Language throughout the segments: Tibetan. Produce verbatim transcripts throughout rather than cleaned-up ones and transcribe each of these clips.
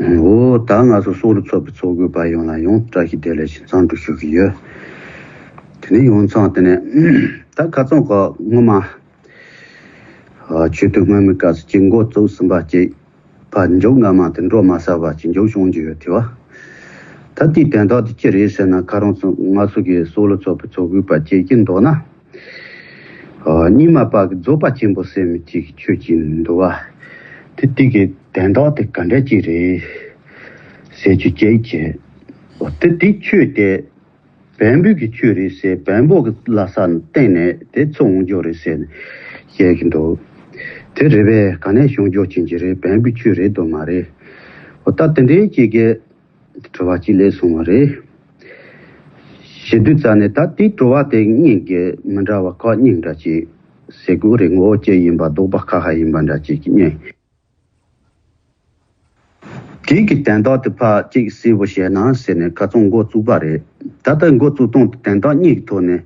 འོ་ད་ང་ཚོ་སོག་ལུ་ཚོགས་པའི་ཚོགས་དགོས་པ་ཡོངས་ལ་ཡང་བཀྲ་ཤིས་བདེ་ལེགས་ཞེས་འཚམས་འདྲི་ཞུ་གི་ཡོད། དེ་ནས་ཡོང་ཙང་དེ་ནས་ད་ཁ་རྩང་གི་སྔོན་མ་ཆོས་དུས་སྔ་མའི་སྐབས་སུ་ཅིག་འགོ་བཙུགས་ཟིན་པ་ཅིག་ཕར་མཇུག་སྔ་མ་དེ་འགྲོ་མ་ཚར་བ་ཅིག་མཇུག་བྱུང་རྒྱུ་ཡོད་དེ་བ། ད་དེའི་དོན་དག་དེ་ཅི་རེད་ཟེར་ན། ཁ་རང་ཚོ་ང་ཚོ་གི་སོག་ལུ་ཚོགས་པའི་ཚོགས་དགོས་པ་ཅིག་གི་མདོར་ན། རྙིང་མ་པ་གི་རྫོགས་པ་ཆེན་པོ་ཟེར་མི་ཅིག་ཆོས་ཅིག་འདུག་བ། དེ་དེ་གི་དོན་དག་དེ་ག་འདྲ་ཅིག་རེད་ཟེར་རྒྱུ་ཅིག་བྱས། འོ་དེ་དེ་ཆོས་དེ་བོན་པོའི་གི་ཆོས་རེད་ཟེར། བོན་པོ་གི་ལྷ་ས་ནས་བཏོན་ནས་དེ་ཚུར་འོང་རྒྱུ་རེད་ཟེར་ནས་བཤད་ཀྱི་འདུག་དེ་རེད་པས། ག་ནས་བྱུང་རྒྱུ་ཅན་གྱི་རེད། བོན་པོའི་ཆོས་རེད་དོ་མ་རེད། འོ་ད་དེ་འདྲའི་ཅིག་གི་དྲི་བ་གཅིག་སླེབས་སོང་བ་རེད། ཞེ་དུས་ཙ་ནས་ད་དེའི་དྲི་བ་དེ་གཉིས་ཀྱི་མི་འདྲ་བ་ཁག་གཉིས་འདྲ་ཅིག་ཟེར་དགོས་རེད། ངོ་བོ་གཅིག་ཡིན་པ་ལྡོག་པ་ཁ་ཁ་ཡིན་པ་འདྲ་ཅིག་གཉིས། དེའི་གི་དོན་དག་དེ་ཕར་གཅིག་གསལ་པོ་བཤད་ན་ཟེར་ནས་ཁ་རྩང་འགོ་བཙུགས་པ་རེད། ད་ལྟ་འགོ་བཙུགས་སྟངས་དེ་དོན་དག་གཉིས་ཀྱི་ཐོག་ནས་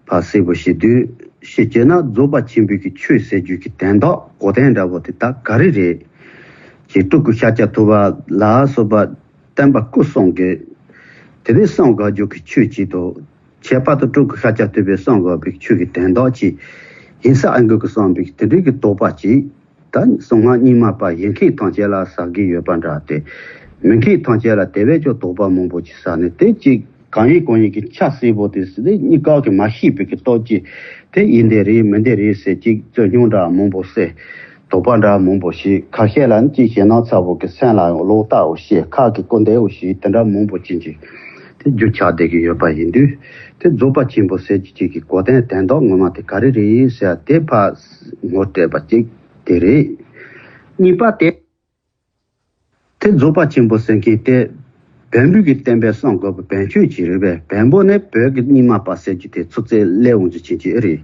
ཕར་གསལ་པོ་བཤད་དུས། བཤད་བྱས་ན་རྫོགས་པ་ཆེན་པོའི་གི་ཆོས་ཟེར་རྒྱུ་གི་དོན་དག་གོ་དོན་འདྲ་བོ་དེ་ད་ག་རེ་རེད། ཅེས་སྤྲུལ་སྐུ་ཤཱཀྱ་ཐུབ་པ་ལ་སོགས་པ་བསྟན་པ་སྐུ་གསུམ་གྱི་དེ་ནས་གསུང་དགོས་རྒྱུ་གི་ཆོས་ཅིག་དང་། ཁྱད་པར་དུ་སྤྲུལ་སྐུ་ཤཱཀྱ་ཐུབ་པས་གསུང་དགོས་པའི་ཆོས་ཀྱི་དོན་དག་ཅིག་ཡིན་ས་ཨ་གི་གི་གསུངས་པའི་དེ་འདྲའི་གི་དོགས་པ་ཅིག་ད་གསང་སྔགས་རྙིང་མ་པ་ཡིན་མཁན་ཐམས་ཅད་ལ་ཟ་གི་ཡོད་པ་འདྲ་སྟེ། མིན་མཁན་ཐམས་ཅད་ལ་དེ་བས་ཀྱང་དོགས་པ་མང་པོ་ཅིག་ཟ་ནས། དེ་གཅིག་གང་ཡིན་གང་ཡིན་གྱི་ཆ་གསལ་པོ་དེ་སྲིད་དེ་གཉིས་ཀ་གི་མ་ཤེས་པའི་གི་སྟོབས་ཀྱིས་དེ་ཡིན་དེ་རེད་མིན་དེ་རེད་ཟེར། གཅིག་རྩོད་རྙོག་འདྲ་མང་པོ་སེལ། དོགས་པ་འདྲ་མང་པོ་ཞིག་ཁ་ཤས་ལ་ནི་གཅིག་ཞེད་སྣང་ཚ་བོ་གི་སེམས་ལ་ཡང་ལོག་ལྟ་བོ་བཤད། ཁ་གི་ཀུན་བདེ་བོ་ཞིག་དེ་འདྲ་མང་པོ་ཅན་གྱི་དེ་རྒྱུ་ཆགས་བསྡད་ཀྱི་ཡོད་པ་ཡིན་དུས། དེ་རྫོགས་པ་ཆེན་པོ་ཟེར་རྒྱུ་གཅིག་གི་གོ་དོན་དོན་དག་ངོ་མ་དེ་ག་རེ་རེད་ཟེར་དེ་ཕར་ངོ་སྤྲད་པ་གཅིག་དེ་རེད། གཉིས་པ་དེ། དེ་རྫོགས་པ་ཆེན་པོ་ཟེར་མཁན་དེ་བོན་པོའི་གི་བསྟན་པའི་གསུང་དགོས་པའི་བོན་ཆོས་ཅིག་རེད་པས། བོན་པོ་ནས་བོད་ཀྱི་རྙིང་མ་པ་ཟེར་རྒྱུ་དེ་ཚུར་ཚུར་སླེབས་འོང་རྒྱུ་ཅན་གྱི་ཨེ་རེད།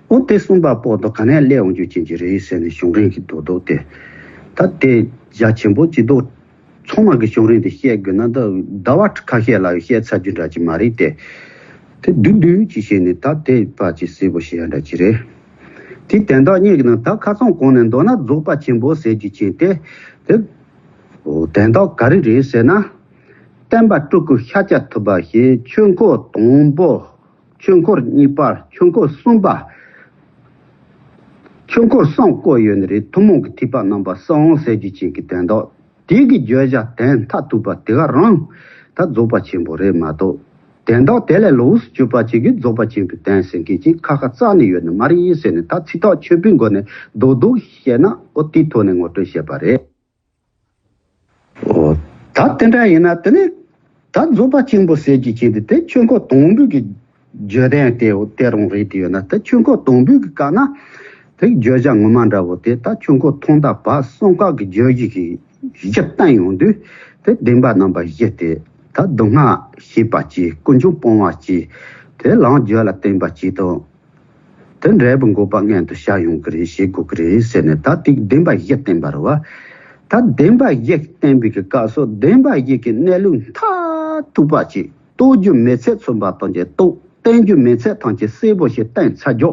འོ་དེ་གསུངས་པ་པོ་དང་ག་ནས་སླེབས་འོང་རྒྱུ་ཅན་གྱི་རེད་ཟེར་ནས་བྱུང་རིམ་གྱི་རྡོག་རྡོག་དེ། ད་དེ་རྒྱ་ཆེན་པོ་ཅིག་འདུག་ཚང་མ་གི་བྱུང་རིམ་དེ་བཤད་དགོས་ན་ད་ཟླ་བ་ཁ་ཤས་ལ་བཤད་ཚར་རྒྱུ་འདྲ་ཅིག་མ་རེད་དེ། དེ་བསྡུས་བསྡུས་ཅིག་བྱས་ནས་ད་དེ་ཕར་ཅིག་གསལ་པོ་བཤད་ཡ་འདྲ་ཅིག་རེད། དེ་དོན་དག་གཉིས་ཀྱི་ནང་ད་ཁ་རྩང་གོང་ནས་མདོར་ན་རྫོགས་པ་ཆེན་པོ་ཟེར་རྒྱུ་ཅན་དེ། དེ་དོན་དག་ག་རེ་རེད་ཟེར་ན། བསྟན་པ་སྤྲུལ་སྐུ་ཤཱཀྱ་ཐུབ་པ་ཞེས་ཆོས་འཁོར་དང་པོ། ཆོས་འཁོར་གཉིས་པ། ཆོས་འཁོར་གསུམ་པ། ཆོས་འཁོར་གསུམ་བསྐོར་ཡོད་ནི་རེད། ཐུན་མོང་གི་ཐེག་པ་རྣམ་པ་གསུམ་ཟེར་རྒྱུ་ཅན་གྱི་དོན་དག་དེ་གི་བརྗོད་བྱ་དོན་མཐར་ཐུག་པ་དེ་ག་རང་ད་རྫོགས་པ་ཆེན་པོ་རེད་མ་གཏོགས། དོན་དག་དེ་ལས་ལོགས་སུ་གྱུར་པ་ཅིག་གིས་རྫོགས་པ་ཆེན་པོའི་དོན་ཟེར་མཁན་ཅིག་ཁ་ཁ་རྩ་ནས་ཡོད་ནི་མ་རེད་ཟེར་ནས། ད་ཚིག་ཐག་ཆོད་པོའི་སྒོ་ནས་རྡོག་རྡོག་བཤད་ན་འོ་དེའི་ཐོག་ནས་ངོ་སྤྲོད་བྱས་པ་རེད། འོ། ད་དེ་འདྲ་ཡིན་ན་དེ་ནི་ད་རྫོགས་པ་ཆེན་པོ་ཟེར་རྒྱུ་ཅན་དེ་དེ་ཆོས་འཁོར་དང་པོའི་གི་བརྗོད་དོན་དེ་དེ་རང་རེད་དེ་ཡོད་ན། དེ་ཆོས་འཁོར་དང་པོའི་གི་སྐབས་ན་དེ་བརྗོད་བྱ་ངོ་མ་འདྲ་བོ་དེ་ད་ཆོས་འཁོར་ཐོག་མཐའ་བར་གསུམ་ཀ་གི་བརྗོད་གཞི་གི་གཞི་བསྟན་ཡོང་དུས། དེ་བདེན་པ་རྣམ་པ་བཞི་སྟེ། ད་སྡུག་བསྔལ་ཞེས་པ་གཅིག་ཀུན་འབྱུང་སྤོང་བ་གཅིག་དེ་ལམ་རྒྱུད་ལ་བརྟེན་པ་གཅིག་དང་། དེ་འབྲས་བུ་འགོག་པ་མངོན་དུ་བྱ་ཡོང་གི་རེད། བྱེད་དགོས་ཀྱི་རེད་ཟེར་ནས་ད་དེ་བདེན་པ་བཞི་བསྟན་པ་རེད་བ། ད་བདེན་པ་བཞི་བསྟན་པའི་གི་སྐབས་སུ་བདེན་པ་བཞི་གི་གནས་ལུགས་མཐར་ཐུག་པ་ཅིག་རྟོགས་རྒྱུ་མེད་ཚད་མཚོན་པ་དང་བཅས་རྟོགས། བསྟན་རྒྱུ་མེད་ཚད་ཐམས་ཅད་གསལ་པོ་ཞིག་བསྟན་ཚར་རྒྱུ།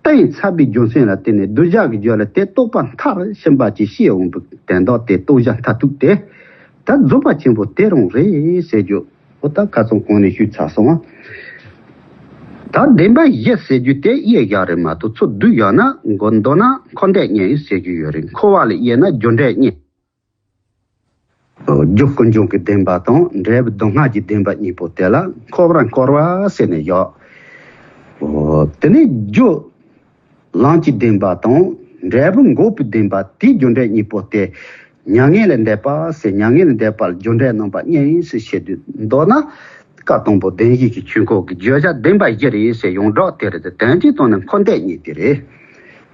བསྟན་ཚར་བའི་རྒྱུ་མཚན་ལ་བརྟེན་ནས་གདུལ་བྱ་གི་རྒྱུད་ལ་དེ་རྟོགས་པ་མཐར་ཕྱིན་པ་ཅིག་སྐྱེ་འོང་བའི་དོན་དག་དེ་རྟོགས་བྱ་མཐར་ཐུག་སྟེ། ད་རྫོགས་པ་ཆེན་པོ་དེ་རང་རེད་ཟེར་རྒྱུ། འོ་ད་ཁ་རྩང་གོང་ནས་ཞུས་ཚར་སོང་ང་། ད་བདེན་པ་བཞི་ཟེར་རྒྱུ་དེ་དབྱེ་བཞག་རེད་མ་གཏོགས། ཚུར་བསྡུས་བཞག་ན་མགོ་མདོར་ན་འཁོར་འདས་གཉིས་ཟེར་རྒྱུ་ཡོད་རེད། འཁོར་བ་ལ་དབྱེ་ན་རྒྱུ་འབྲས་གཉིས། རྒྱུ་ཀུན་འབྱུང་གི་བདེན་པ་དང་འབྲས་བུ་སྡུག་བསྔལ་གྱི་བདེན་པ་གཉིས་པོ་དེ་ལ་འཁོར་བར་འཁོར་བ་ཟེར་ནས་བཞག་འོ་དེ་ནས་རྒྱུ། ལམ་གྱི་བདེན་པ་དང་འབྲས་བུ་འགོག་པའི་བདེན་པ་དེའི་རྒྱུ་འབྲས་གཉིས་པོ་སྟེ། མྱ་ངན་ལས་འདས་པ་ཟེར། མྱ་ངན་ལས་འདས་པ་ལ་རྒྱུ་འབྲས་རྣམ་པ་གཉིས་ཟེར་བཤད་དུས། མདོར་ན་སྐབས་དང་པོ་བདེན་བཞི་གི་ཆོས་འཁོར་གྱི་བརྗོད་བྱ་བདེན་པ་བཞི་རེད་ཟེར། ཡོངས་གྲགས་དེ་རེད་དེ། དོན་གྱི་དོན་ནི་འཁོར་འདས་གཉིས་དེ་རེད།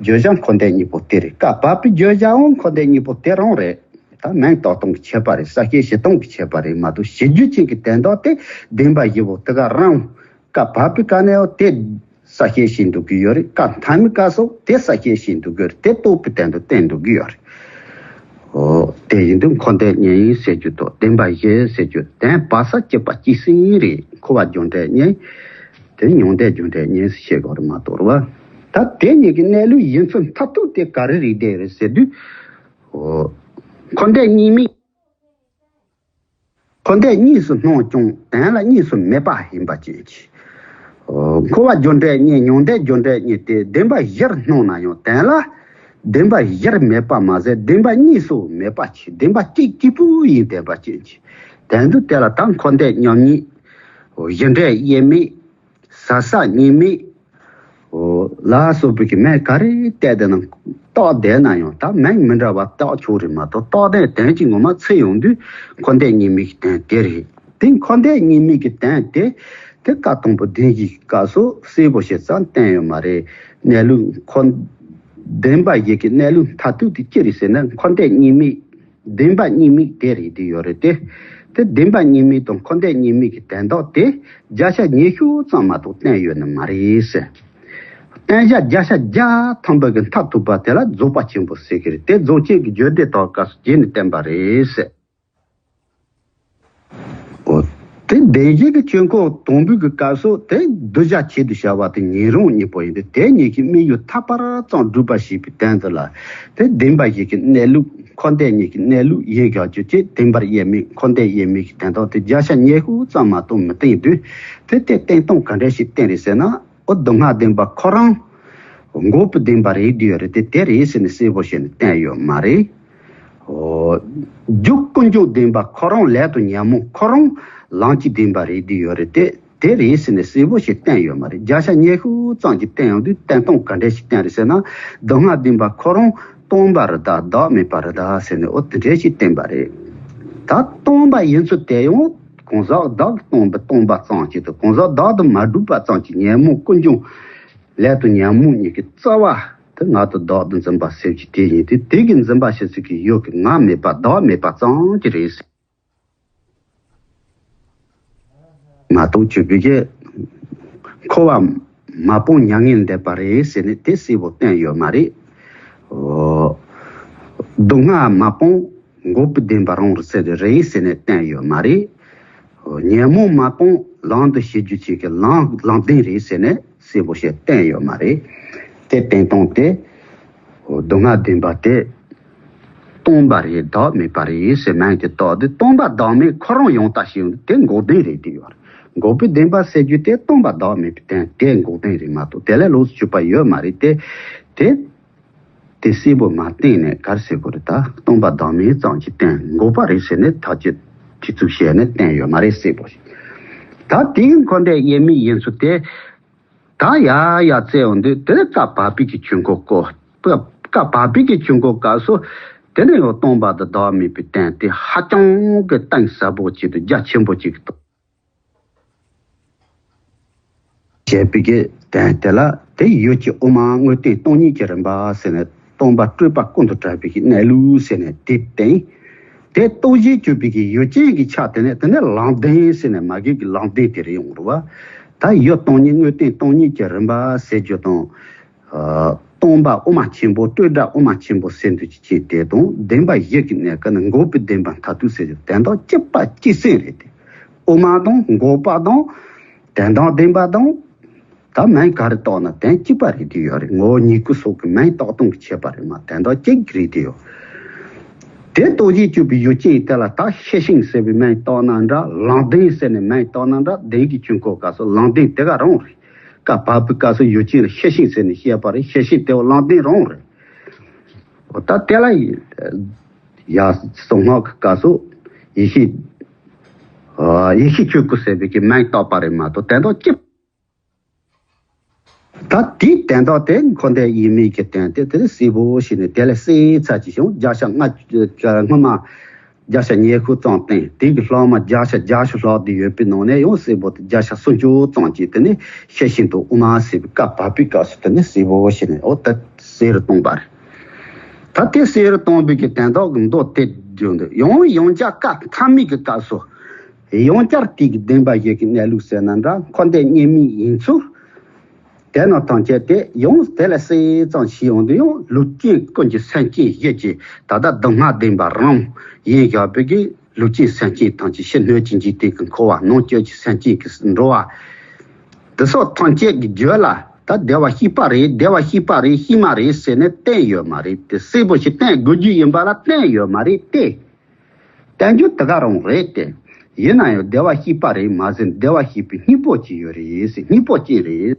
བརྗོད་བྱ་འཁོར་འདས་གཉིས་པོ་དེ་རེད། སྐབས་བབ་པའི་བརྗོད་བྱའང་འཁོར་འདས་གཉིས་པོ་དེ་རང་རེད། ད་མིང་བཏགས་སྟངས་ཀྱི་ཁྱད་པར་རེད། གསལ་བཤད་བྱེད་སྟངས་ཀྱི་ཁྱད་པར་རེད་མ་གཏོགས། བྱེད་རྒྱུ་ཅན་གྱི་དོན་དག་དེ་བདེན་པ་བཞི་པོ་དེ་ག་རང་སྐབས་བབ་པའི་སྐབས་ནས་དེ་གསལ་བཤད་བྱེད་འདུག་གི་ཡོད་རེད། སྐབས་མཐའ་མའི་སྐབས་སུ་དེ་གསལ་བཤད་བྱེད་འདུག་གི་ཡོད་རེད། དེ་རྟོགས་པའི་དོན་དུ་བསྟན་འདུག་གི་ཡོད་རེད། འོ་དེ་ཡིན་དུས་འཁོར་འདས་གཉིས་ཟེར་རྒྱུ་དང་བདེན་པ་བཞི་ཟེར་རྒྱུ་དོན་བབ་ས་གཅིག་པ་གཅིག་སྲིང་རེད། འཁོར་བ་རྒྱུ་འབྲས་གཉིས། དེ་མྱང་འདས་རྒྱུ་འབྲས་གཉིས་ཟེར་བཤད་དགོས་རེད་མ་གཏོགས་རེད་བ། ད་དེ་གཉིས་ཀྱི་གནས་ལུགས་ཡིན་ཚུལ་མཐར་ཐུག་དེ་ག་རེ་རེད་དེ་རེད་ཟེར་དུས། འོ། འཁོར་འདས་གཉིས་མེད། འཁོར་འདས་གཉིས་སུ་སྣང་ཀྱང་དོན་ལ་གཉིས་སུ་མེད་པ་ཡིན་པ་ཅན་གྱི། འཁོར་བ་རྒྱུ་འབྲས་གཉིས་མྱང་འདས་རྒྱུ་འབྲས་གཉིས་ཏེ་བདེན་པ་བཞིར་སྣང་ན་ཡང་དོན་ལ་བདེན་པ་བཞིར་མེད་པ་མ་ཟད་བདེན་པ་གཉིས་སུ་མེད་པ་ཆེ་བདེན་པ་གཅིག་གཅིག་པུ་ཡིན་བསྡད་པ་ཅན་གྱི། དོན་དུ་དེ་ལ་ད་འཁོར་འདས་མཉམ་ཉིད། གཞི་འབྲས་དབྱེར་མེད། ཟ་ས་གཉིས་མེད། ལ་སོགས་པའི་གི་མིང་ག་རེ་བཏགས་བསྡད་ན་བཏགས་བསྡད་ན་ཡང་ད་མིང་མི་འདྲ་བ་བཏགས་ཆོག་རེད་མ་གཏོགས་བཏགས་དོན་དོན་གྱི་ངོ་མ་ཚིག་ཡོང་དུས་འཁོར་འདས་གཉིས་མེད་ཀྱི་དོན་དེ་རེད། དེ་འཁོར་འདས་གཉིས་མེད་ཀྱི་དོན་དེ་དེ་ཀ་དང་པོ་བདེན་བཞིའི་སྐབས་སུ་གསལ་པོ་ཞིག་ཙམ་བསྟན་ཡོད་མ་རེད། གནས་ལུགས་འཁོར་བདེན་པ་བཞི་གི་གནས་ལུགས་མཐར་ཐུག་དེ་ཅི་རེད་ཟེར་ན་འཁོར་འདས་གཉིས་མེད། བདེན་པ་གཉིས་མེད་དེ་རེད་དེ་ཡོད་རེད་དེ། དེ་བདེན་པ་གཉིས་མེད་དང་འཁོར་འདས་གཉིས་མེད་ཀྱི་དོན་དག་དེ་བརྒྱ་ཆ་ཉི་ཤུ་ཙམ་མ་གཏོགས་བསྟན་ཡོད་ནི་མ་རེད་ཟེར། བསྟན་བྱ་བརྒྱ་ཆ་བརྒྱ་ཐམ་པ་གི་མཐར་ཐུག་པ་དེ་ལ་རྫོགས་པ་ཆེན་པོ་ཟེར་གི་རེད་དེ་རྫོགས་ཆེན་གྱི་རྒྱུད་སྡེ་དག་སྐབས་སུ་རྗེས་ནས་བསྟན་པ་རེད་ཟེར། འོ། དེ་བདེན་བཞི་གི་ཆོས་འཁོར་དང་པོའི་གི་སྐབས་སུ་དེ་གདུལ་བྱ་ཆེད་དུ་བྱ་བ་དེ་ཉན་རང་གཉིས་པོ་ཡིན་ཏེ་དེ་གཉིས་ཀྱི་དམིགས་ཡུལ་ཐར་པ་ཙམ་སྒྲུབ་པ་ཞེས་པའི་དོན་དུ་ལ། དེ་བདེན་པ་བཞི་གི་གནས་ལུགས་འཁོར་འདས་གཉིས་ཀྱི་གནས་ལུགས་ཡིན་ཀྱང་ཆོས་ཅན་བདེན་པར་དབྱེར་མེད་འཁོར་འདས་དབྱེར་མེད་ཀྱི་དོན་དག་དེ་བརྒྱ་ཆ་ཉི་ཤུ་ཙམ་མ་གཏོགས་མི་བསྟན་དུས་དེ་དེ་བསྟན་སྟངས་ག་འདྲ་ཞིག་བསྟན་རེད་ཟེར་ན། འོ་སྡུག་བསྔལ་བདེན་པ་ཁོ་རང་འགོག་པའི་བདེན་པ་རེད་དེ་ཡོད་རེད་དེ་དེ་རེད་ཟེར་ནས་གསལ་པོ་བྱས་ནས་བསྟན་ཡོད་མ་རེད། འོ། རྒྱུ་ཀུན་འབྱུང་བདེན་པ་ཁོ་རང་ལས་དང་ཉོན་མོངས་ཁོ་རང་ལམ་གྱི་བདེན་པ་རེད་དེ་ཡོད་རེད་དེ་དེ་རེད་ཟེར་ནས་གསལ་པོ་ཞིག་བསྟན་ཡོད་མ་རེད། བརྒྱ་ཆ་ཉི་ཤུ་ཙམ་གྱིས་བསྟན་ཡོང་དུས་བསྟན་སྟངས་ག་འདྲ་ཞིག་བསྟན་རེད་ཟེར་ན། སྡུག་བསྔལ་བདེན་པ་ཁོ་རང་སྟོང་པ་རེད་ད་བདག་མེད་པ་རེད་ད་ཟེར་ནས་འོ་དེ་འདྲ་ཞིག་བསྟན་པ་རེད། ད་སྟོང་པ་ཡིན་ཚུལ་དེ་ཡང་གང་ཟག་བདག་གིས་སྟོང་པ་སྟོང་པ་ཙམ་གྱིས་དང་གང་ཟག་བདག་ཏུ་མ་གྲུབ་པ་ཙམ་གྱིས་ཉོན་མོངས་ཀུན་འབྱུང་ལས་དང་ཉོན་མོངས་གཉིས་ཀྱི་རྩ་བ་དེ་ང་དང་བདག་ཏུ་འཛིན་པ་ཟེར་གྱི་དེ་ཡིན་ཏེ་དེ་གི་འཛིན་པ་ཞིག་ཚིག་གི་ཡུལ་གྱི་ང་མེད་པ་བདག་མེད་པ་ཙམ་གྱིས་རེད་ཟེར། མ་གཏོགས་ཆོས་པའི་གི་འཁོར་བ་མ་སྤངས་མྱ་ངན་འདས་པ་རེད་ཟེར་ནས་དེ་གསལ་པོ་བསྟན་ཡོད་མ་རེད། འོ། སྡུག་བསྔལ་མ་སྤངས་འགོག་པའི་བདེན་པ་རང་རེད་ཟེར་རེད་ཟེར་ནས་བསྟན་ཡོད་མ་རེད། ཉོན་མོངས་མ་སྤངས་ལམ་དུ་བྱེད་རྒྱུ་ཅིག་གི་ལམ་ལམ་བདེན་རེད་ཟེར་ནས་གསལ་པོ་ཞིག་བསྟན་ཡོད་མ་རེད། དེ་བསྟན་སྟངས་དེ་སྡུག་བསྔལ་བདེན་པ་དེ་སྟོང་པ་རེད་བདག་མེད་པ་རེད་ཟེར་མིང་དེ་བཏགས་དུས་སྟོང་པ་བདག་མེད་ཁོ་རང་ཡང་དག་ཞིག་ཡོང་དུས་དེ་འགོག་བདེན་རེད་དེ་ཡོད་རེད། འགོག་པའི་བདེན་པ་ཟེར་རྒྱུ་དེ་སྟོང་པ་བདག་མེད་པའི་དོན་དེ་འགོག་བདེན་རེད་མ་གཏོགས་དེ་ལས་ལོགས་སུ་གྱུར་པ་ཡོད་མ་རེད་དེ། དེ། དེ་གསལ་པོ་མ་བསྟན་ནས་ག་རེ་ཟེར་དགོས་རེད་ད་སྟོང་པ་བདག་མེད་ཙམ་གྱི་སྟོན་འགོག་པ་རེད་ཟེར་ནས་ཐག་གཅོད་དེ་ཚུགས་བྱས་ནས་བསྟན་ཡོད་མ་རེད་གསལ་པོ་ཞིག་ད་དེའི་འཁོར་འདས་དབྱེར་མེད་ཡིན་ཚུལ་དེ། ད་ཡ་ཡ་བཙལ་ཡོང་དུས་དེ་ནས་བཀའ་བབས་པའི་གི་ཆོས་འཁོར་བསྐོར། བཀའ་བཀའ་བབས་པའི་གི་ཆོས་འཁོར་སྐབས་སུ་དེ་ནས་ཡང་སྟོང་པ་དང་བདག་མེད་པའི་སྟོན་དེ་ཧ་ཅང་གི་གཏིང་ཟབ་པོ་ཅིག་ཏུ་རྒྱ་ཆེན་པོ་ཅིག་ཏུ། བྱས་པའི་གི་དོན་དེ་ལ་དེ་ཡུལ་གྱི་དབུ་མ་དངོས་བསྟན་སྟོང་ཉིད་ཀྱི་རིམ་པ་ཟེར་ནས་སྟོང་པ་སྤྲོས་པ་ཀུན་ཏུ་བྲལ་བའི་གི་གནས་ལུགས་ཟེར་ནས་དེ་བསྟན། དེ་རྟོགས་གཞིར་གྱུར་པའི་གི་ཡུལ་ཅན་གྱི་ཆ་དེ་ནས་དེ་ནས་ལམ་བདེན་ཟེར་ནས་མ་གི་གི་ལམ་བདེན་དེ་རེད་ཡོང་རུང་བ། ད་ཡུལ་སྟོང་ཉིད་དངོས་བསྟན་སྟོང་ཉིད་ཀྱི་རིམ་པ་ཟེར་རྒྱུ་དང་། སྟོང་པ་དབུ་མ་ཆེན་པོ་སྤྲོས་བྲལ་དབུ་མ་ཆེན་པོ་ཟེར་འདུག་ཅེས་དེ་དང་བདེན་པ་བཞི་གི་གནས་སྐབས་ནི་འགོག་པའི་བདེན་པ་མཐར་ཐུག་ཟེར་རྒྱུ་དོན་དག་གཅིག་པ་གཅིག་སེ་རེད་དེ། དབུ་མ་དང་འགོག་པ་དང་དོན་དམ་བདེན་པ་དང་། ད་མིང་ག་རེ་བཏགས་ན་དོན་གཅིག་པ་རེད་དེ་ཡོད་རེད། ངོ་བོ་ཉིད་སྐུ་སོགས་ཀྱི་མིང་བཏགས་སྟངས་ཀྱི་ཁྱད་པར་རེད་མ་དོན་དག་གཅིག་རེད་དེ་ཡོད། དེ་རྟོགས་གཞིར་གྱུར་པའི་ཡུལ་ཅན་དེ་ལ་ད་ཤེར་ཕྱིན་ཟེར་བའི་མིང་བཏགས་ན་འདྲ་ལམ་བདེན་ཟེར་ནས་མིང་བཏགས་ན་འདྲ་བདེན་གྱི་ཆོས་འཁོར་སྐབས་སུ་ལམ་བདེན་དེ་ག་རང་རེད། བཀའ་བབས་པའི་སྐབས་སུ་ཡུལ་ཅན་ལ་ཤེར་ཕྱིན་ཟེར་ནས་བཤད་པ་རེད། ཤེར་ཕྱིན་དེ་བ་ལམ་བདེན་རང་རེད། འོ་ད་དེ་ལ་ཡ་གསང་སྔགས་ཀྱི་སྐབས་སུ་ཡེ་ཤེས་ཡེ་ཤེས་ཆོས་སྐུ་ཟེར་བའི་གི་མིང་བཏགས་པ་རེད་མ་གཏོགས་དོན་དག་ཅི། ད་དེའི་དོན་དག་དེ་འཁོར་འདས་དབྱེར་མེད་ཀྱི་དོན་དེ་དེ་ལས་གསལ་པོ་ཞིག་ནས་དེ་ལས་གསལ་ཚར་གྱི་བྱུང་བརྒྱ་ཆ་ལྔ་སྔོན་མ། བརྒྱ་ཆ་ཉི་ཤུ་ཙམ་བསྟན། དེ་གི་ལྷག་མ་བརྒྱ་ཆ་བརྒྱད་ཅུ་ལྷག་བསྡད་ཡོད་པའི་ནང་ནས་ཡང་གསལ་པོ་དེ་བརྒྱ་ཆ་སུམ་ཅུ་ཙམ་གྱིས་དེ་ནི་ཤེར་ཕྱིན་དང་དབུ་མ་ཟེར་བའི་བཀའ་བབས་པའི་སྐབས་སུ་དེ་ནི་གསལ་པོ་ཞིག་ནས་འོ་ད་གསལ་རུ་བཏང་པ་རེད། ད་དེ་གསལ་རུ་བཏང་པའི་གི་དོན་དག་གི་མདོ་དེ་བརྗོད་འདུག་ཡང་ཡང་བསྐྱར་བཀའ་ཐ་མའི་གི་སྐབས་སུ་ཡང་བསྐྱར་དེ་གི་བདེན་པ་བཞི་གི་གནས་ལུགས་ཟེར་ན་འདྲ་འཁོར་འདས་དབྱེར་མེད་ཡིན་ཚུལ། དེ་རྣམས་ཐམས་ཅད་དེ་ཡང་དེ་ལ་གསལ་ཙམ་ཞིག་ཡོང་དུས་ཡང་ལུགས་ཅན་ཀུན་གྱི་སེམས་ཅན་ཡིད་ཀྱི་ད་ལྟ་སྡུག་བསྔལ་བདེན་པ་རང་ཡིན་བཞག་པའི་གི་ལུགས་ཅན་སེམས་ཅན་ཐམས་ཅད་ཕྱི་སྣོད་ཀྱི་འཇིག་རྟེན་གྱི་འཁོར་བ་ནང་བཅུད་ཀྱི་སེམས་ཅན་གྱི་འགྲོ་བ་དེ་སོགས་ཐམས་ཅད་ཀྱི་རྒྱུད་ལ་ད་བདེ་བར་གཤེགས་པ་རེད། བདེ་བར་གཤེགས་པ་རེད། གཤེགས་མ་རེད་ཟེར་ནས་བསྟན་ཡོད་མ་རེད་དེ། གསལ་པོ་ཞིག་བསྟན་དགོས་རྒྱུ་ཡིན་པ་ལ་བསྟན་ཡོད་མ་རེད་དེ། བསྟན་རྒྱུ་དེ་ག་རང་རེད་དེ། ཡིན་ན་ཡང་བདེ་བར་གཤེགས་པ་རེད་མ་ཟད་བདེ་བར་གཤེགས་པའི་སྙིང་པོ་ཅིག་ཡོད་རེད་ཟེར། སྙིང་པོ་ཅན་རེད།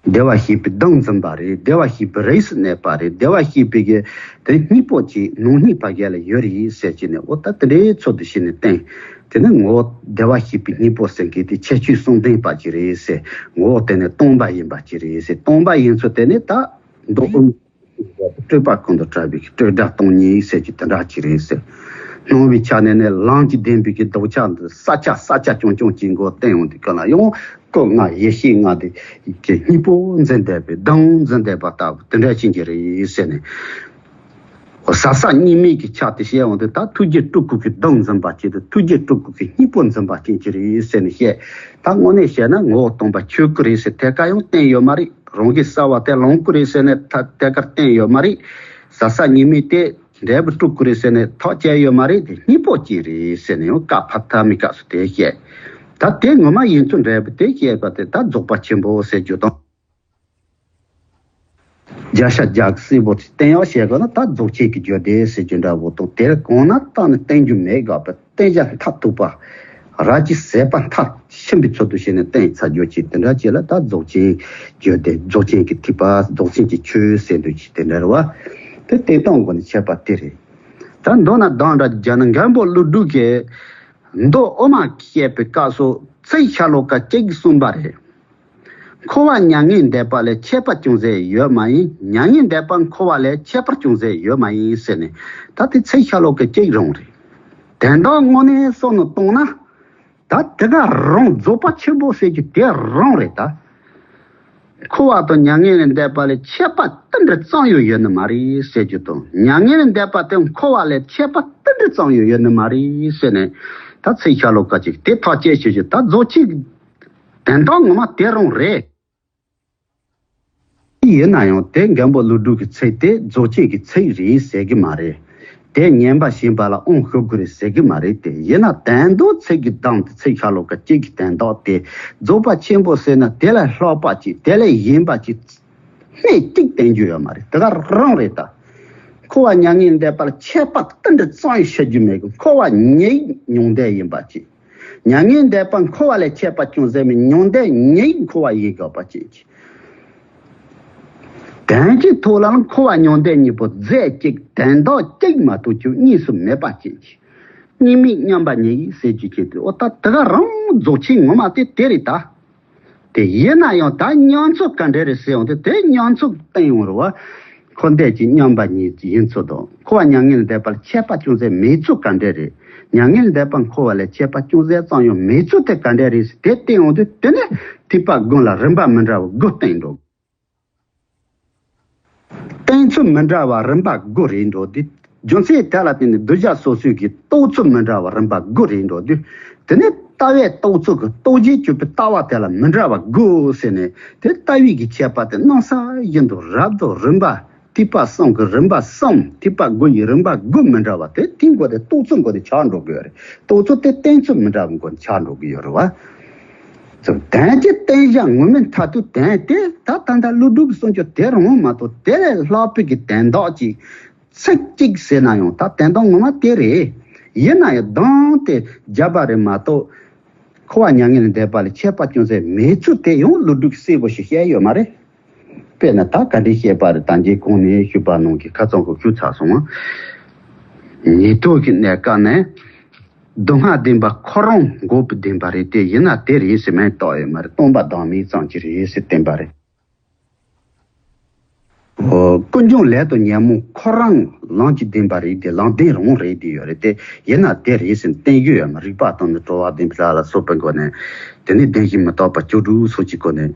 བདེ་བར་གཤེགས་པའི་གདུང་འཛིན་པ་རེད། བདེ་བར་གཤེགས་པའི་རིས་སུ་གནས་པ་རེད། བདེ་བར་གཤེགས་པའི་གི་དེ་སྙིང་པོ་ཅིག་ནང་སྙིང་ཕ་གི་ལ་ཡོད་རེད་ཟེར་གྱི་ནས། འོ་ད་དེ་འདྲའི་ཚུལ་དུ་བྱས་ནས་བསྟན། དེ་ནི་ངོ་བོ་བདེ་བར་གཤེགས་པའི་སྙིང་པོ་ཟེར་མཁན་དེ་ཁྱད་ཆོས་གསུམ་ལྡན་པ་ཅིག་རེད་ཟེར། ངོ་བོ་དེ་ནི་སྟོང་པ་ཡིན་པ་ཅིག་རེད་ཟེར། སྟོང་པ་ཡིན་ཚུལ་དེ་ནི་ད་མདོ་དབུས་སྤྲོས་པ་ཀུན་ཏུ་བྲལ་བའི་སྤྲོས་བྲལ་སྟོང་ཉིད་ཟེར་གྱི་དེ་འདྲ་ཅིག་རེད་ཟེར། སྣང་བའི་ཆ་ནས་ནི་ལམ་གྱི་བདེན་པའི་གི་ལྡོག་ཆ་འདི་ས་ཆ་ས་ཆ་ཆུང་ཆུང་གཅིག་མགོ་བསྟན་ཡོང་དུས་ག་ལ་ཡང་སྐུ་ལྔ་ཡེ་ཤེས་ལྔ་དེ་གི་སྙིང་པོ་འཛིན་བསྡད་པའི་གདུང་འཛིན་བསྡད་པ་ལྟ་བུ་དེ་འདྲ་ཅན་གྱི་རེད་ཟེར་ནས། ཟབ་གསལ་གཉིས་མེད་ཀྱི་ཆ་དེ་བཤད་འོང་དུས་ད་ཐུགས་རྗེ་སྤྲུལ་སྐུ་གི་གདུང་འཛིན་པ་ཅིག་དང་ཐུགས་རྗེ་སྤྲུལ་སྐུ་གི་སྙིང་པོ་འཛིན་པ་ཅན་གྱི་རེད་ཟེར་ནས་བཤད། ད་དངོས་གནས་བཤད་ན་ངོ་བོ་སྟོང་པ་ཆོས་སྐུ་རེད་ཟེར་ཐད་ཀར་ཡང་བསྟན་ཡོད་མ་རེད། རང་གི་གསལ་བ་དེ་ལོངས་སྐུ་རེད་ཟེར་ནས་ཐད་ཀར་བསྟན་ཡོད་མ་རེད། ཟབ་གསལ་གཉིས་མེད་དེ་འབྲས་བུ་སྤྲུལ་སྐུ་རེད་ཟེར་ནས་ཐག་བཅད་ཡོད་མ་རེད། དེ་སྙིང་པོ་ཅན་རེད་ཟེར་ནས་ཡང་བཀའ་ཕབ་ཐབས་མེད་སྐབས་སུ་དེ་བཤད། ད་དེ་ངོ་མ་ཡིན་ཚུལ་འབྲས་བུ་དེ་བཤད་པ་དེ་ད་རྫོགས་པ་ཆེན་པོ་ཟེར་རྒྱུ་དང་། རྒྱལ་སྲས་རྒྱལ་གྱི་སྲས་པོ་དེ་བསྟན་ཡག་བཤད་དགོས་ན་ད་རྫོགས་ཆེན་གྱི་རྒྱུད་སྡེ་ཟེར་རྒྱུ་འདྲ་བོ་དང་དེར་གོང་ན་བཏང་ནས་བསྟན་རྒྱུ་མེད་དགག་པ། བསྟན་བྱ་མཐར་ཐུག་པ། རབ་ཀྱི་ཟད་པ་མཐར་ཕྱིན་པའི་ཚུལ་དུ་བྱས་ནས་བསྟན་ཚར་རྒྱུ་ཅིག་དེ་འདྲ་ཅིག་ལ་ད་རྫོགས་ཆེན་རྒྱུད་སྡེ་རྫོགས་ཆེན་གྱི་ཐེག་པ་རྫོགས་ཆེན་གྱི་ཆོས་ཟེར་འདོད་ཅིག་དེ་འདྲ་རེད་བ། དེ་བསྟན་སྟངས་སྒོ་ནས་འཆད་པ་དེ་རེད། ད་མདོར་ན་གདངས་འདྲ་བརྒྱབ་ན་མགོན་པོ་ཀླུ་སྒྲུབ་ཀྱིས་མདོ་དབུ་མ་བཤད་པའི་སྐབས་སུ་ཚིག་ཤ་ལོ་ཀ་གཅིག་གསུངས་པ་རེད། འཁོར་བ་མྱ་ངན་འདས་པ་ལས་ཁྱད་པར་ཅུང་ཟད་ཡོད་མ་ཡིན། མྱ་ངན་འདས་པ་འཁོར་བ་ལས་ཁྱད་པར་ཅུང་ཟད་ཡོད་མ་ཡིན་ཟེར་ནས་ད་དེ་ཚིག་ཤ་ལོ་ཀ་གཅིག་རང་རེད། དོན་དག་དངོས་གནས་བསམ་བློ་བཏང་ན། ད་དེ་ག་རང་རྫོགས་པ་ཆེན་པོ་ཟེར་རྒྱུ་དེ་རང་རེད་ད། འཁོར་བ་དང་མྱ་ངན་ལས་འདས་པ་ལས་ཁྱད་པར་ཏིལ་འབྲུ་ཙམ་ཡང་ཡོད་ནི་མ་རེད་ཟེར་རྒྱུ་དང་མྱ་ངན་ལས་འདས་པ་དེ་འཁོར་བ་ལས་ཁྱད་པར་ཏིལ་འབྲུ་ཙམ་ཡང་ཡོད་ནི་མ་རེད་ཟེར་ནས་ད་ཚིག་ཤ་ལོ་ཀ་གཅིག་དེ་ཐག་བཅད་ཤེས་ཀྱི་ད་རྫོགས་ཆེན་དོན་དག་ངོ་མ་དེ་རང་རེད། ཡིན་ན་ཡང་དེ་མགོན་པོ་ཀླུ་སྒྲུབ་ཀྱི་ཚིག་དེ་རྫོགས་ཆེན་གྱི་ཚིག་རེད་ཟེར་གྱི་མ་རེད། དེ་ཉན་པ་ཞེས་པ་ལ་དབང་ཞུ་དགོས་རེད་ཟེར་གྱི་མ་རེད་དེ། ཡིན་ན་དོན་དག་ཚིག་གི་གདངས་དེ་ཚིག་ཤ་ལོ་ཀ་གཅིག་གི་དོན་དག་དེ་རྫོགས་པ་ཆེན་པོ་ཟེར་ན་དེ་ལས་ལྷག་པ་ཅིག་དེ་ལས་གཞན་པ་ཅིག་སྣེ་གཅིག་བསྟན་རྒྱུ་ཡོད་མ་རེད། དེ་ག་རང་རེད་ད། འཁོར་བ་མྱ་ངན་འདས་པ་ལ་ཁྱད་པར་ཏིལ་འབྲུ་ཙམ་ཡང་བཤད་རྒྱུ་མེད་གི། འཁོར་བ་ཉིད་མྱང་འདས་ཡིན་པ་ཅིག་མྱ་ངན་འདས་པ་འཁོར་བ་ལས་ཁྱད་པར་ཅུང་ཟད་མེད། མྱང་འདས་ཉིད་འཁོར་བ་ཡིན་དགག་པ་ཅན་གྱི། དོན་གྱི་ཐོག་ལ་འཁོར་བ་མྱང་འདས་གཉིས་པོ་རྫས་གཅིག་དོན་དག་གཅིག་མ་གཏོགས་ཀྱང་གཉིས་སུ་མེད་པ་ཅན་གྱི། གཉིས་མེད་མཉམ་པ་ཉིད་ཟེར་རྒྱུ་ཅན་དེ། འོ་ད་དེ་ག་རང་རྫོགས་ཆེན་ངོ་མ་དེ་དེ་རེད་ད། དེ་ཡིན་ན་ཡང་ད་མཉམ་ཚུལ་ག་འདྲ་རེད་ཟེར་ཡོང་དུས་དེ་མཉམ་ཚུལ་བསྟན་ཡོང་རེད་བ། འཁོར་འདས་ཀྱི་མཉམ་པ་ཉིད་ཡིན་ཚུལ་དང་འཁོར་བ་མྱ་ངན་ལས་འདས་པ་ལ་ཁྱད་པར་ཅུང་ཟད་མེད་ཚུལ་ག་འདྲ་རེད། མྱ་ངན་ལས་འདས་པ་འཁོར་བ་ལས་ཁྱད་པར་ཅུང་ཟད་ཙམ་ཡང་མེད་ཚུལ་དེ་ག་འདྲ་རེད་ཟེར་དེ་བསྟན་ཡོང་དུས་དེ་ནི་ཐེག་པ་དགུ་ལ་རིམ་པ་མི་འདྲ་བ་དགུ་བསྟན་འགྲོ། བསྟན་ཚུལ་མི་འདྲ་བ་རིམ་པ་དགུ་རེད་འགྲོ་དུས། རྒྱུ་མཚན་དེ་ལ་བརྟེན་ནས་གདུལ་བྱ་སོ་སོའི་གི་རྟོགས་ཚུལ་མི་འདྲ་བ་རིམ་པ་དགུ་རེད་འགྲོ་དུས། དེ་ནས་ལྟ་བའི་རྟོགས་ཚུལ་གྱི་རྟོགས་བྱའི་གྱུར་པའི་ལྟ་བ་དེ་ལ་མི་འདྲ་བ་དགུ་ཟེར་ནས་དེ་ལྟ་བའི་གི་ཁྱད་པར་དེ་སྣང་ས་བཞིན་དུ་རབ་ཏུ་རིམ་པ་ཐེག་པ་གསུམ་གྱི་རིམ་པ་གསུམ། ཐེག་པ་དགུ་ཡི་རིམ་པ་དགུ་མི་འདྲ་བ་དེ་དེའི་སྒོ་དེ་རྟོགས་ཚུལ་སྒོ་དེ་ཆགས་འགྲོ་གི་ཡོད་རེད། རྟོགས་ཚུལ་དེ་བསྟན་ཚུལ་མི་འདྲ་བའི་སྒོ་ནས་ཆགས་འགྲོ་གི་ཡོད་རེད་བ། དོན་གྱི་བསྟན་བྱ་ངོ་མའི་མཐར་ཐུག་དོན་དེ་ད་ད་ལྟ་ཀླུ་སྒྲུབ་ཀྱི་གསུང་ཆོས་དེ་རང་མ་གཏོགས་དེ་ལས་ལྷག་པའི་གི་དོན་དག་ཅིག་ཚིག་གཅིག་ཟེར་ན་ཡང་ད་དོན་དག་ངོ་མ་དེ་རེད། ཡིན་ན་ཡང་གདངས་དེ་བརྒྱབ་པ་རེད་མ་གཏོགས་འཁོར་བ་མྱ་ངན་ལས་འདས་པ་ལས་ཁྱད་པར་ཅུང་ཟད་མེད་ཚུལ་དེ་ཡང་ཀླུ་སྒྲུབ་ཀྱིས་གསལ་པོ་ཞིག་བཤད་ཡོད་མ་རེད། དཔེར་ན་ད་ག་འདྲས་བཤད་པ་རེད། ད་རྗེས་གོང་ནས་ཞུས་པ་ནང་གི་ཁ་ཚང་གི་ཞུ་ཚར་སོང་ང་། ཉན་ཐོས་ཀྱི་གནས་སྐབས་ནས། སྡུག་བསྔལ་བདེན་པ་ཁོ་རང་འགོག་པའི་བདེན་པ་རེད་དེ། ཡིན་ན་དེ་རེད་ཟེར་མིན་བཏགས་ཡོད་མ་རེད། སྟོང་པ་བདག་མེད་ཙམ་གྱི་རེད་ཟེར་བསྟན་པ་རེད། ཀུན་འབྱུང་ལས་དང་ཉོན་མོངས་ཁོ་རང་ལམ་གྱི་བདེན་པ་རེད་དེ། ལམ་བདེན་རང་རེད་དེ་ཡོད་རེད་དེ། ཡིན་ན་དེ་རེད་ཟེར་བསྟན་རྒྱུ་ཡོད་མ་རེད། རིགས་པ་དང་ནི་གྲོལ་བ་བདེན་པ་ལ་སོགས་པའི་སྒོ་ནས། དེ་ནི་བདེན་བཞི་མི་རྟག་པ་བཅུ་དྲུག་སོགས་ཀྱི་སྒོ་ནས་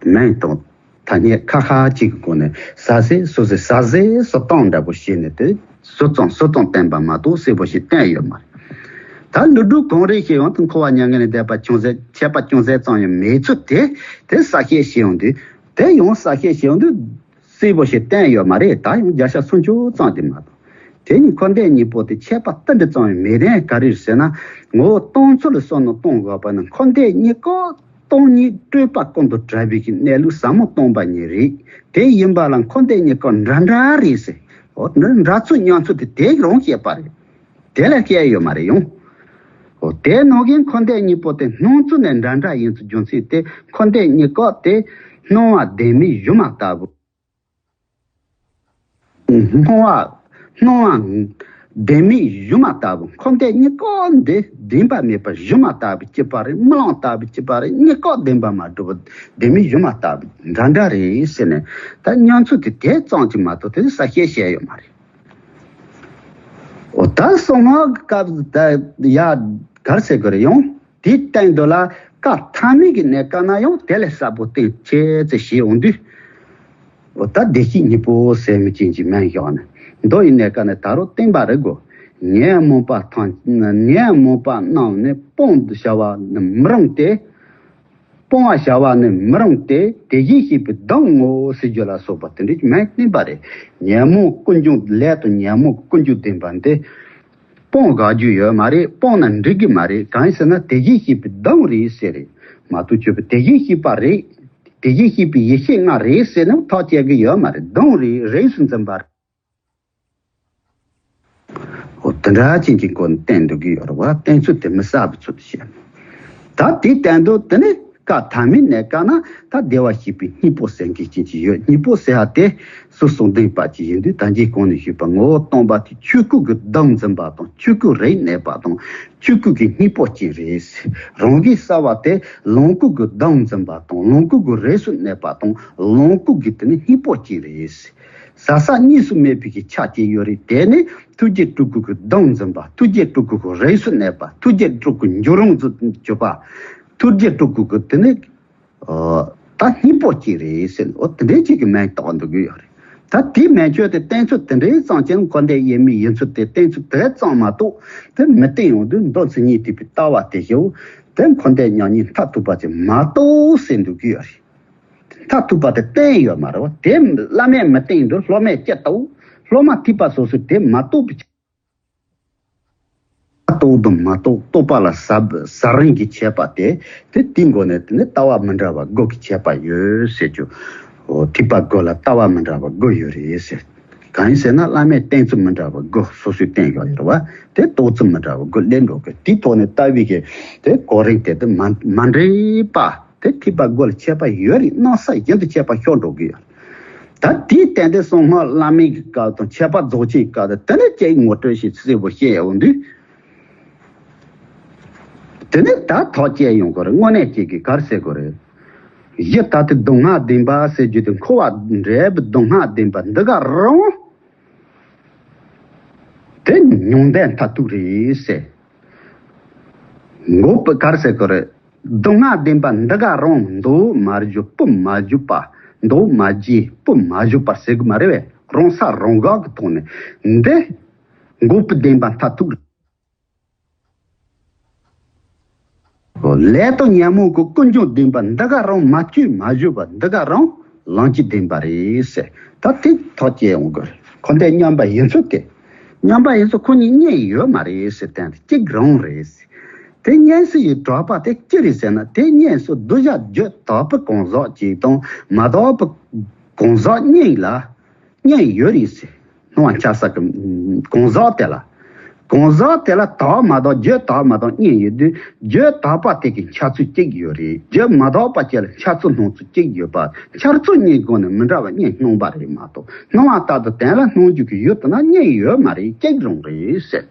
མིན་དང་། ཐ་སྙད་ཁ་ཁ་ཅིག་གི་སྒོ་ནས་ཟ་ཟེར་ཟོ་ཟེར་ཟ་ཟེར་ཟོ་སྟངས་འདྲ་པོ་བྱས་ནས་དེ་ཟོ་ཙམ་ཟོ་ཙམ་བསྟན་པ་མ་གཏོགས་གསལ་པོ་ཞིག་བསྟན་ཡོད་མ་རེད། ད་ཀླུ་སྒྲུབ་གང་རེད་ཞེས་ཡང་དུ་འཁོར་བ་མྱ་ངན་ལས་འདས་པ་ཅུང་ཟད་ཁྱད་པར་ཅུང་ཟད་ཙམ་ཡང་མེད་ཚུལ་དེ་དེ་གསལ་བཤད་བྱས་ཡོང་དུས། དེ་ཡང་གསལ་བཤད་བྱས་ཡོང་དུས་གསལ་པོ་ཞིག་བསྟན་ཡོད་མ་རེད། ད་ཡང་རྒྱལ་སྲས་གསུང་ཆོས་ཙམ་དེ་མ་གཏོགས། དེ་ནི་འཁོར་འདས་གཉིས་པོ་དེ་ཁྱད་པར་ཏིལ་འབྲུ་ཙམ་ཡང་མེད་དོན་ག་རེ་རེད་ཟེར་ན། ངོ་བོ་སྟོང་ཚུལ་ལ་བསམ་བློ་གཏོང་དགོས་པ་ནི་འཁོར་འདས་གཉིས་ཀ་སྟོང་ཉིད་སྤྲོས་པ་ཀུན་ཏུ་བྲལ་བའི་གི་གནས་ལུགས་ཟབ་མོ་སྟོང་པ་ཉིད་རེད། དེ་ཡིན་པ་ལ་འཁོར་འདས་གཉིས་ཀ་འདྲ་འདྲ་རེད་ཟེར། འོ་འདྲ་འདྲ་ཚུལ་མཉམ་ཚུལ་དེ་དེ་རང་བཤད་པ་རེད། དེ་ལས་སྐྱེ་ཡོད་མ་རེད་ཡོང་། འོ་དེ་ནང་གི་འཁོར་འདས་གཉིས་པོ་དེ་སྣང་ཚུལ་ནས་འདྲ་འདྲ་ཡིན་ཚུལ་རྒྱུ་མཚན་དེ། འཁོར་འདས་གཉིས་ཀ་དེ་སྣང་བ་བདེན་མེད་སྒྱུ་མ་ལྟ་བུ། སྣང་བ་སྣང་བ་བདེན་མེད་སྒྱུ་མ་ལྟ་བུ། འཁོར་འདས་གཉིས་ཀ་འདི་བདེན་པ་མེད་པར་སྒྱུ་མ་ལྟ་བུ་སྐྱེས་པ་རེད། རྨི་ལམ་ལྟ་བུ་སྐྱེས་པ་རེད། གཉིས་ཀ་བདེན་པ་མ་གྲུབ་པ་བདེན་མེད་སྒྱུ་མ་ལྟ་བུ་འདྲ་འདྲ་རེད་ཟེར་ནས། ད་མཉམ་ཚུལ་དེ་དེ་ཙམ་གྱིས་མ་གཏོགས་དེ་གསལ་བཤད་བྱས་ཡོད་མ་རེད། འོ་ད་གསང་སྔགས་ཀྱི་སྐབས་ད་ཡ་གར་ཟེར་དགོས་རེད་ཡོང་། དེའི་སྟེང་དུ་ལ་བཀའ་ཐ་མའི་གི་གནས་སྐབས་ན་ཡང་དེ་ལས་ཟབ་པོ་བསྟན་ཆེ་ཙེ་ཞེས་འོང་དུས། འོ་ད་བདེ་གཤེགས་གཉིས་པོ་ཟེར་མི་ཅན་གྱི་མིང་བཞག་ནས་མདོ་ཡི་གནས་སྐབས་ན་ད་རུང་བསྟན་པ་རེད་གོ། ཉོན་མོངས་པ་ཐམས་ཉོན་མོངས་པ་རྣམས་ནི་སྤོང་དུ་བྱ་བ་ནི་མི་རུང་སྟེ། སྤོང་བར་བྱ་བ་ནི་མི་རུང་སྟེ། དེ་བཞིན་གཤེགས་པའི་གདུང་ངོ་ཟེར་རྒྱུ་ལ་སོགས་པ་དེ་འདྲའི་མིང་བསྟན་པ་རེད། ཉོན་མོངས་ཀུན་འབྱུང་ལས་དང་ཉོན་མོངས་ཀུན་འབྱུང་བདེན་པ་འདི་སྤོང་དགའ་རྒྱུ་ཡོད་མ་རེད། སྤོང་ན་འགྲིག་གི་མ་རེད། གང་ཡིན་ཟེར་ན་དེ་བཞིན་གཤེགས་པའི་གདུང་རེད་ཟེར་རེད་མ་གཏོགས་ཁྱོད་པའི་དེ་བཞིན་གཤེགས་པ་རེད། དེ་བཞིན་གཤེགས་པའི་ཡེ་ཤེས་ལྔ་རེད་ཟེར་ནས་ཐག་བཅད་གི་ཡོད་མ་རེད། གདུང་རེད། རིས་སུ་འཛིན་པ་རེད། འོ་དེ་འདྲ་ཅན་གྱི་སྒོ་ནས་བསྟན་འདུག་གི་ཡོད་རེད་བ། བསྟན་ཚུལ་དེ་མི་གསལ་བའི་ཚུལ་དུ་བཤད། ད་དེའི་སྟེང་དུ་དེ་ནི་བཀའ་ཐ་མའི་གནས་སྐབས་ན་ད་བདེ་བར་གཤེགས་པའི་སྙིང་པོ་ཟེར་མཁན་ཅན་ཅིག་ཡོད། སྙིང་པོ་ཟེར་ཡ་དེ་སོ་སོ་འདོན་པ་ཅིག་ཡིན་དུས། ད་ཅི་གོང་ནས་ཞུས་པ་ངོ་བོ་སྟོང་པ་དེ་ཆོས་སྐུ་གི་གདུང་འཛིན་པ་དང་། ཆོས་སྐུ་རིས་གནས་པ་དང་། ཆོས་སྐུ་གི་སྙིང་པོ་ཅན་རེད། རང་གི་གསལ་བ་དེ་ལོངས་སྐུ་གི་གདུང་འཛིན་པ་དང་། ལོངས་སྐུ་གི་རིས་སུ་གནས་པ་དང་། ལོངས་སྐུ་གི་དེ་ནི་སྙིང་པོ་ཅན་རེད། གསལ་གསལ་གཉིས་སུ་མེད་པའི་གི་ཆ་དེ་ཡོད་རེད། དེ་ནི་ཐུགས་རྗེ་སྤྲུལ་སྐུ་གི་གདུང་འཛིན་པ། ཐུགས་རྗེ་སྤྲུལ་སྐུ་གི་རིས་སུ་གནས་པ། ཐུགས་རྗེ་སྤྲུལ་སྐུ་འཇུག་རུང་དུ་གྱུར་པ། ཐུགས་རྗེ་སྤྲུལ་སྐུ་གི་དེ་ནི་ཨོ་ད་སྙིང་པོ་ཅན་རེད་ཟེར། འོ་དེ་འདྲའི་ཅིག་གི་མིང་བཏགས་འདུག་གི་ཡོད་རེད། ད་དེའི་མན་ཆད་དེ་བསྟན་ཚུལ་དེ་འདྲའི་ཙམ་ཅན། འཁོར་འདས་དབྱེར་མེད་ཡིན་ཚུལ་དེ་བསྟན་ཚུལ་དེ་ཙམ་མ་གཏོགས་དེ་མི་བསྟན་ཡོང་དུས། མདོ་མཚན་ཉིད་ཐེག་པའི་ལྟ་བ་དེ་བཞིན་དེ་འཁོར་འདས་མྱ་ངན་མཐར་ཐུག་པ་ཅིག་མ་གཏོགས་ཟེར་འདུག་གི་ཡོད་རེད། མཐར་ཐུག་པ་དེ་བསྟན་ཡོད་མ་རེད་བ། དེ་བླ་མས་མི་བསྟན་དུས་སློབ་མས་ཅི་རྟོགས། སློབ་མ་ཐེག་པ་སོ་སོས་དེ་མ་རྟོགས་པའི་ཆ། རྟོགས་དང་མ་རྟོགས། རྟོགས་པ་ལ་ཟབ་ཟབ་རིམ་གྱི་ཁྱད་པར་དེ་དེ་དེའི་སྒོ་ནས་དེ་ནི་ལྟ་བ་མི་འདྲ་བ་དགུ་གི་ཁྱད་པར་ཡོད་ཟེར་རྒྱུ། འོ་ཐེག་པ་དགུ་ལ་ལྟ་བ་མི་འདྲ་བ་དགུ་ཡོད་རེད་ཟེར། གང་ཡིན་ཟེར་ན་བླ་མས་བསྟན་ཚུལ་མི་འདྲ་བ་དགུ་སོ་སོས་བསྟན་ཡོད་རེད་བ། དེ་རྟོགས་ཚུལ་མི་འདྲ་བ་དགུ་སླེབས་འགྲོ་གི། དེའི་ཐོག་ནས་ལྟ་བའི་གི་དེ་གོ་རིམ་དེ་དེ་མ་མ་འདྲེས་པ། དེ་ཐེག་པ་དགུ་ལ་ཁྱད་པར་ཡོད་རེད། སྣང་ས་བཞིན་དུ་ཁྱད་པར་ཤོར་འགྲོ་གི་ཡོད། ད་དེའི་སྟེང་དེ་གསང་སྔགས་བླ་མེད་ཀྱི་སྐབས་དང་ཁྱད་པར་རྫོགས་ཆེན་སྐབས་དང་དེ་ནས་ཅིག་ངོ་སྤྲོད་ཞིག་གསལ་པོ་བཤད་ཡོང་དུས། དེ་ནས་ད་ཐག་བཅད་ཡོང་གི་རེད། དངོས་གནས་ཅིག་གི་གར་ཟེར་དགོས་རེད། གཞི་ད་ལྟ་སྡུག་བསྔལ་བདེན་པ་ཟེར་རྒྱུ་དེ་འཁོར་བ་འདྲེས་པའི་སྡུག་བསྔལ་བདེན་པ་འདི་ག་རང་དེ་མྱང་འདས་མཐར་ཐུག་རེད་ཟེར། འགོག་པའི་གར་ཟེར་དགོས་རེད། སྡུག་བསྔལ་བདེན་པ་འདི་ག་རང་མདོ་མ་བཞུགས་པོ་མ་བཞུགས་པ། མདོ་མ་བརྗེད་པོ་མ་བཞུགས་པར་ཟེར་གི་མ་རེད་བས། རང་ས་རང་འགག་གི་ཐོག་ནས་འདི་འགོག་པའི་བདེན་པ་མཐར་ཐུག་རེད། ལས་དང་ཉོན་མོངས་ཀྱི་ཀུན་འབྱུང་བདེན་པ་འདི་ག་རང་མ་བཅོས་མ་བཞུགས་པ་འདི་ག་རང་ལམ་གྱི་བདེན་པ་རེད་ཟེར། ད་དེ་ཐག་བཅད་ཡོང་དགོས། འཁོར་འདས་མཉམ་པ་ཡིན་ཚུལ་དེ། མཉམ་པ་ཡིན་ཚུལ་ཁོ་གཉིས་གཉིས་ཡོད་མ་རེད་ཟེར། དེ་གཅིག་རང་རེད་ཟེར། དེ་གཉིས་སུ་ཡི་གྲགས་པ་དེ་ཅི་རེད་ཟེར་ན། དེ་གཉིས་སུ་གདུལ་བྱ་རྒྱུད་དག་པའི་གང་ཟག་ཅིག་དང་མ་དག་པའི་གང་ཟག་གཉིས་ལ་གཉིས་ཡོད་རེད་ཟེར། སྣང་བ་འཆར་ས་གི་གང་ཟག་དེ་ལ། གང་ཟག་དེ་ལ་དག་མ་དག་རྒྱུད་དག་མ་དག་གཉིས་ཡོད་དུས། རྒྱུད་དག་པ་དེ་གི་འཆར་ཚུལ་གཅིག་ཡོད་རེད། རྒྱུད་མ་དག་པ་དེ་ལ་འཆར་ཚུལ་སྣང་ཚུལ་གཅིག་ཡོད་པ། འཆར་ཚུལ་གཉིས་སྒོ་ནས་མི་འདྲ་བ་གཉིས་སྣང་བ་རེད་མ་གཏོགས། སྣང་བ་ལྟར་དུ་དོན་ལ་སྣང་རྒྱུ་གི་ཡུལ་དེ་ན་གཉིས་ཡོད་མ་རེད། གཅིག་རང་རེད་ཟེར།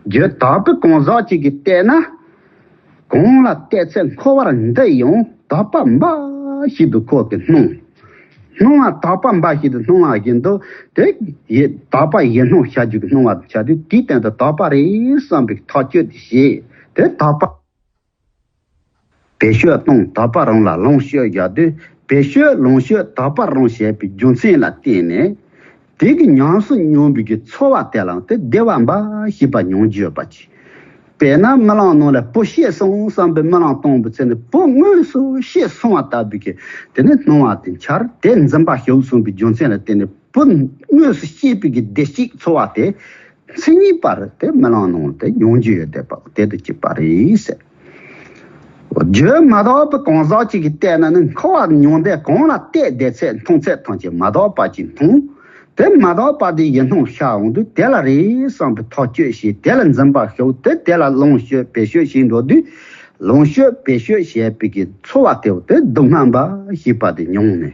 རྒྱུད་དག་པའི་གང་ཟག་ཅིག་གིས་བལྟས་ན། གང་ལ་བལྟས་ཚད་འཁོར་བར་འདི་ཡང་དག་པ་འབའ་ཞིག་ཏུ་ཁོ་གིས་སྣང་། སྣང་བ་དག་པ་འབའ་ཞིག་ཏུ་སྣང་བ་བཞིན་དུ། དེ་ཡི་དག་པ་ཡིད་སྣང་བྱ་རྒྱུ་གི་སྣང་བ་དུ་བྱ་དུས། དེའི་སྟེང་དུ་དག་པ་རེད་བསམ་པའི་ཐག་གཅོད་དེ་བྱེད། དེ་དག་པ། བེད་སྤྱོད་དང་དག་པ་རང་ལ་ལོངས་སྤྱོད་བཞག་དུས། བེད་སྤྱོད་ལོངས་སྤྱོད་དག་པ་རང་བྱས་པའི་རྒྱུ་མཚན་ལ་བརྟེན་ནས། དེ་གི་ཉམས་སུ་མྱོང་བའི་གི་ཚོར་བ་དེ་ལའང་དེ་བདེ་བ་འབའ་ཞིག་པ་མྱོང་རྒྱུ་ཡོད་པ་ཅིག་དཔེར་ན་རྨི་ལམ་ནང་ལ་བུ་ཤི་སོང་བསམ་པའི་རྨི་ལམ་བཏང་བའི་ཚེ་ནི་བུ་དངོས་སུ་ཤི་སོང་བ་ལྟ་བུའི་གི་དེ་ནི་སྣང་བ་དེ་འཆར། དེ་འཛིན་པ་ཞུགས་སོང་བའི་རྒྱུ་མཚན་ལ་བརྟེན་ནས་བུ་དངོས་སུ་ཤི་བའི་གི་བདེ་སྐྱིད་ཚོར་བ་དེ་མཚན་ཉིད་པར་དེ་རྨི་ལམ་ནང་དེ་མྱོང་རྒྱུ་ཡོད་བསྡད་པ་དེ་དང་གཅིག་པ་རེད་ཟེར། རྒྱུད་མ་དག་པའི་གང་ཟག་ཅིག་གིས་བལྟས་ན་ནི། འཁོར་བ་མྱང་འདས་གང་ལ་བལྟས་བསྡད་ཚད་མཐོང་ཚད་ཐམས་ཅད་མ་དག་པ་ཅིག་མཐོང་། དེ་མ་དག་པ་དེ་ཡིད་སྣང་ཤར་འོང་དུས་དེ་ལ་རེད་བསམ་པའི་ཐག་གཅོད་བྱས། དེ་ལ་འཛིན་པ་ཞུགས་ཏེ་དེ་ལ་ལོངས་སྤྱོད་བེད་སྤྱོད་བྱེད་འགྲོ་དུས། ལོངས་སྤྱོད་བེད་སྤྱོད་བྱས་པའི་གི་ཚོར་བ་དེ་བོ་དེ་སྡུག་བསྔལ་འབའ་ཞིག་པ་དེ་མྱོང་ནས།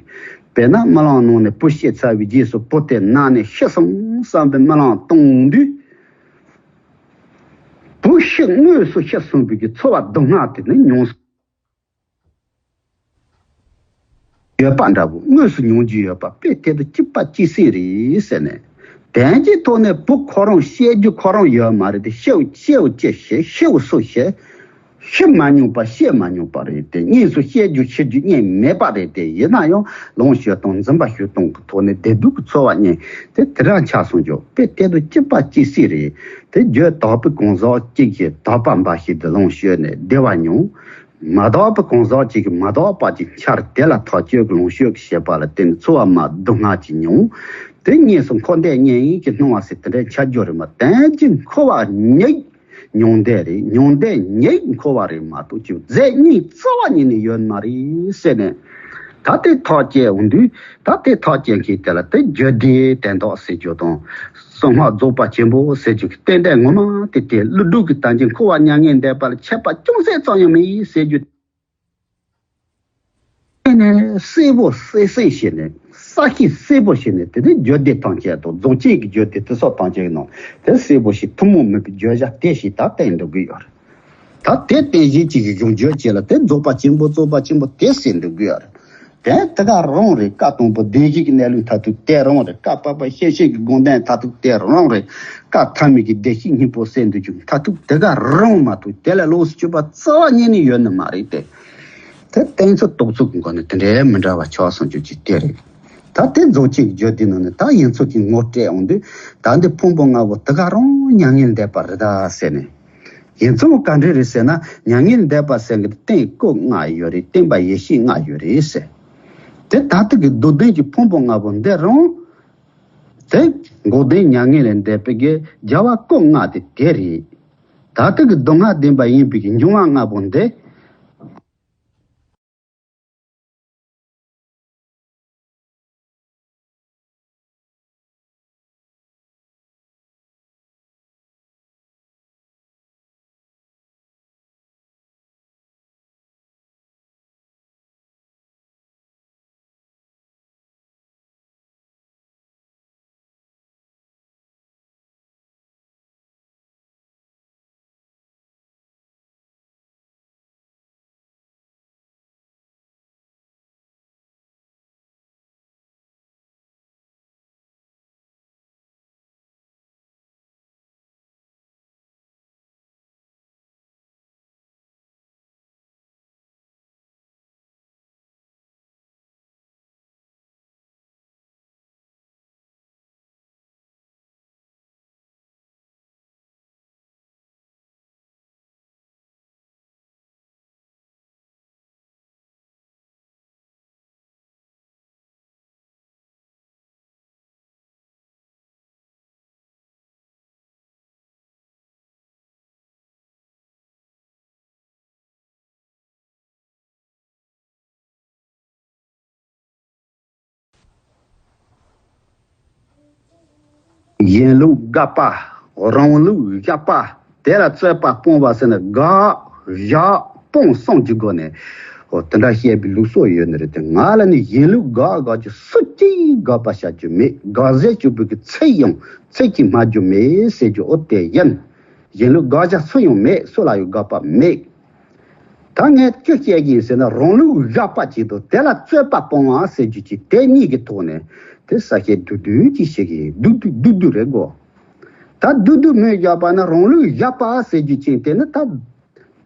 དཔེར་ན་རྨི་ལམ་ནང་ནས་བུ་སྐྱེས་ཚར་བའི་རྗེས་སུ་བུ་དེ་ན་ནས་ཤི་སོང་བསམ་པའི་རྨི་ལམ་གཏོང་དུས། བུ་ཤི་དངོས་སུ་ཤི་སོང་བའི་གི་ཚོར་བ་སྡུག་བསྔལ་དེ་ནི་མྱོང་སོང་། ཡོད་པ་འདྲ་བོ་དངོས་སུ་མྱོང་རྒྱུ་ཡོད་པ་དཔེ་དེ་དང་གཅིག་པ་གཅིག་སྲིད་རེད་ཟེར་ནས། དོན་གྱི་ཐོག་ནས་བུ་ཁོ་རང་སྐྱེ་རྒྱུ་ཁོ་རང་ཡོད་མ་རེད་དེ། སྐྱེ་བོ་སྐྱེ་བོ་སྐྱེ་ཤེས་ཤེས་བོ་སུ་ཤེས། ཤི་མ་མྱོང་པ་སྐྱེ་མ་མྱོང་པ་རེད་དེ། དངོས་སུ་སྐྱེ་རྒྱུ་ཤི་རྒྱུ་གཉིས་མེད་པ་རེད་དེ། ཡིན་ན་ཡང་ལོངས་སྤྱོད་དང་འཛིན་པ་ཞུགས་སྟངས་ཀྱི་ཐོག་ནས་བདེ་སྡུག་གི་ཚོར་བ་གཉིས་དེ་དེ་འདྲ་ཆགས་སོང་རྒྱུ་དཔེ་དེ་དང་གཅིག་པ་གཅིག་སྲིད་རེད་དེ། རྒྱུ་དག་པའི་གང་ཟག་གཅིག་གིས་དག་པ་འབའ་ཞིག་ཏུ་ལོངས་སྤྱོད་ནས་བདེ་བ་མྱོང་། མ་དག་པའི་གང་ཟག་གཅིག་གིས་མ་དག་པ་ཅིག་འཆར། དེ་ལ་ཐག་གཅོད་ཀྱི་ལོངས་སྤྱོད་ཀྱི་བྱེད་པ་ལ་བརྟེན་ནས་ཚོར་བ་མ་སྡུག་བསྔལ་ཅིག་མྱོང་། དེ་གཉིས་སུ་འཁོར་འདས་གཉིས་ཀྱི་སྣང་བ་ཟེར་དེ་འདྲའི་འཆར་རྒྱུ་རེད་མ། དོན་གྱི་འཁོར་བ་ཉིད་མྱང་འདས་རེད། མྱང་འདས་ཉིད་འཁོར་བ་རེད་མ་གཏོགས་ཅིག་རྫས་གཉིས་རྩ་བ་ཉིད་ནས་ཡོད་མ་རེད་ཟེར་ནས། ད་དེ་ཐག་བཅད་འོང་དུས་ད་དེ་ཐག་བཅད་མཁན་དེ་ལ་དེ་རྒྱུད་སྡེའི་དོན་དག་ཟེར་རྒྱུ་དང་། གསང་སྔགས་རྫོགས་པ་ཆེན་པོ་ཟེར་རྒྱུ་གི་རྟེན་འབྲེལ་ངོ་མ་དེ་དེ་ཀླུ་སྒྲུབ་ཀྱི་དོན་གྱི་འཁོར་བ་མྱ་ངན་འདས་པ་ལ་ཁྱད་པར་ཅུང་ཟད་ཙམ་ཡང་མེད་ཟེར་རྒྱུ། དེ་ནས་གསལ་པོ་གསལ་གསལ་བྱས་ནས་གསལ་ཤིང་གསལ་པོ་བྱས་ནས་དེ་ནས་རྒྱུད་སྡེ་ཐམས་ཅད་དང་རྫོགས་ཆེན་གྱི་རྒྱུད་སྡེ་དེ་སོགས་ཐམས་ཅད་ཀྱི་ནང་དེ་གསལ་པོ་ཞིག་ཐུན་མོང་མིན་པའི་བརྗོད་བྱ་དེ་ཞིག་ད་བསྟན་འགྲོ་གི་ཡོད་རེད། ད་དེ་བསྟན་བཞིན་གཅིག་གི་གཞུང་བརྗོད་བྱས་ལ་དེ་རྫོགས་པ་ཆེན་པོ་རྫོགས་པ་ཆེན་པོ་དེ་ཟེར་འགྲོ་གི་ཡོད་རེད། དེ་དེ་ག་རང་རེད། བཀའ་དང་པོ་བདེན་བཞི་གི་གནས་ལུགས་མཐར་ཐུག་དེ་རང་རེད། བཀའ་བར་པ་ཤེར་ཕྱིན་གྱི་དགོངས་དོན་མཐར་ཐུག་དེ་རང་རེད། བཀའ་ཐ་མའི་གི་བདེན་བཞི་སྙིང་པོ་གསལ་འདུག་རྒྱུ་མཐར་ཐུག་དེ་ག་རང་མ་གཏོགས་དེ་ལས་ལོགས་སུ་གྱུར་པ་རྩ་བ་ཉིད་ནས་ཡོད་ནི་མ་རེད་དེ། དེ་བསྟན་ཚུལ་རྟོགས་ཚུལ་གྱི་སྒོ་ནས་དེ་འདྲའི་མི་འདྲ་བ་ཆགས་སོང་རྒྱུ་ཅིག་དེ་རེད། ད་དེ་རྫོགས་ཆེན་གྱི་རྒྱུད་སྡེ་ནང་ནས་ད་ཡིན་ཚུལ་གྱི་ངོ་སྤྲད་འོང་དུས་ད་འདི་ཕུང་པོ་ལྔ་པོ་དེ་ག་རང་མྱ་ངན་འདས་པ་རེད་ད་ཟེར་ནས། ཡིན་ཚུལ་ག་འདྲ་རེད་ཟེར་ན། མྱ་ངན་འདས་པ་ཟེར་གྱི་རྟེན་སྐུ་ལྔ་ཡོད་རེད། བརྟེན་པ་ཡེ་ཤེས་ལྔ་ཡོད་རེད་ཟེར། དེ་ད་ལྟ་གི་སྡུག་བདེན་གྱི་ཕུང་པོ་ལྔ་པོ་འདི་རང་། དེ་འགོག་བདེན་མྱ་ངན་ལས་འདས་པའི་གི་རྒྱལ་བ་སྐུ་ལྔ་དེ་དེ་རེད། ད་ལྟ་གི་སྡུག་བསྔལ་བདེན་པ་ཡིན་པའི་གི་འབྱུང་བ་ལྔ་པོ་འདི། གཞན་ལུགས་དགག་པ། རང་ལུགས་བཞག་པ། དེ་ལ་རྩོད་པ་སྤོང་བ་ཟེར་ན་དགག་བཞག་སྤོང་གསུམ་གྱི་སྒོ་ནས། འོ་དེ་འདྲ་བཤད་པའི་ལུགས་སྲོལ་ཡོད་ནི་རེད་དེ། ང་ལ་ནི་གཞན་ལུགས་དགག་དགག་རྒྱུ་སུ་གཅིག་དགག་པ་བྱ་རྒྱུ་མེད། དགག་ཟེར་གྱི་བུ་གི་ཚིག་ཡང་ཚིག་གཅིག་སྨྲ་རྒྱུ་མེད་ཟེར་རྒྱུ་འོ་དེ་ཡིན། གཞན་ལུགས་དགག་བྱ་སུ་ཡང་མེད། སུ་ལ་ཡང་དགག་པ་མེད། ད་ངས་ཅི་བཤད་ཀྱི་ཡིན་ཟེར་ན་རང་ལུགས་བཞག་པ་གཅིག་དང་དེ་ལ་རྩོད་པ་སྤོང་བ་ཟེར་རྒྱུ་གཅིག་དེ་གཉིས་ཀྱི་ཐོག་ནས་དེ་ས་བཤད་བསྡུས་བསྡུས་ཀྱིས་བཤད་ཀྱི་ཡིན། བསྡུས་བསྡུས་བསྡུས་བསྡུས་རེད་གོ། ད་བསྡུས་བསྡུས་མོས་བཞག་པ་ན་རང་ལུགས་བཞག་པ་ཟེར་རྒྱུ་ཅན་དེ་ནི་ད་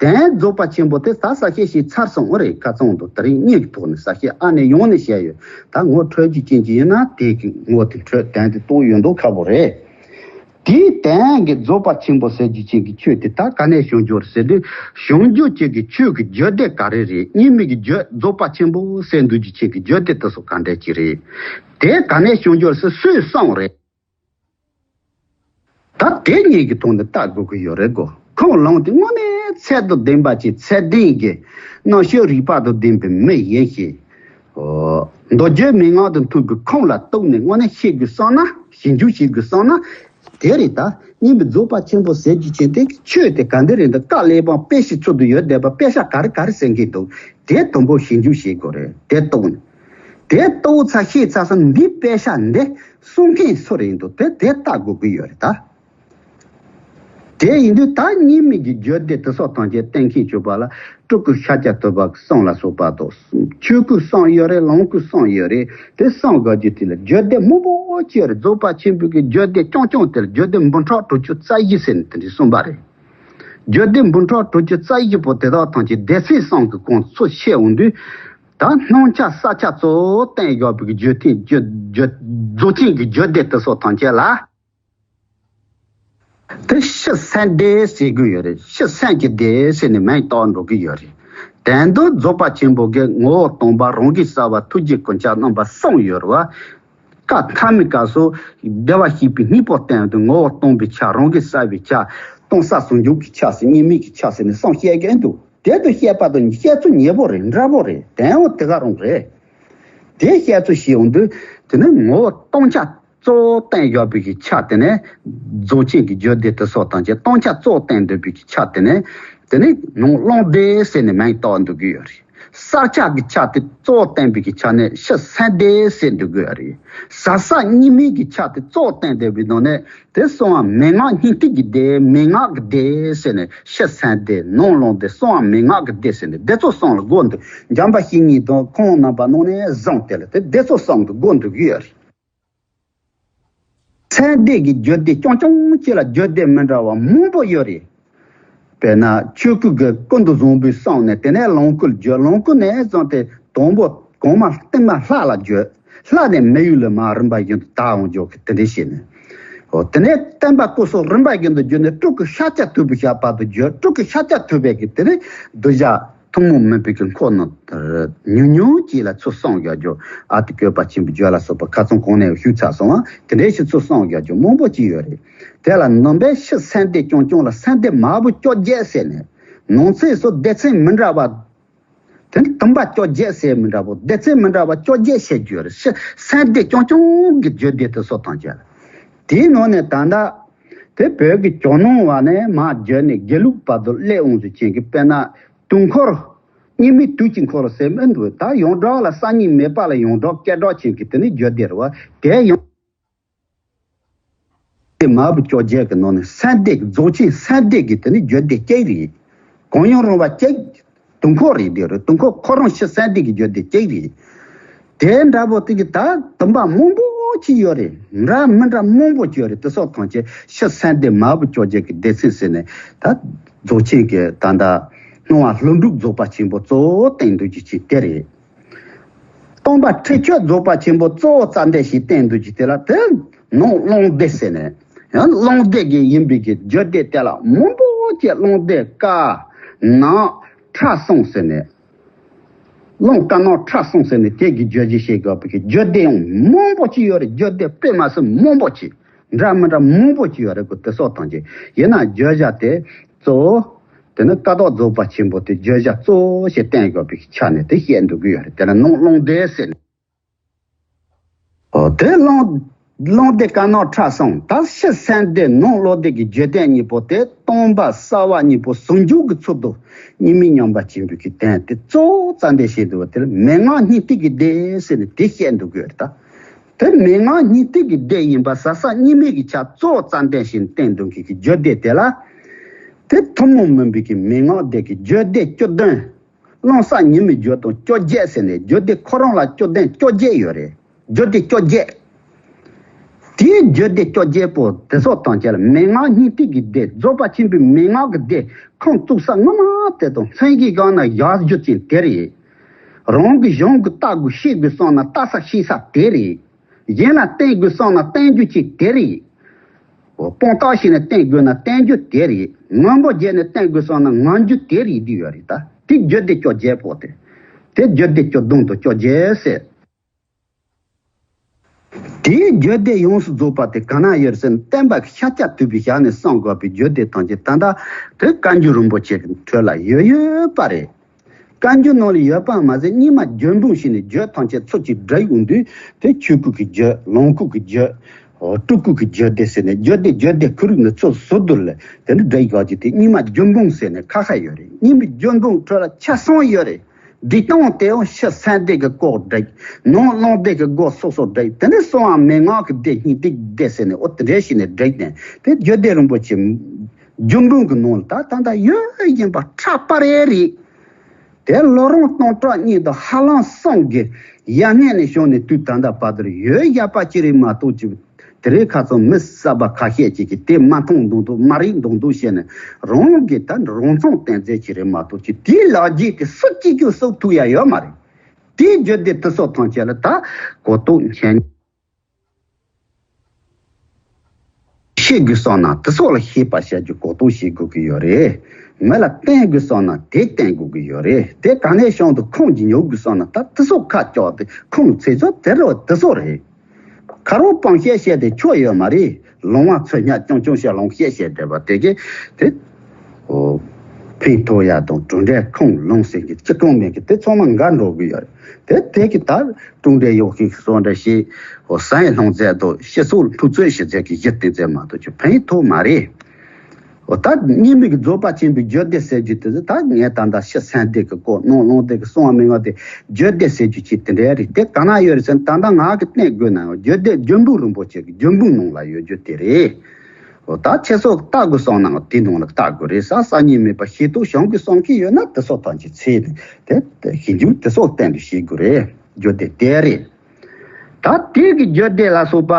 དོན་རྫོགས་པ་ཆེན་པོ་དེ་ད་ས་བཤད་བཤད་ཚར་སོང་བ་རེད། ཁ་ཚང་དུ་དེ་རིང་གཉིས་ཀྱི་ཐོག་ནས་ས་བཤད་ཨ་ནེ་ཡོང་ནས་བཤད་ཡོད། ད་ངོ་འཕྲོད་རྒྱུ་ཅན་གྱི་ཡིན་ན་དེ་གི་ངོ་དེ་འཕྲོད་དོན་དེ་རྟོགས་ཡོད་མདོག་ཁ་པོ་རེད། དེའི་དོན་གྱི་རྫོགས་པ་ཆེན་པོ་ཟེར་རྒྱུ་ཅན་གྱི་ཆོས་དེ་ད་ག་ནས་བྱུང་རྒྱུ་རེད་ཟེར་དུས། བྱུང་རྒྱུ་ཅན་གྱི་ཆོས་ཀྱི་རྒྱུད་སྡེ་ག་རེ་རེད། གཉིས་མེད་ཀྱི་རྒྱུད་རྫོགས་པ་ཆེན་པོ་ཟེར་འདུག་རྒྱུ་ཅན་གྱི་རྒྱུད་སྡེ་དེ་ཚོ་ག་འདྲ་ཅིག་རེད། དེ་ག་ནས་བྱུང་རྒྱུ་རེད་ཟེར་སུས་གསུངས་རེད། ད་དེ་གཉིས་ཀྱི་ཐོག་ནས་བལྟ་དགོས་ཀྱི་ཡོད་རེད་གོ། ཁོང་རང་དེ་དངོས་གནས་ཚད་དང་ལྡན་པ་ཅིག་ཚད་ལྡན་གྱི་རྣམ་དཔྱོད་རིག་པ་དང་ལྡན་པའི་མི་ཡིན་ཞིང་། ཨོ། མདོ་རྒྱུད་མན་ངག་དང་མཐུན་པའི་ཁུངས་ལ་གཏུགས་ནས་དངོས་གནས་ཤེས་དགོས་བསམ་ན། ཞིབ་འཇུག་བྱེད་དགོས་བསམ་ན། དེ་རེད་ད། སྙིང་པོ་རྫོགས་པ་ཆེན་པོ་ཟེར་རྒྱུ་ཅན་དེ་ཆོས་དེ་ག་འདི་རེད་འདི་བཀའ་གླེགས་བམ་དཔེ་ཞིག་ཚུལ་དུ་ཡོད་བསྡད་པ་དཔེ་ཆ་ག་རེ་ག་རེ་ཟེར་གྱི་འདུག་དེ་དང་པོ་ཞིབ་འཇུག་བྱེད་དགོས་རེད། དེ་རྟོགས་ནས། དེ་རྟོགས་ཚར་ཤེས་ཚར་སོང་འདི་དཔེ་ཆ་འདི་གསུང་མཁན་སུ་རེད་འདུག་དེ་དེ་ལྟ་དགོས་ཀྱི་ཡོད་རེད་ད། དེ་ཡིན་དུས་ད་རྙིང་མའི་གི་རྒྱུད་སྡེ་དེ་སོགས་ཐམས་ཅད་གཏན་འཁེལ་བྱེད་པ་ལ་སྤྲུལ་སྐུ་ཤཱཀྱ་ཐུབ་པ་གི་གསུང་ལ་སོགས་པ་དང་། ཆོས་སྐུའི་གསུང་ཡོད་རེད། ལུང་སྐུའི་གསུང་ཡོད་རེད། དེ་གསུང་དགོས་རྒྱུ་དེ་ལ་རྒྱུད་སྡེ་མང་པོ་ཅིག་ཡོད་རེད། རྫོགས་པ་ཆེན་པོའི་གི་རྒྱུད་སྡེ་རྐྱང་རྐྱང་དེ་ལ་རྒྱུད་སྡེ་འབུམ་ཕྲག་དྲུག་ཅུ་རྩ་བཞི་ཟེར་ནས་དེ་འདྲ་གསུངས་པ་རེད། རྒྱུད་སྡེ་འབུམ་ཕྲག་དྲུག་ཅུ་རྩ་བཞི་པོ་དེ་དག་ཐམས་ཅད་སྡེ་ཚན་གསུམ་གྱི་ཁོངས་སུ་ཕྱེ་འོང་དུས། ད་སྣང་ཆ་བསལ་བྱ་གཙོ་བོ་བསྟན་ཡོད་པའི་རྒྱུད་སྡེ་རྒྱུད་རྒྱུད་རྫོགས་ཆེན་གྱི་རྒྱུད་སྡེ་དེ་སོགས་ཐམས་ཅད་ལ། དེ་ཕྱི་སེམས་སྡེ་ཟེར་གྱི་ཡོད་རེད། ཕྱི་སེམས་ཀྱི་སྡེ་ཟེར་ནས་མིང་བཏགས་འགྲོ་གི་ཡོད་རེད། དོན་དུ་རྫོགས་པ་ཆེན་པོ་གི་ངོ་བོ་སྟོང་པ་རང་གིས་གསལ་བ་ཐུགས་རྗེ་ཀུན་ཁྱབ་རྣམ་པ་གསུམ་ཡོད་རེད་བ། སྐབས་ཐ་མའི་སྐབས་སུ་བདེ་བར་གཤེགས་པའི་སྙིང་པོ་བསྟན་དུས་ངོ་བོ་སྟོང་པའི་ཆ། རང་གིས་གསལ་བའི་ཆ། སྟོང་གསལ་ཟུང་འཇུག་གི་ཆ་ཟེར། གཉིས་མེད་ཀྱི་ཆ་ཟེར་ནས་གསུམ་བཤད་ཀྱི་འདུག་དེ་དུ་བཤད་པ་དང་བཤད་ཚུལ་ཉེ་པོ་རེད། འདྲ་པོ་རེད། དོན་ཡང་དེ་ག་རང་རེད། དེ་བཤད་ཚུལ་ཞིག་འོང་དུས་དེ་ནི་ངོ་བོ་སྟོང་ཆ་གཙོ་བོ་བསྟན་ཡོད་པའི་གི་ཆ་དེ་ནི་རྫོགས་ཆེན་གྱི་རྒྱུད་སྡེ་དེ་སོགས་དང་བཅས་སྟོང་ཆ་གཙོ་བོ་བསྟན་འདོད་པའི་གི་ཆ་དེ་ནི་དེ་ནི་ནང་རླུང་སྡེ་ཟེར་ནས་མིང་བཏགས་འདུག་གི་ཡོད་རེད། བསལ་བྱ་གི་ཆ་དེ་གཙོ་བོ་བསྟན་པའི་གི་ཆ་ནི་ཕྱི་སེམས་སྡེ་ཟེར་འདུག་གི་ཡོད་རེད། ཟབ་གསལ་གཉིས་མེད་ཀྱི་ཆ་དེ་གཙོ་བོ་བསྟན་འདོད་པའི་ནང་ནས། དེ་གསང་བ་མན་ངག་སྙིང་ཐིག་གི་སྡེ། མན་ངག་གི་སྡེ་ཟེར་ནས་ཕྱི་སེམས་སྡེ། ནང་རླུང་སྡེ། གསང་བ་མན་ངག་གི་སྡེ་ཟེར་ནས་སྡེ་ཚོ་གསུམ་ལ་བགོ་འདུག་འཇམ་དཔལ་བཤེས་གཉེན་དང་ཁོང་རྣམ་པ་ནང་ནས་བཟུང་སྟེ་ལ་དེ་སྡེ་ཚོ་གསུམ་གྱི་བགོ་འདུག་གི་ཡོད་རེད། སེམས་སྡེ་གི་རྒྱུད་སྡེ་རྐྱང་རྐྱང་གཅིག་ལ་རྒྱུད་སྡེ་མི་འདྲ་བ་མང་པོ་ཡོད་རེད། དཔེར་ན་ཆོས་སྐུ་གི་ཀུན་ཏུ་བཟང་པོའི་གསུང་ནས་དེ་ནས་ལོངས་སྐུ་ལ་བརྒྱུད། ལོངས་སྐུ་ནས་བཟུང་སྟེ་དང་པོ་གོང་མ་སྟོན་པ་ལྷ་ལ་བརྒྱུད། ལྷ་ནས་མི་ཡུལ་ལ་མར་རིམ་པ་བཞིན་དུ་དར་འོང་འཇོག་གི་དེ་འདྲ་བྱས་ནས། འོ་དེ་ནས་སྟོན་པ་སྐུ་གསུམ་རིམ་པ་བཞིན་དུ་བརྒྱུད་ནས་སྤྲུལ་སྐུ་ཤཱཀྱ་ཐུབ་པའི་ཞབས་བར་དུ་བརྒྱུད། སྤྲུལ་སྐུ་ཤཱཀྱ་ཐུབ་པའི་གི་དེ་ནས་གདུལ་བྱ་ཐུན་མོང་མིན་པའི་གི་འཁོར་རྣམས་ཉུང་ཉུང་ཅིག་ལ་ཚུར་གསུངས་བཞག་རྒྱུ། ཨ་ཏི་བཀོད་པ་ཆེན་པོའི་རྒྱུད་ལ་སོགས་པ་ཁ་ཚང་གོང་ནས་ཞུས་ཚར་སོང་བ། དེ་འདྲའི་ཞིག་ཚུར་གསུངས་བཞག་རྒྱུ་མང་པོ་ཅིག་ཡོད་རེད། དེ་ལ་ནང་པའི་ཕྱི་སེམས་སྡེ་རྐྱང་རྐྱང་ལ་སེམས་སྡེ་མང་པོ་བཅོ་བརྒྱད་ཟེར་ནས། ནང་གསེས་སུ་སྡེ་ཚན་མི་འདྲ་བ། དེ་ནི་བུམ་པ་བཅོ་བརྒྱད་ཟེར་མི་འདྲ་བོ། སྡེ་ཚན་མི་འདྲ་བ་བཅོ་བརྒྱད་བཤད་རྒྱུ་རེད། ཕྱི་སེམས་སྡེ་རྐྱང་རྐྱང་གི་རྒྱུད་སྡེ་དེ་སོགས་དང་བཅས། དེའི་ནང་ནས་ད་ལྟ་དེ་བོད་ཀྱི་ཇོ་ནང་བ་ནས་མར་བརྒྱུད་ནས་དགེ་ལུགས་བར་དུ་སླེབས་འོང་ཟེར་མཁན་གྱི་དཔེར་ན་དུས་འཁོར། གཉིས་མེད་དུས་ཀྱི་འཁོར་ཟེར་མི་འདུག་ད་ཡོངས་གྲགས་ལ་གསར་རྙིང་མེད་པ་ལ་ཡོངས་གྲགས་སྐད་གྲགས་ཅན་གྱི་དེ་ནི་རྒྱུད་སྡེ་རེད་བ། དེ་ཡང་སྡེ་མང་པོ་བཅོ་བརྒྱད་ཀྱི་ནང་ནས་སེམས་སྡེ་གི་རྫོགས་ཆེན་སེམས་སྡེ་གི་དེ་ནི་རྒྱུད་སྡེ་གཅིག་རེད། གང་ཡང་རུང་བ་གཅིག་དུས་འཁོར་རེད། དེ་རུ་དུས་འཁོར་ཁོ་རང་ཕྱི་སེམས་སྡེ་གི་རྒྱུད་སྡེ་གཅིག་རེད། དེ་འདྲ་པོ་དེ་གི་ད་བུམ་པ་མང་པོ་ཅིག་ཡོད་རེད། འདྲ་མི་འདྲ་མང་པོ་ཅིག་ཡོད་རེད། དེ་སོགས་ཐམས་ཅད་ཕྱི་སེམས་སྡེ་མང་པོ་བཅོ་བརྒྱད་ཀྱི་སྡེ་ཚན་ཟེར་ནས་ད་རྫོགས་ཆེན་གྱི་ད་ལྟ་སྣང་བ་ལྷུན་གྲུབ་རྫོགས་པ་ཆེན་པོ་གཙོ་བོ་བསྟན་འདུག་ཅིག་ཅིག་དེ་རེད། སྟོང་པ་ཁྲེགས་ཆོད་རྫོགས་པ་ཆེན་པོ་གཙོ་བོ་རྩ་འགྲེལ་ཞིག་བསྟན་འདུག་ཅིག་དེ་ལ་དེ་ནང་རླུང་སྡེ་ཟེར་ནས། ཡང་རླུང་སྡེ་གི་ཡིན་པའི་གི་རྒྱུད་སྡེ་དེ་ལ་མང་པོ་ཅིག་རླུང་སྡེ་ཀ་ན་ཁྲག་གསུམ་ཟེར་ནས། རླུང་ཀ་ན་ཁྲག་གསུམ་ཟེར་ནས་དེ་གི་རྒྱུད་སྡེ་བཤད་དགོས་པའི་གི་རྒྱུད་སྡེ་ཡང་མང་པོ་ཅིག་ཡོད་རེད། རྒྱུད་སྡེ་དཔེ་མ་སྲིད་མང་པོ་ཅིག་འདྲ་མི་འདྲ་མང་པོ་ཅིག་ཡོད་རེད་གོ། དེ་སོགས་དང་ཅིག་ཡིན་ན་བརྗོད་བྱ་དེ་གཙོ་བོ་དེ་ནི་ཀ་དོག་རྫོགས་པ་ཆེན་པོ་དེ་བརྗོད་བྱ་གཙོ་བོ་ཞིག་བསྟན་དགོས་པའི་ཆ་ནས་དེ་བཤད་འདུག་གི་ཡོད་རེད། དེ་ལ་ནང་རླུང་སྡེ་ཟེར་ནས། འོ་དེ་རླུང་རླུང་སྡེ་ཀ་ན་ཁྲག་གསུམ། ད་ཕྱི་སེམས་སྡེ་ནང་རླུང་སྡེ་གི་རྒྱུད་སྡེ་གཉིས་པོ་དེ་སྟོང་པ་གསལ་བ་གཉིས་པོ་ཟུང་འཇུག་གི་ཚུལ་དུ་གཉིས་མེད་མཉམ་པ་ཆེན་པོའི་གི་དོན་དེ་གཙོ་བོ་རྩ་འགྲེལ་བྱས་འདུག་པ་དེ་ལ་མན་ངག་སྙིང་ཐིག་གི་སྡེ་ཟེར་ནས་དེ་བཤད་འདུག་གི་ཡོད་རེད་ད། དེ་མན་ངག་སྙིང་ཐིག་གི་སྡེ་ཡིན་པ་ཟབ་གསལ་གཉིས་མེད་ཀྱི་ཆ་གཙོ་བོ་རྩ་འགྲེལ་ཞིག་བསྟན་འདུག་གི་རྒྱུད་སྡེ་དེ་ལ། དེ་ཐུན་མོང་མིན་པའི་གི་མན་ངག་སྡེ་གི་རྒྱུད་སྡེ་བཅུ་བདུན། རླུང་གསལ་གཉིས་མེད་རྒྱུད་དང་བཅོ་བརྒྱད་ཟེར་ནས་རྒྱུད་སྡེ་ཁོ་རང་ལ་བཅུ་བདུན་བཅོ་བརྒྱད་ཡོད་རེད། རྒྱུད་སྡེ་བཅོ་བརྒྱད། དེའི་རྒྱུད་སྡེ་བཅོ་བརྒྱད་པོ་དེ་སོགས་དང་བཅས་ལ་མན་ངག་སྙིང་ཐིག་གི་སྡེ། རྫོགས་པ་ཆེན་པོའི་མན་ངག་གི་སྡེ་ཁུངས་བཙུགས་ས་སྔ་མ་དེ་དང་མཚན་གཞི་བཞག་ན་བཞག་རྒྱུ་ཅན་དེ་རེད། རང་གི་གཞུང་གི་ལྟ་དགོས་ཤེས་དགོས་བསམ་ན་ལྟ་ས་ཤེས་ས་དེ་རེད། གཞན་ལ་བསྟན་དགོས་བསམ་ན་བསྟན་རྒྱུ་ཅིག་དེ་རེད། འོ་དཔང་རྟགས་བྱས་ནས་བསྟན་དགོས་ན་བསྟན་རྒྱུ་དེ་རེད། ངང་པོ་བརྒྱབ་ནས་བསྟན་དགོས་བསམ་ན་ངང་རྒྱུ་དེ་རེད་འདི་ཡོད་རེད་ད། དེ་རྒྱུད་སྡེ་བཅོ་བརྒྱད་པོ་དེ། དེ་རྒྱུད་སྡེ་བཅུ་བདུན་དང་བཅོ་བརྒྱད་ཟེར། དེའི་རྒྱུད་སྡེ་ཡོངས་སུ་རྫོགས་པ་དེ་ག་ན་ཡོད་ཟེར་ན་སྟོན་པ་ཤཱཀྱ་ཐུབ་པའི་ཞལ་ནས་གསུངས་དགོས་པའི་རྒྱུད་སྡེ་ཐམས་ཅད་ད་ལྟ་དེ་བཀའ་འགྱུར་རིན་པོ་ཆེ་གི་ཁྲོད་ལ་ཡོད་ཡོད་པ་རེད། བཀའ་འགྱུར་ནང་ལ་ཡོད་པ་མ་ཟད། རྙིང་མ་རྒྱུད་འབུམ་ཞེས་ནས་རྒྱུད་ཐམས་ཅད་ཚུར་གཅིག་བསྒྲིགས་ཡོང་དུས། དེ་ཆོས་སྐུ་གི་རྒྱུད། ལོངས་སྐུ་གི་རྒྱུད། སྤྲུལ་སྐུ་གི་རྒྱུད་སྡེ་ཟེར་ནས། རྒྱུད་སྡེ་རྒྱུད་སྡེ་ཁོ་རང་ནས་ཚུར་ཟུར་དུ་ལ་དེ་ནི་བསྒྲིགས་ཡོད་ཀྱི། དེ་རྙིང་མ་རྒྱུད་འབུམ་ཟེར་ནས་ཁ་ཁ་ཡོད་རེད། རྙིང་མའི་རྒྱུད་འབུམ་ཁྲོད་ལ་ཆ་གསུམ་ཡོད་རེད། བསྒྲིགས་སྟངས་དེ་ཡང་ཕྱི་གསང་སྡེ་གི་སྐོར་བསྒྲིགས། ནང་རླུང་སྡེ་གི་སྐོར་སོ་སོ་བསྒྲིགས། དེ་ནས་གསང་བ་མན་ངག་གི་སྡེ། སྙིང་ཐིག་སྡེ་ཟེར་ནས། འོ་དེ་འདྲ་ཞིག་ནས་བསྒྲིགས་ནས། དེ་རྒྱུད་སྡེ་རིན་པོ་ཆེ་རྒྱུད་འབུམ་གི་ནང་ལ་ད་ད་ལྟ་ཡོད་བཞིན་པ་ཁྲ་པར་རེ་རེད། དེ་ལོ་རིམ་སྟོང་ཕྲག་གཉིས་དང་ཧ་ལམ་གསུམ་གྱི་ཡར་སྔོན་ནས་བྱུང་ནས་དུས་ད་ལྟ་བར་དུ་ཡོད་བཞག་པ་ཅིག་རེད་མ་གཏོགས། ཅིག་དེ་རིང་ཁ་སང་མི་གསར་པ་ཁ་ཤས་ཅིག་གིས་དེ་མ་མཐོང་མདོག་མདོག་མ་རིག་མདོག་མདོག་བྱས་ནས། རང་གིས་ད་རང་མཚང་བསྟན་མཛད་ཅིག་རེད་མ་གཏོགས། ཅིག་དེའི་ལག་རྗེས་ཀྱི་སུ་གཅིག་ཀྱང་གསོག་ཐུབ་ཡ་ཡོད་མ་རེད། དེའི་རྒྱུད་སྡེ་དེ་ཚོ་ཐམས་ཅད་ལ་ད་གོ་རྟོགས་འཆར་ཤེས་དགོས་བསམ་ན། དེ་ཚོ་ལ་ཤེས་པ་བྱ་རྒྱུ་གོ་རྟོགས་བྱེད་དགོས་ཀྱི་ཡོད་རེད། མི་ལ་བསྟན་དགོས་བསམ་ན་དེ་བསྟན་དགོས་ཀྱི་ཡོད་རེད། དེ་ག་ནས་བྱུང་དུ་ཁུངས་ཀྱིས་ཉོ་དགོས་བསམ་ན། ད་དེ་ཚོ་ཁ་བཀྱག་སྟེ་ཁུངས་ཚེ་ཚོ་དེ་རུ་དེ་ཚོ་རེད། ཁ་རོག་སྤང་བཤད་བཤད་དེ་ཆོ་ཡོད་མ་རེད། ལུང་བ་ཚོ་ཉག་ཅུང་ཅུང་བཤད། ལུང་བཤད་བཤད་བསྡད་པ་དེ་གིས་དེ། ཨོ། ཕན་ཐོགས་ཡ་དང་གྲུབ་འབྲས་ཁུངས་ལུང་ཟེར་གྱི་ཅི་གང་མེད་གི་དེ་ཚང་མ་འགག་འགྲོ་གི་ཡོད་རེད། དེ་དེ་གི་ད་གྲུབ་འབྲས་ཡོད་ཤིག་སོང་འདྲ་ཞིག་ཨོ། ཟས་ལྷུང་ཚད་དང་སྤྱི་ཚོགས་འཐུས་ཚོད་ཞིག་ཚད་ཀྱི་གཞི་རྟེན་ཚད་མ་གཏོགས་ཅི་ཕན་ཐོགས་མ་རེད། ཨོ། ད་རྙིང་མའི་གི་རྫོགས་པ་ཆེན་པོའི་རྒྱུད་སྡེ་ཟེར་རྒྱུ་དེ་ད་ངས་ད་ལྟ་ཕྱི་གསང་སྡེ་གི་སྐོར། ནང་རླུང་སྡེ་གི་གསང་བ་མན་ངག་དེ། རྒྱུད་སྡེ་ཟེར་རྒྱུ་ཅིག་དེ་འདྲ་རེད། དེ་ག་ན་ཡོད་རེད་ཟེར་ན། ད་ལྟ་ང་གི་བསྟན་དགོས་ན་ཡང་རྒྱུད་སྡེ་རྒྱུད་འབུམ་རིན་པོ་ཆེ་གི་རྒྱུད་འབུམ་ནང་ལ་ཡོད་རྒྱུ་དེ་རེད། འོ། ད་ཁྱེད་ཚོ་ལྟ་དགོས་བསམ་ན་དེ་ནང་ལ་ལྟ་དགོས་རེད། ཟ་ཟ་ཉེས་མེད་པ་ཤེས་རྟོགས་བྱུང་དགོས་བསམ་གྱི་ཡོད་ན། དེ་ཚོ་ཐམས་ཅད་ཚེ་དེ་དེ་ཞིབ་འཇུག་དེ་ཚོ་གཏན་དུ་བྱེད་དགོས་རེད། རྒྱུད་སྡེ་དེ་རེད། ད་དེ་གི་རྒྱུད་སྡེ་ལ་སོགས་པ།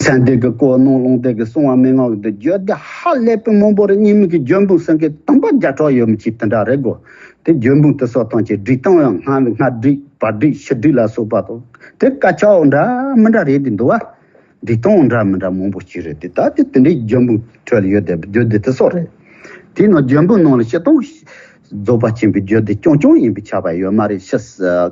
གསང་སྡེ་གི་སྐོར། ནང་རླུང་སྡེ་གི་གསང་བ་མན་ངག་གི་རྒྱུད་སྡེ་ཧ་ལས་པའི་མང་པོ་རེད། རྙིང་མའི་གི་རྒྱུད་འབུམ་ཟེར་མཁན་དང་པོ་བརྒྱ་ཕྲག་ཡོད་མི་ཅིག་དེ་འདྲ་རེད་གོ། དེ་རྒྱུད་འབུམ་དེ་ཚོ་ཐམས་ཅད་སྒྲིག་སྟངས་ཡང་སྔ་སྔ་སྒྲིག་བར་སྒྲིག་ཕྱི་སྒྲིག་ལ་སོགས་པ་དང་། དེ་དཀར་ཆག་འདྲ་མི་འདྲ་རེད་དེ་འདུག་བ། སྒྲིག་སྟངས་འདྲ་མི་འདྲ་མང་པོ་ཅིག་རེད་དེ། ད་དེ་དེ་འདྲའི་རྒྱུད་འབུམ་ཁྲོད་ལ་ཡོད་བསྡད་པའི་རྒྱུད་སྡེ་དེ་ཚོ་རེད། དེའི་ནང་རྒྱུད་འབུམ་ནང་ལ་སྤྱིར་བཏང་རྫོགས་པ་ཆེན་པོའི་རྒྱུད་སྡེ་རྐྱང་རྐྱང་ཡིན་པས་ཁྱབ་པ་ཡོད་མ་རེད། ཕྱི་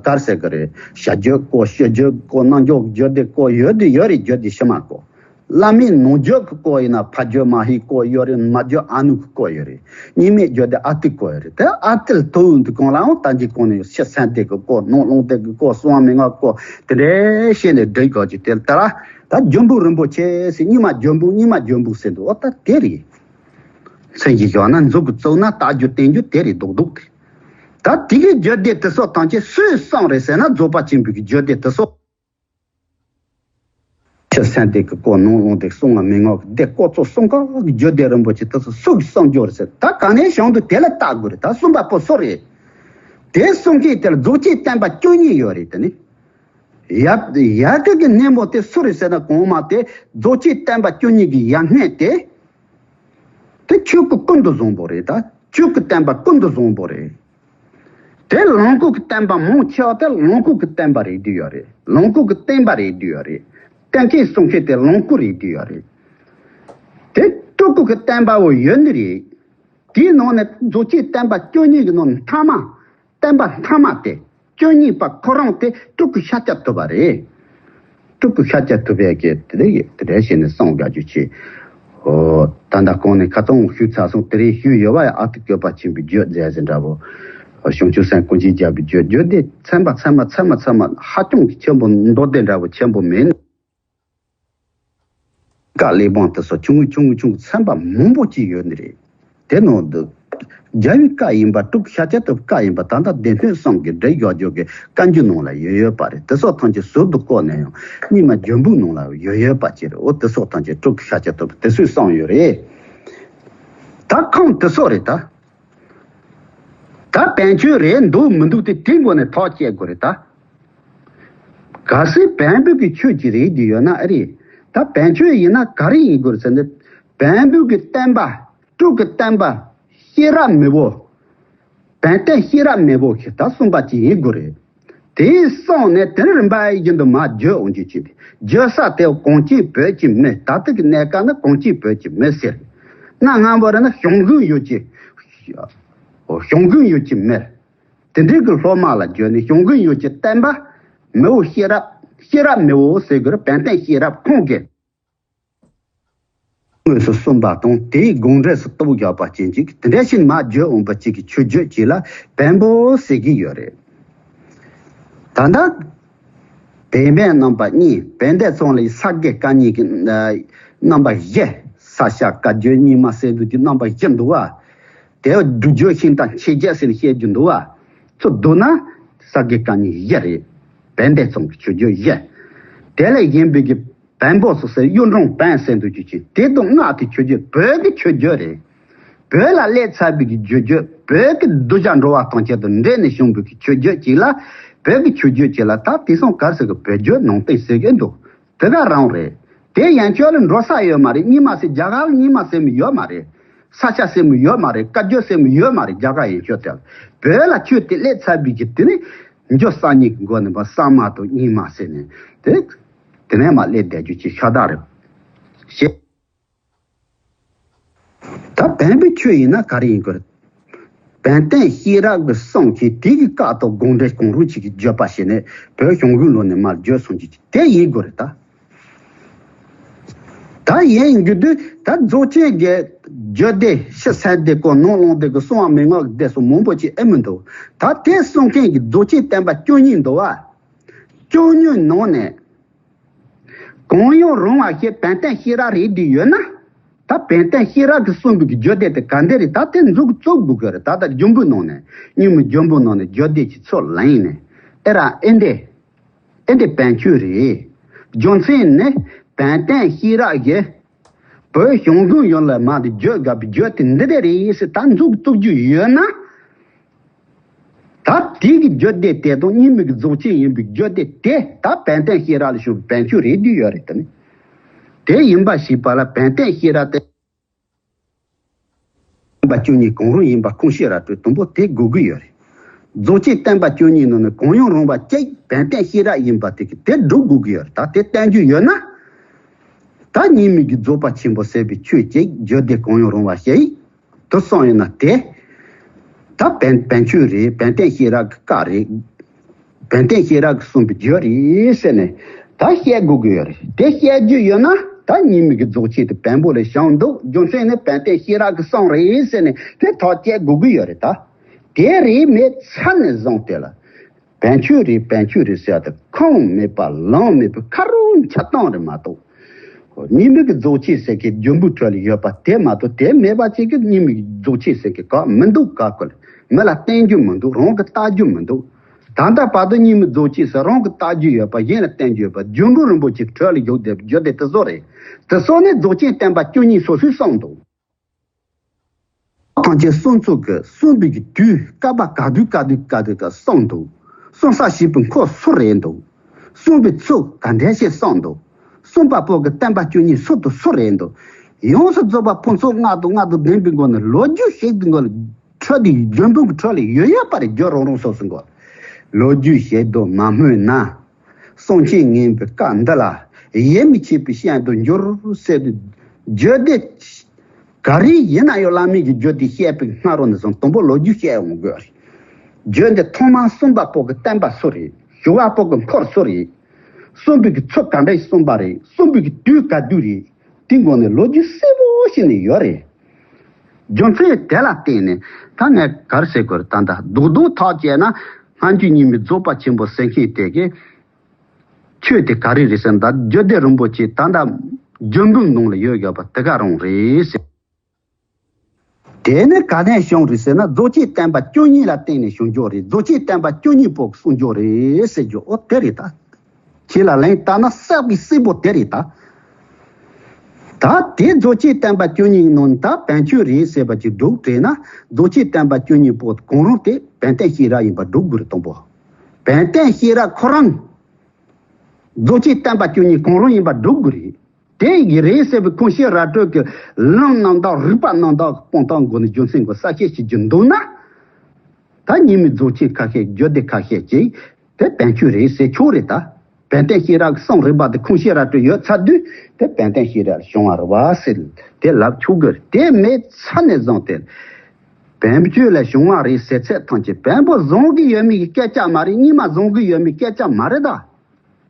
ག་རེ་ཟེར་གི་རེད། བྱ་རྒྱུད་སྐོར། སྤྱོད་རྒྱུད་སྐོར། རྣལ་འབྱོར་རྒྱུད་སྡེ་སྐོར་ཡོད་དེ་ཡོད་རེད། རྒྱུད་སྡེ་ཕྱི་མ་སྐོར། བླ་མའི་ནང་རྒྱུད་ཀྱི་སྐོར་ཡིན་ན་ཕ་རྒྱུད་མ་ཧེའི་སྐོར་ཡོད་རེད། མ་རྒྱུད་ཨ་ནུ་གི་སྐོར་ཡོད་རེད། རྙིང་མའི་རྒྱུད་སྡེ་ཨ་ཏིའི་སྐོར་ཡོད་རེད། དེ་ཨ་ཏིའི་ཐོ་འདི་གང་ལའང་ད་གིན་གོང་ནས་ཕྱི་གསང་སྡེ་གི་སྐོར། ནང་རླུང་སྡེ་གི་སྐོར། གསང་བ་མན་ངག་སྐོར། དེ་འདྲ་བྱས་ནས་སྒྲིག་དགོས་ཀྱི། དེ་ལྟར་ད་རྒྱུད་འབུམ་རིན་པོ་ཆེ་ཟེར། རྙིང་མ་རྒྱུད་འབུམ། རྙིང་མ་རྒྱུད་འབུམ་ཟེར་འདུག་འོ་ད་དེ་རེད། མཚན་གྱི་བཞག་ན་མཛུབ་ཀྱིས་བཙུགས་ན་ལྟ་རྒྱུ་བསྟན་རྒྱུ་དེ་རེད། རྡོག་རྡོག་དེ། ད་དེ་གི་རྒྱུད་སྡེ་དེ་ཚོ་ཐམས་ཅད་སུས་གསུངས་རེད་ཟེར་ན། རྫོགས་པ་ཆེན་པོའི་གི་རྒྱུད་སྡེ་དེ་ཚོ། ཕྱི་གསང་སྡེ་གི་སྐོར། ནང་རླུང་སྡེ། གསང་བ་མན་ངག་གི་སྡེ་སྐོར་ཚོ་གསུམ་ཀ་གི་རྒྱུད་སྡེ་རིན་པོ་ཆེ་དེ་ཚོ་སུ་གིས་གསུངས་རྒྱུ་རེད་ཟེར། ད་ག་ནས་བྱུང་འདུག་དེ་ལ་ལྟ་དགོས་རེད། ད་གསུངས་པ་པོ་སུ་རེད། དེ་གསུང་མཁན་དེ་ལ་རྫོགས་ཆེན་བསྟན་པ་བཅུ་གཉིས་ཡོད་རེད། དེ་ནི། ཡ་ཡ་གི་གི་སྣེ་མོ་དེ་སུ་རེད་ཟེར་ན། གོང་མ་དེ་རྫོགས་ཆེན་བསྟན་པ་བཅུ་གཉིས་ཀྱི་ཡ་སྣེ་དེ། དེ་ཆོས་སྐུ་ཀུན་ཏུ་བཟང་པོ་རེད། ད་ཆོས་སྐུ་བསྟན་པ་ཀུན་ཏུ་བཟང་པོ་རེད། དེ་ལོངས་སྐུ་གི་བསྟན་པ་མང་ཆེ་བ་དེ་ལོངས་སྐུ་གི་བསྟན་པ་རེད་བསྡད་ཡོད་རེད། ལོངས་སྐུ་གི་བསྟན་པ་རེད་བསྡད་ཡོད་རེད། གཏན་འཁེལ་གསུང་མཁན་དེ་ལོངས་སྐུ་རེད་བསྡད་ཡོད་རེད། དེ་སྤྲུལ་སྐུ་གི་བསྟན་པ་བོ་ཡོད་ནི་རེད། དེའི་ནང་ནས་རྫོགས་ཆེན་བསྟན་པ་བཅུ་གཉིས་ཀྱི་ནང་མཐའ་མ། བསྟན་པ་མཐའ་མ་དེ་བཅུ་གཉིས་པ་ཁོ་རང་དེ་སྤྲུལ་སྐུ་ཤཱཀྱ་ཐུབ་པ་རེད། སྤྲུལ་སྐུ་ཤཱཀྱ་ཐུབ་པའི་གི་དེ་འདྲ་དེ་འདྲ་བྱས་ནས་གསུང་དགའ་རྒྱུ་ཆེ། ཨོ། ད་ལྟ་གོང་ནས་ཁ་ཏོན་ཞུས་ཚར་སོང་། དེ་རིང་ཞུས་ཡོད་པ་ཡང་ཨ་ཏི་བཀོད་པ་ཆེན་པོའི་རྒྱུད་མཛད་ཟེར་འདྲ་བོ། བྱང་ཆུབ་སེམས་ཀུན་གྱིས་རྒྱལ་བའི་རྒྱུད། རྒྱུད་སྡེ་ཚན་པ་ཚན་པ་ཚན་པ་ཚན་པ་ཧ་ཅང་གི་ཆེན་པོ། མདོ་སྡེ་འདྲ་བོ་ཆེན་པོ་མིན། བཀའ་གླེགས་བམ་དེ་སོགས་ཆུང་ངུ་ཆུང་ངུ་ཆུང་ངུ་ཚན་པ་མང་པོ་ཅིག་ཡོད་ནི་རེད། དེ་ནང་དུ་རྒྱལ་བའི་བཀའ་ཡིན་པ། སྤྲུལ་སྐུ་ཤཱཀྱ་ཐུབ་བཀའ་ཡིན་པ། ད་ལྟ་སྡེ་སྣོད་གསུམ་གྱི་སྒྲིག་འཇོག་རྒྱུ་གི་བཀའ་འགྱུར་ནང་ལ་ཡོད་ཡོད་པ་རེད། དེ་སོགས་ཐམས་ཅད་ཟུར་དུ་བཀོད་ནས་ཡང་རྙིང་མ་རྒྱུད་འབུམ་ནང་ལ་ཡོད་ཡོད་པ་ཅིག་རེད། འོ། དེ་སོགས་ཐམས་ཅད་སྤྲུལ་སྐུ་ཤཱཀྱ་ཐུབ་དེ་སུས་གསུངས་ཡོད་རེད། ད་ཁུངས་དེ་སོགས་རེད་ད། ད་བན་ཆོས་རེད་འདུག་མི་འདུག་དེ་དེའི་སྒོ་ནས་ཐག་བཅད་དགོས་རེད་ད། གལ་སྲིད་བན་བོན་གྱི་ཆོས་ཅིག་རེད་བསྡད་ཡོད་ན་ཨེ་རེད། ད་བན་ཆོས་ཡིན་ན་ག་རེ་ཡིན་དགོས་རེད་ཟེར་ན། བན་བོན་གྱི་བསྟན་པ། སྤྲུལ་སྐུ་བསྟན་པ་ཤེས་རབ་མེས་པོ། བན་བསྟན་ཤེས་རབ་མེས་པོ་ཞེས་ད་གསུངས་པ་ཅིག་ཡིན་དགོས་རེད། དེ་གསུངས་ནས་དེ་རིམ་པ་བཞིན་དུ་མར་བརྗོད་འོང་རྒྱུ་ཅིག་བརྗོད་ས་དེ་གངས་ཅན་བོད་ཀྱི་མི། ད་ལྟ་གི་གནས་སྐབས་ན་གངས་ཅན་བོད་ཀྱི་མི་ཟེར། གནའ་སྔ་མོ་རེད་ན་ཞང་ཞུང་ཡུལ་གྱི། ཞང་ཞུང་ཡུལ་གྱི་མི། དེ་འདྲའི་གི་སློབ་མ་ལ་བརྗོད་ནས་ཞང་ཞུང་ཡུལ་གྱི་བསྟན་པ་མེས་པོ་ཤེས་རབ། ཤེས་རབ་མེས་པོ་ཟེར་གི་རེད། བན་བསྟན་ཤེས་རབ་ཁོང་གིས། དངོས་སུ་གསུངས་པ་དང་དེའི་དགོངས་འགྲེལ་སུ་རྟོགས་བཞག་པ་ཅན་ཅིག་དེ་འདྲ་ཞིག་མ་བརྗོད་འོང་པ་ཅིག་གི་མཆོད་བརྗོད་ཅིག་ལ་བེམ་པོ་ཟེར་གྱི་ཡོད་རེད། ད་ལྟ་བེམ་པོའི་རྣམ་པ་གཉིས། བན་དེ་ཚང་ལ་ས་དགེ་བཀའ་རྙིང་གི་རྣམ་པ་བཞི། ས་སྐྱ་བཀའ་བརྒྱུད་རྙིང་མ་ཟེར་དུས་ཀྱི་རྣམ་པ་བཞི་འདུག་བ། དེ་སྒྲུབ་བརྒྱུད་ཤིང་རྟ་མཆེད་བརྒྱད་ཟེར་བཤད་རྒྱུ་འདུག་བ། ཚུར་བསྡུ་ན་ས་དགེ་བཀའ་རྙིང་བཞི་རེད། བན་དེ་ཚང་གི་མཆོད་བརྗོད་བཞི། དེ་ལས་གཞན་པའི་གི་བེམ་པོ་སོགས་ཟེར་གཡུ་འབྲུག་བན་ཟེར་འདུག་རྒྱུ་ཅིག་དེ་དང་སྔགས་དེ་མཆོད་བརྗོད་བོད་ཀྱི་མཆོད་བརྗོད་རེད། བོད་ལ་སླེབས་ཚར་བའི་གི་བརྗོད་བརྗོད་བོད་ཀྱི་གདུལ་བྱ་འགྲོ་བ་ཐམས་ཅད་དང་འབྲེལ་ནས་བྱུང་བའི་གི་མཆོད་བརྗོད་ཅིག་ལ་བོད་ཀྱི་མཆོད་བརྗོད་ཅིག་ལ་ད་དེང་སང་ག་རེ་ཟེར་གི་བོད་བརྗོད་ནང་བསྟན་ཟེར་གི་འདུག་དེ་ག་རང་རེད། དེ་ཡན་ཆོད་ལ་འགྲོ་ས་ཡོད་མ་རེད། རྙིང་མ་ཟེར་རྒྱ་གར་ལ་རྙིང་མ་ཟེར་མི་ཡོད་མ་རེད། ས་སྐྱ་ཟེར་མི་ཡོད་མ་རེད། བཀའ་བརྒྱུད་ཟེར་མི་ཡོད་མ་རེད། རྒྱ་གར་ཡན་ཆོད་དེ་ལ་བོད་ལ་ཆོས་དེ་སླེབས་ཚར་བའི་གི་དེ་ནི་འཇོ་སང་ཉིན་གི་མགོ་ནས་མ་གསར་མ་དང་རྙིང་མ་ཟེར་ནས་དེ་དེ་ནས་མ་སླེབས་བསྡད་རྒྱུ་ཅིག་ཤ་སྟག་རེད། ཞེས། ད་བན་པོའི་ཆོས་ཡིན་ན་ག་རེ་ཡིན་དགོས་རེད། བན་བསྟན་ཤེས་རབ་ཀྱི་གསུང་གིས་དེ་གི་བཀའ་དང་དགོངས་འགྲེལ་གང་རུང་ཅིག་གི་བརྗོད་པ་བྱས་ནས་བོད་གཞུང་གི་ལོ་ནས་མར་བརྗོད་སོང་གི་དེ་ཡིན་དགོས་རེད་ད། ད་ཡིན་དགོས་དུས་ད་རྫོགས་ཆེན་གྱི་བརྗོད་བདེ་ཕྱི་གསལ་བདེ་ཀོ་ནང་ལོང་བདེ་གི་གསང་བ་མན་ངག་གི་སྡེ་སོགས་མང་པོ་ཅིག་ཨེ་མི་འདུག་ད་དེ་གསུང་མཁན་གྱི་རྫོགས་ཆེན་བསྟན་པ་བཅུ་གཉིས་འདུག་བ། བཅུ་གཉིས་ནང་ནས། གང་ཡང་རུང་བ་ཞེས་བན་བསྟན་ཤེས་རབ་རེད་འདི་ཡོད་ན། ད་བན་བསྟན་ཤེས་རབ་ཀྱིས་གསུངས་པའི་རྒྱུད་སྡེ་དེ་ག་འདྲ་རེད། ད་དེ་མཛུབ་བཙུགས་དགོས་ཀྱི་རེད། ད་ལྟ་འཇུག་པའི་ནང་ནས་རྙིང་མའི་འཇུག་པའི་ནང་ནས་རྒྱུད་སྡེ་གྱི་ཚུར་ལེན་ནས་ཨེ་ར་ཨེ་འདྲས་ཨེ་འདྲས་བན་ཆོས་རེད། རྒྱུ་མཚན་ནི་བན་བསྟན་ཤེས་རབ་ཀྱིས་བོད་གཞུང་གི་ཡོན་ལ་མ་དེ་བརྗོད་དགའ་བའི་རྒྱུད་དེ་འདི་འདྲ་རེད་ཟེར་ད་མཛུབ་བཙུགས་རྒྱུ་ཡོད་ན། ད་དེ་གི་རྒྱུད་སྡེ་དེ་དང་རྙིང་མའི་གི་རྫོགས་ཆེན་ཡིན་པའི་རྒྱུད་སྡེ་དེ་ད་བན་བསྟན་ཤེས་རབ་ལ་ཞུགས་པའི་བན་ཆོས་རེད་འདུས་ཡོད་རེད་དེ་ནི། དེ་ཡིན་པ་ཞིག་པ་ལ་བན་བསྟན་ཤེས་རབ་དེ་བསྟན་པ་བཅུ་གཉིས་གང་རུང་ཡིན་པ་ཁུངས་ཤེས་རབ་སྤྲོད་དུམ་བུ་དེ་དགོས་ཀྱི་ཡོད་རེད། རྫོགས་ཆེན་བསྟན་པ་བཅུ་གཉིས་ནང་ནས་གང་ཡང་རུང་བ་གཅིག་བན་བསྟན་ཤེས་རབ་ཡིན་པ་དེ་གི་དེ་སྒྲུབ་དགོས་ཀྱི་ཡོད་རེད། ད་དེ་བསྟན་རྒྱུ་ཡོད་ན། ད་རྙིང་མའི་གི་རྫོགས་པ་ཆེན་པོ་ཟེར་བའི་ཆོས་གཅིག་རྒྱུད་སྡེ་གང་ཡང་རུང་བ་ཞིག་དུ་སོང་ཡོད་ན་དེ། ད་བན་བན་ཆོས་རེད། བན་བསྟན་ཤེས་རབ་ཀྱི་བཀའ་རེད། བན་བསྟན་ཤེས་རབ་ཀྱིས་གསུངས་པའི་རྒྱུད་རེད་ཟེར་ནས་ད་བཤད་དགོས་ཀྱི་ཡོད་རེད། དེ་བཤད་རྒྱུ་ཡོད་ན་ད་རྙིང་མའི་གི་རྫོགས་ཆེན་དེ་བེམ་པོ་ལ་བྱུང་འདུག་རྒྱུ་མཚན་ནི་བན་བསྟན་ཤེས་རབ་ཀྱིས་གསུངས་རེད་ཟེར་ནས་དེ་ཐག་བཅད་དགོས་ཀྱི་ཡོད་རེད་ད། དེ་རེད་མེད་ཚར་ནས་བཟུང་སྟེ་ལ། བན་ཆོས་རེད་བན་ཆོས་རེད་ཟེར་ཏེ་ཁུངས་མེད་པ་ལུང་མེད་པའི་ཁ་རོག་འཆལ་གཏམ་རེད་མ་གཏོགས། རྙིང་མའི་གི་རྫོགས་ཆེན་ཟེར་མཁན་འཇུག་པའི་ཁྲོད་ལ་ཡོད་པ་དེ་མ་གཏོགས་དེ་མེད་པ་ཅིག་གི་རྙིང་མའི་གི་རྫོགས་ཆེན་ཟེར་མཁན་གང་མི་འདུག་ག་ཁོ་ལ་མི་ལ་བསྟན་རྒྱུ་མི་འདུག་རང་གིས་བལྟ་རྒྱུ་མི་འདུག་ད་ལྟ་བར་དུ་རྙིང་མའི་རྫོགས་ཆེན་ཟེར་རང་གིས་བལྟ་རྒྱུ་ཡོད་པ་གཞན་ལ་བསྟན་རྒྱུ་ཡོད་པ་འཇུག་པའི་རིན་པོ་ཆེ་ཁྲོད་ལ་བཞུགས་བསྡད་པའི་རྒྱུད་སྡེ་དེ་ཚོ་རེད། དེ་ཚོ་ནི་རྫོགས་ཆེན་བསྟན་པ་བཅུ་གཉིས་སོ་སོས་གསུངས་འདུག་ཐམས་ཅད་གསུང་ཚུལ་གྱི་གསུང་པའི་གི་དུས་སྐབས་པ་ག་དུས་ག་དུས་ག་དུས་ཀ་གསུངས་འདུག་གསུང་ས་ཞིག་པའི་འཁོར་སུ་རེད་འདུག་གསུང་པའི་ཚུལ་ག་འདྲ་ཞིག་གསུངས་འདུག་གསུང་པ་པོ་གི་བསྟན་པ་བཅུ་གཉིས་སུ་དང་སུ་རེད་འདུག་ཡོངས་སུ་རྫོགས་པ་ཕུན་ཚོགས་ལྔ་དང་ལྔ་དང་ལྡན་པའི་སྒོ་ནས་ལོ་རྒྱུས་ཤིག་གི་སྒོ་ནས་ཁྲོད་དེ་འཇོན་པོ་གི་ཁྲོད་ལ་ཡོད་ཡོད་པ་རེད། རྒྱུ་རང་རང་སོ་སོའི་སྒོ་ལོ་རྒྱུས་ཤིག་དང་མ་སྨོས་ན། གསུང་ཆེན་ངན་པའི་བཀའ་འདི་ལ་ཡིད་མི་ཆེས་པའི་ཤིན་ཏུ་འགྱུར་ཟེར་དུས་རྒྱུད་སྡེ་ག་རེ་ཡིན་ན་ཡང་བླ་མའི་གི་རྒྱུད་སྡེ་བཤད་པའི་སྔ་རོལ་ནས་བཟུང་དང་པོ་ལོ་རྒྱུས་བཤད་འོང་དགོས་རེད། རྒྱུད་སྡེ་ཐོག་མར་གསུངས་པ་པོ་གི་བསྟན་པ་སུ་རེད། ཞུ་བ་པོ་གི་འཁོར་སུ་རེད། གསུངས་པའི་གི་ཚུལ་ག་འདྲ་ཞིག་གསུངས་པ་རེད། གསུངས་པའི་གི་དུས་ག་དུས་རེད། དེའི་སྒོ་ནས་ལོ་རྒྱུས་གསལ་པོ་ཞིག་ནས་ཡོད་རེད། རྒྱུ་མཚན་དེ་ལ་བརྟེན་ནས་ད་ངས་ག་རེ་ཟེར་དགོས་རེད། ད་ལྟ་རྡོག་རྡོག་ཐག་བཅད་ན་སྔ་འགྱུར་རྙིང་མའི་རྫོགས་པ་ཆེན་པོ་ཟེར་མཁན་དེ་གི་ཆོས་དེ་ག་རེ་རེད་ཟེར་ན་ད་རྒྱུད་སྡེ་རིན་པོ་ཆེ་ད་ལྟ་འཇུག་པའི་ནང་ལ་ཡོད་ཡོད་པ་དེ་ག་རང་རེད་ཟེར། དེ་ནི་ག་ནས་བྱུང་རེད་ཟེར་ན་རྫོགས་ཆེན་བསྟན་པ་བཅུ་གཉིས་ལ་བརྟེན་ནས་བྱུང་རྒྱུ་རེད། རྫོགས་ཆེན་བསྟན་པ་བཅུ་གཉིས་པོ་གསུངས་རྒྱུ་རེད་ཟེར་རྒྱུ་ཨོ་དེ་རེད་ད། ཁྱེད་ལ་ལན་བཏབ་ན་གསལ་བའི་གསལ་པོ་དེ་རེད་ད། ད་དེ་རྫོགས་ཆེན་བསྟན་པ་བཅུ་གཉིས་ནང་ད་བན་ཆོས་རེད་ཟེར་བ་ཅིག་སྒྲུག་དྲན་ན་རྫོགས་ཆེན་བསྟན་པ་བཅུ་གཉིས་པོ་གང་རུང་དེ་བན་བསྟན་ཤེས་རབ་ཡིན་པ་སྒྲུག་དགོས་རེད། དང་པོ། བན་བསྟན་ཤེས་རབ་ཁོ་རང་རྫོགས་ཆེན་བསྟན་པ་བཅུ་གཉིས་གང་རུང་ཡིན་པ་སྒྲུག་དགོས་རེད། དེ་ཡི་རེད་ཟེར་བའི་ཁུངས་ཤེས་རབ་སྤྲོད་ཀྱི་ལམ་རྣམ་དག་རིགས་པ་རྣམ་དག་གི་སྤང་ཐང་སྒོ་ནས་རྒྱུ་མཚན་གྱི་གསལ་བཤད་བྱེད་རྒྱུ་འདུག་ན། ད་རྙིང་མའི་རྫོགས་ཆེན་ཁ་ཤས་རྒྱུད་སྡེ་ཁ་ཤས་ཀྱིས་དེ་བན་ཆོས་རེད་ཟེར་ཆོག་རེད་ད། བན་བསྟན་ཤེས་རབ་ཀྱི་གསུང་རིགས་པ་དེ་ཁུངས་ཤེས་རབ་སྤྲོད་ཡོད་ཚར་དུས་དེ་བན་བསྟན་ཤེས་རབ་ལ་བྱུང་བ་རེད་བ་ཟེར་དེ་ལབ་ཆོག་གི་རེད། དེ་མེད་ཚར་ནས་བཟུང་སྟེ་བན་ཆོས་ལ་བྱུང་བ་རེད་ཟེར་ཚད་ཐམས་ཅད་བེམ་པོ་བཟང་གི་ཡོད་མེད་ཀྱི་སྐད་ཆ་མ་རེད། རྙིང་མ་བཟང་གི་ཡོད་མེད་སྐད་ཆ་མ་རེད་ད།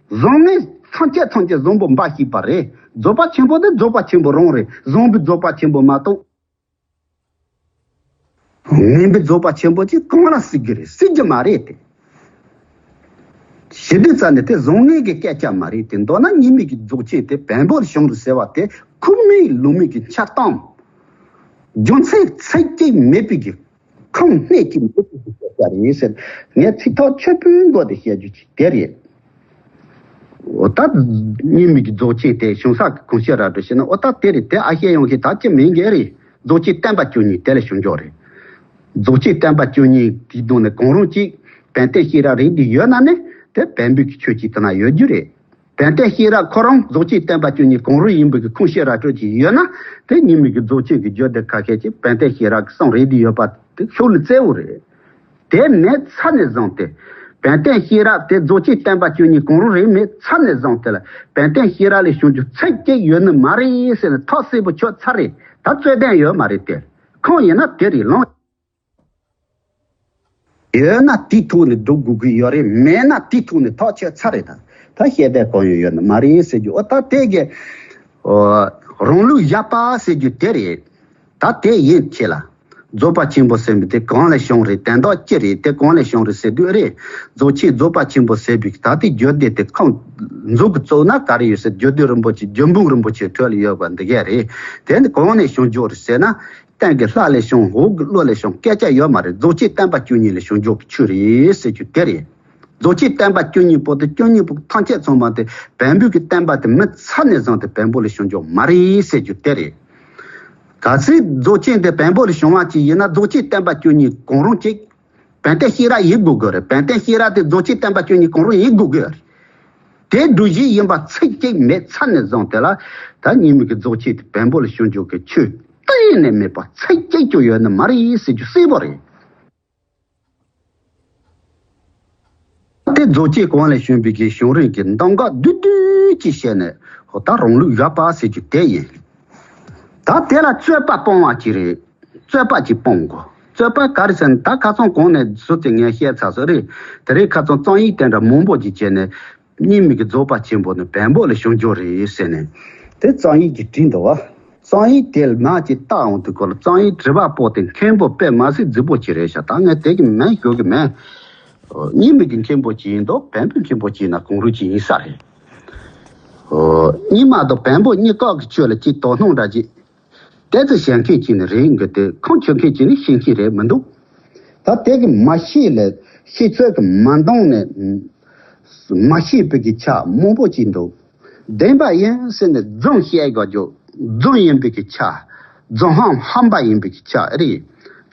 བཟང་ངན་ཐམས་ཅད་ཐམས་ཅད་བཟང་པོ་འབའ་ཞིག་པ་རེད། རྫོགས་པ་ཆེན་པོ་དེ་རྫོགས་པ་ཆེན་པོ་རང་རེད། བཟང་པོའི་རྫོགས་པ་ཆེན་པོ་མ་གཏོགས། ངན་པའི་རྫོགས་པ་ཆེན་པོ་ཅིག་གང་ལ་སྲིད་ཀྱི་རེད། སྲིད་ཀྱི་མ་རེད་དེ། ཞི་བདེ་རྩ་ནས་དེ་བཟང་ངན་གྱི་སྐད་ཆ་མ་རེད་དེ། མདོར་ན་གཉིས་མེད་ཀྱི་རྫོགས་ཆེན་དེ་བེམ་པོ་ལ་བྱུང་རེད་ཟེར་བ་དེ་ཁུངས་མེད་ལུང་མེད་ཀྱི་འཆལ་གཏམ། རྒྱུ་མཚན་ཚིག་གཅིག་མེད་པའི་གི་ཁུངས་སྣེ་གཅིག་མེད་པའི་གི་སྐད་ཆ་རེད་ཟེར། ངས་ཚིག་ཐག་ཆོད་པོའི་སྒོ་ནས་བཤད་རྒྱུ་ཅིག་དེ་རེད། འོ་ད་གཉིས་མེད་ཀྱི་རྫོགས་ཆེན་དེ་བྱང་ས་གི་གང་ཤེས་ར་འགྲོ་ཞེ་ན། འོ་ད་དེ་རེད། དེ་ཨ་ཤེ་ཡོང་ཤེ་ད་ཅི་མིན་གྱི་རེད། རྫོགས་ཆེན་བསྟན་པ་བཅུ་གཉིས་དེ་ལས་བྱུང་ཆོག་རེད། རྫོགས་ཆེན་བསྟན་པ་བཅུ་གཉིས་ཀྱི་གདོང་ནས་གང་རུང་གཅིག་བན་དེ་ཤེས་རབ་རེད་འདི་ཡོད་ན་ནི་དེ་བན་བོན་གྱི་ཆོས་ཅིག་དེ་ན་ཡོད་རྒྱུ་རེད། བན་དེ་ཤེས་རབ་ཁོ་རང་རྫོགས་ཆེན་བསྟན་པ་བཅུ་གཉིས་གང་རུང་ཡིན་པའི་གི་ཁུངས་ཤེས་ར་སྤྲོད་ཅིག་ཡོད་ན། དེ་གཉིས་མེད་ཀྱི་རྫོགས་ཆེན་གྱི་རྒྱུད་སྡེ་ཁ་ཤས་ཀྱིས་བན་དེ་ཤེས་རབ་ཀྱི་གསུང་རེད་འདི་ཡོད་པ་དེ་ཤོག་ལ་གསལ་བོ་རེད། དེ་མེད་ཚར་ནས་བཟུང་སྟེ། བན་དེ་ཤེས་རབ་དེ་རྫོགས་ཆེན་བསྟན་པ་བཅུ་གཉིས་གང་རུང་རེད་མེད་ཚར་ནས་བཟུང་སྟེ་ལ། བན་དེ་ཤེས་རབ་ལས་བྱུང་རྒྱུ་ཚིག་གཅིག་ཡོད་ནི་མ་རེད་ཟེར་ནས་ཐག་གསལ་པོ་ཆོད་ཚར་རེད། ད་རྩོད་ལྡན་ཡོད་མ་རེད་དེ། ཁོང་ཡིན་ན་དེ་རེད་ལོང་། ཡོད་ན་དེའི་ཐོག་ནས་འགྲོ་དགོས་ཀྱི་ཡོད་རེད། མེད་ན་དེའི་ཐོག་ནས་ཐག་ཆོད་ཚར་རེད། ད་ད་བཤད་བསྡད་གང་ཡང་ཡོད་ནི་མ་རེད་ཟེར་རྒྱུ། འོ་ད་དེ་གི་ཨོ་རང་ལུགས་བཞག་པ་ཟེར་རྒྱུ་དེ་རེད། ད་དེ་ཡིན་ཆེ་ལ། རྫོགས་པ་ཆེན་པོ་ཟེར་བའི་དེ་གང་ལས་བྱུང་རེད། དོན་དག་ཅི་རེད། དེ་གང་ལས་བྱུང་རེད་ཟེར་དུས་རེད། རྫོགས་ཆེན་རྫོགས་པ་ཆེན་པོ་ཟེར་བའི་ད་ལྟའི་རྒྱུད་སྡེ་དེ་ཁོང་མཛུབ་ཀྱིས་བཙུགས་ན་ག་རེ་ཡོད་ཟེར། རྒྱུད་སྡེ་རིན་པོ་ཆེ་རྒྱུད་འབུམ་རིན་པོ་ཆེ་ཁྲོད་ལ་ཡོད་པ་འདི་གས་རེད། དེ་ནི་གང་ནས་བྱུང་རྒྱུ་རེད་ཟེར་ན། སྟེང་གི་ལྷ་ལས་བྱུང་། འོག་གི་ཀླུ་ལས་བྱུང་སྐད་ཆ་ཡོད་མ་རེད། རྫོགས་ཆེན་བསྟན་པ་བཅུ་གཉིས་ལས་བྱུང་རྒྱུ་གི་ཆོས་རེད་ཟེར་རྒྱུ་དེ་རེད། རྫོགས་ཆེན་བསྟན་པ་བཅུ་གཉིས་པོ་དེ་བཅུ་གཉིས་པོ་ཐམས་ཅད་ཚང་མ་དེ་བེམ་པོའི་གི་བསྟན་པ་དེ་མེད་ཚར་ནས་བཟུང་སྟེ་བེམ་པོ་ལས་བྱུང་རྒྱུ་མ་རེད་ཟེར་རྒྱུ་དེ་རེད། གལ་སྲིད་རྫོགས་ཆེན་དེ་བེམ་པོ་ལས་བྱུང་བ་ཅིག་ཡིན་ན་རྫོགས་ཆེན་བསྟན་པ་བཅུ་གཉིས་གང་རུང་གཅིག་བན་དེ་ཤེས་རབ་ཡིན་དགོས་ཀྱི་རེད། བན་དེ་ཤེས་རབ་དེ་རྫོགས་ཆེན་བསྟན་པ་བཅུ་གཉིས་གང་རུང་ཡིན་དགོས་ཀྱི་རེད། དེ་སྒྲུབ་བྱེད་ཡིན་པ་ཚིག་གཅིག་མེད་ཚར་ནས་བཟུང་དེ་ལ་ད་གཉིས་མེད་ཀྱི་རྫོགས་ཆེན་དེ་བེམ་པོ་ལས་བྱུང་རྒྱུ་གི་ཆོས་གཏན་ནས་མེད་པ་ཚིག་གཅིག་ཀྱང་ཡོད་ནི་མ་རེད་ཟེར་རྒྱུ་གསལ་པོ་རེད། དེ་རྫོགས་ཆེན་གང་ལས་བྱུང་བའི་གི་བྱུང་རིམ་གྱི་གདམས་ངག་བསྡུས་བསྡུས་ཅིག་བཤད་ནས། འོ་ད་རང་ལུགས་བཞག་པ་ཟེར་རྒྱུ་དེ་ཡིན། ད་དེ་ལ་རྩོད་པ་སྤོང་བ་ཅིག་རེད། རྩོད་པ་ཅིག་སྤོང་དགོས། རྩོད་པ་ག་རེ་ཟེར་ན། ད་ཁ་སང་གོང་ནས་ཟུར་དེ་ངས་བཤད་ཚར་ས་རེད། དེ་རིང་ཁ་སང་རྩོམ་ཡིག་དེ་འདྲ་མང་པོ་ཅིག་བྱས་ནས། གཉིས་མེད་ཀྱི་རྫོགས་པ་ཆེན་པོ་ནི་བེམ་པོ་ལས་བྱུང་རྒྱུ་རེད་ཟེར་ནས། དེ་རྩོམ་ཡིག་ཅིག་བྲིས་འདུག་བ། རྩོམ་ཡིག་དེ་མར་ཅིག་བལྟ་འོང་དུས་སྐོར་ལ། རྩོམ་ཡིག་བྲིས་པ་པོ་དེ་མཁན་པོ་དཔེ་མ་སྲིད་རྫིག་པོ་ཅིག་རེད་ཤག་ད་ངས་དེ་གི་མིང་ཞུ་གི་མེད། གཉིས་མེད་ཀྱི་མཁན་པོ་ཅིག་ཡིན་འདུག་བེམ་པོའི་མཁན་པོ་ཅིག་ཡིན་ན་གང་རུང་ཅིག་ཡིན་ས་རེད། གཉིས་མ་དང་བེམ་པོ་གཉིས་ཀ་གི་ཆོས་ལ་ཅིག་དོ་སྣང་འདྲ་ཅིག་དེ་ཚོ་བྱེད་མཁན་གཅིག་ནི་རེད་འགི་དེ། ཁོང་ཆོས་མཁན་གཅིག་ནི་ཤེས་མཁན་རེད་མི་འདུག་ད་དེ་གི་མ་ཤེས་ལས་ཤེས་ཚོད་ཀྱི་མ་འདང་ནས་མ་ཤེས་པའི་གི་ཆ་མང་པོ་ཅིག་འདུག་བདེན་པ་ཡིན་ཟེར་ནས་རྫུན་བཤད་དགོས་རྒྱུ། རྫུན་ཡིན་པའི་གི་ཆ། རྫུན་ཧམ་ཧམ་པ་ཡིན་པའི་གི་ཆ་རེད།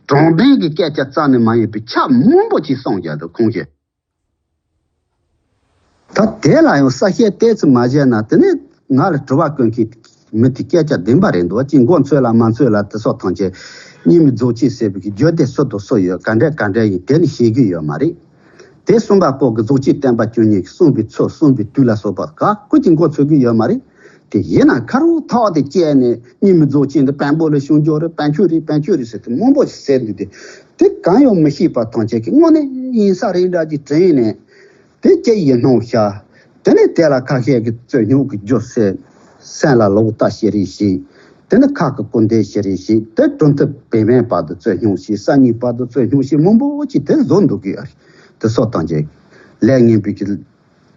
དྲང་བདེན་གྱི་སྐད་ཆ་རྩ་ནས་མ་ཡིན་པའི་ཆ་མང་པོ་ཅིག་གསུངས་རྒྱུ་འདུག་ཁོང་གིས། ད་དེ་ལ་ཡང་གསལ་བཤད་ཏོག་ཙམ་མ་བྱས་ན། དེ་ནས་ང་ལ་དྲི་བ་བཀོད་མཁན་མི་དེ་སྐད་ཆ་བདེན་པ་རེད་འདུག་ཅིག་མགོ་འཚོས་ལ་མ་འཚོས་ལ་དེ་སོགས་ཐམས་ཅད་གཉིས་མེད་རྫོགས་ཆེན་ཟེར་བའི་གི་རྒྱུད་སྡེ་སུ་དང་སུ་ཡོད། ག་འདྲ་ག་འདྲ་ཡིན། དེ་ནི་ཤེས་ཀྱི་ཡོད་མ་རེད། དེ་གསུངས་པ་པོ་གི་རྫོགས་ཆེན་བསྟན་པ་བཅུ་གཉིས་ཀྱི་གསུངས་པའི་ཚུལ། གསུངས་པའི་དུས་ལ་སོགས་པ་ག་ཀུན་གྱིས་མགོ་འཚོས་ཀྱི་ཡོད་མ་རེད། དེ་ཡིན་ན་ཁ་རུ་ཐག་དེ་བཅད་ནས་གཉིས་མེད་རྫོགས་ཆེན་འདི་བེམ་པོ་ལས་བྱུང་རྒྱུ་རེད། བེམ་ཆོས་རེད། བེམ་ཆོས་རེད་ཟེར་དེ་མང་པོ་ཞིག་ཟེར་འདུག་དེ་དེ་གང་ཡང་མི་ཤེས་པ་ཐམས་ཅད་ཀྱིས་དངོས་གནས་ཡིན་ས་རེད་འདྲ་ཅིག་དྲན་ནས། དེ་སྐྱེ་ཡི་སྣང་ཤར། དེ་ནས་དེ་ལ་ཁ་ཤས་ཀྱིས་རྩོད་རྙོག་གི་རྒྱུ་སེལ། སེམས་ལ་ལོག་ལྟ་ཞེ་རེ་ཞིག་དེ་ནི་ཁ་གི་སྐུར་འདེབས་ཞེ་རེ་ཞིག་དེ་གྲུབ་མཐའ་བེད་མེད་བར་དུ་རྩོད་རྙོག་ཞིག་སང་ཉིན་བར་དུ་རྩོད་རྙོག་ཞིག་མང་པོ་ཅིག་དེ་བཟོ་འདུག་གི་ཡོད་རེད། དེ་སོགས་དང་བཅས་ལས་ངན་པའི་གི་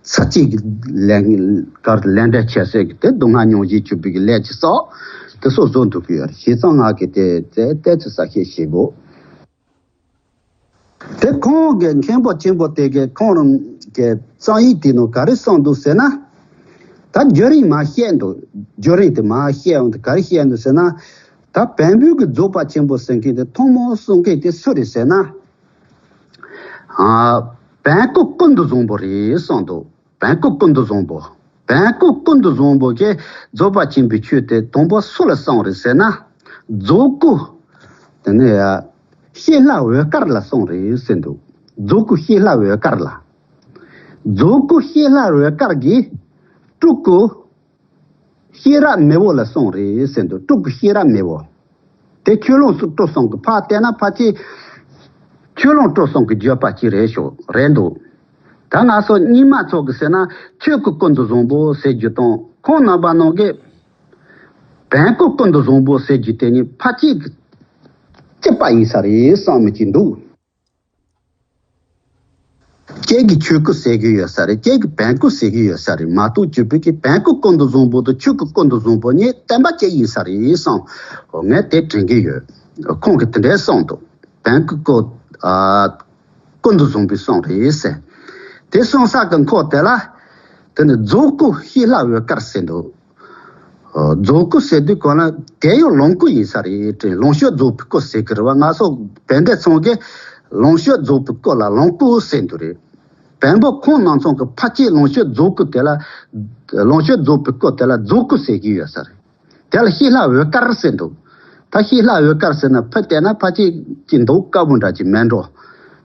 ཚར་གཅིག་གི་ལས་ངན་གར་ལས་འབྲས་ཆེ་སའི་གི་དེ་སྡུག་བསྔལ་མྱོང་བཞིན་གྱུར་པའི་གི་ལས་ཀྱི་སོགས་དེ་སོགས་བཟོ་འདུག་གི་ཡོད་རེད། བྱས་ཙང་ང་གིས་དེ་དེ་ཏོག་ཙམ་གསལ་བཤད་བྱེད་དགོས། དེ་ཁོང་གི་མཁན་པོ་ཆེན་པོ་དེ་གིས་ཁོང་རང་གི་རྩོམ་ཡིག་དེ་ནང་ག་རེ་གསུངས་འདུག་ཟེར་ན། ད་བརྒྱུད་རིམ་མར་བཤད་འདུག་བརྒྱུད་རིམ་དེ་མར་བཤད་འོང་དུས་ག་རེ་བཤད་འདུག་ཟེར་ན། ད་བན་བོན་གྱི་རྫོགས་པ་ཆེན་པོ་ཟེར་མཁན་དེ་ཐོག་མར་གསུང་མཁན་དེ་སུ་རེད་ཟེར་ན། ཨ། བན་ཀུན་ཀུན་ཏུ་བཟང་པོ་རེད་གསུངས་འདུག་བན་ཀུན་ཀུན་ཏུ་བཟང་པོ། བན་ཀུན་ཀུན་ཏུ་བཟང་པོ་གིས་རྫོགས་པ་ཆེན་པོའི་ཆོས་དེ་དང་པོ་སུ་ལ་གསུངས་རེད་ཟེར་ན། རྫོགས་སྐུ། དེ་ནས་ཡ། ཤེས་ལྷ་འོད་དཀར་ལ་གསུངས་རེད་ཟེར་འདུག་རྫོགས་སྐུ་ཤེས་ལྷ་འོད་དཀར་ལ། རྫོགས་སྐུ་ཤེས་ལྷ་འོད་དཀར་གྱིས། སྤྲུལ་སྐུ། ཤེས་རབ་མེ་བོ་ལ་གསུངས་རེད་ཟེར་འདུག་སྤྲུལ་སྐུ་ཤེས་རབ་མེ་བོ། དེ་ཆོས་ལོངས་སུ་སྤྲུལ་གསུམ་གྱི་ཕར་བལྟས་ན་ཕལ་ཆེར། ཆོས་ལོངས་སྤྲུལ་གསུམ་གྱི་བརྗོད་པ་ཅིག་རེད་ཤག་རེད་འདུག་ད་ང་ཚོ་རྙིང་མ་ཚོ་གིས་ཟེར་ན་ཆོས་སྐུ་ཀུན་ཏུ་བཟང་པོ་ཟེར་རྒྱུ་དང་། ཁོང་རྣམ་པ་རྣམས་ཀྱིས་ བོན་སྐུ་ཀུན་ཏུ་བཟང་པོ་ཟེར་རྒྱུ་དེ་ནི་ཕལ་ཆེར་གྱི་སྐྱེས་པ་ཡིན་ས་རེད་བསམ་མི་གཅིག་འདུག་ཁྱེད་ཀྱིས་ཆོས་སྐུ་ཟེར་གྱི་ཡོད་ས་རེད། ཁྱེད་ཀྱིས་བོན་སྐུ་ཟེར་གྱི་ཡོད་ས་རེད་མ་གཏོགས། སྤྱིར་བོད་ཀྱི་བོན་སྐུ་ཀུན་ཏུ་བཟང་པོ་དང་ཆོས་སྐུ་ཀུན་ཏུ་བཟང་པོ་གཉིས་བསྟན་པ་གཅིག་ཡིན་ས་རེད་བསམ། ངས་དེ་དྲན་གྱི་ཡོད། ཁོང་གིས་དེ་འདྲའི་གསུངས་འདུག་བོན་སྐུ་ཀུན་ཨ་ཀུན་ཏུ་བཟང་པོའི་གསུང་རེད་ཟེར། དེ་གསུང་ས་གི་འཁོར་དེ་ལ། དེ་ནི་རྫོགས་སྐུ་ཞི་ལྷ་འོད་དཀར་ཟེར་འདུག་རྫོགས་སྐུ་ཟེར་དུས་གོང་ལ་དེ་ཡང་ལོངས་སྐུ་ཡིན་ས་རེད་དྲན། ལོངས་སྤྱོད་རྫོགས་པའི་སྐུ་ཟེར་གི་རེད་བ། ང་ཚོ་བན་དེ་ཚང་གིས་ལོངས་སྤྱོད་རྫོགས་པའི་སྐུ་ལ་ལོངས་སྐུ་ཟེར་འདུག་རེད། བོན་པོ་ཁོང་རྣམ་ཚང་གི་ཕལ་ཆེར་ལོངས་སྤྱོད་རྫོགས་སྐུ་དེ་ལ། ལོངས་སྤྱོད་རྫོགས་པའི་སྐུ་དེ་ལ་རྫོགས་སྐུ་ཟེར་གྱི་ཡོད་ས་རེད། དེ་ལ་ཞི་ལྷ་འོད་དཀར་ཟེར་འདུག་ད་ཞི་ལྷ་འོད་དཀར་ཟེར་ན་ཕལ་བལྟས་ན་ཕལ་ཆེར་གྱི་འདུག་དཀར་པོ་འདྲ་ཅིག་མེད་འགྲོ།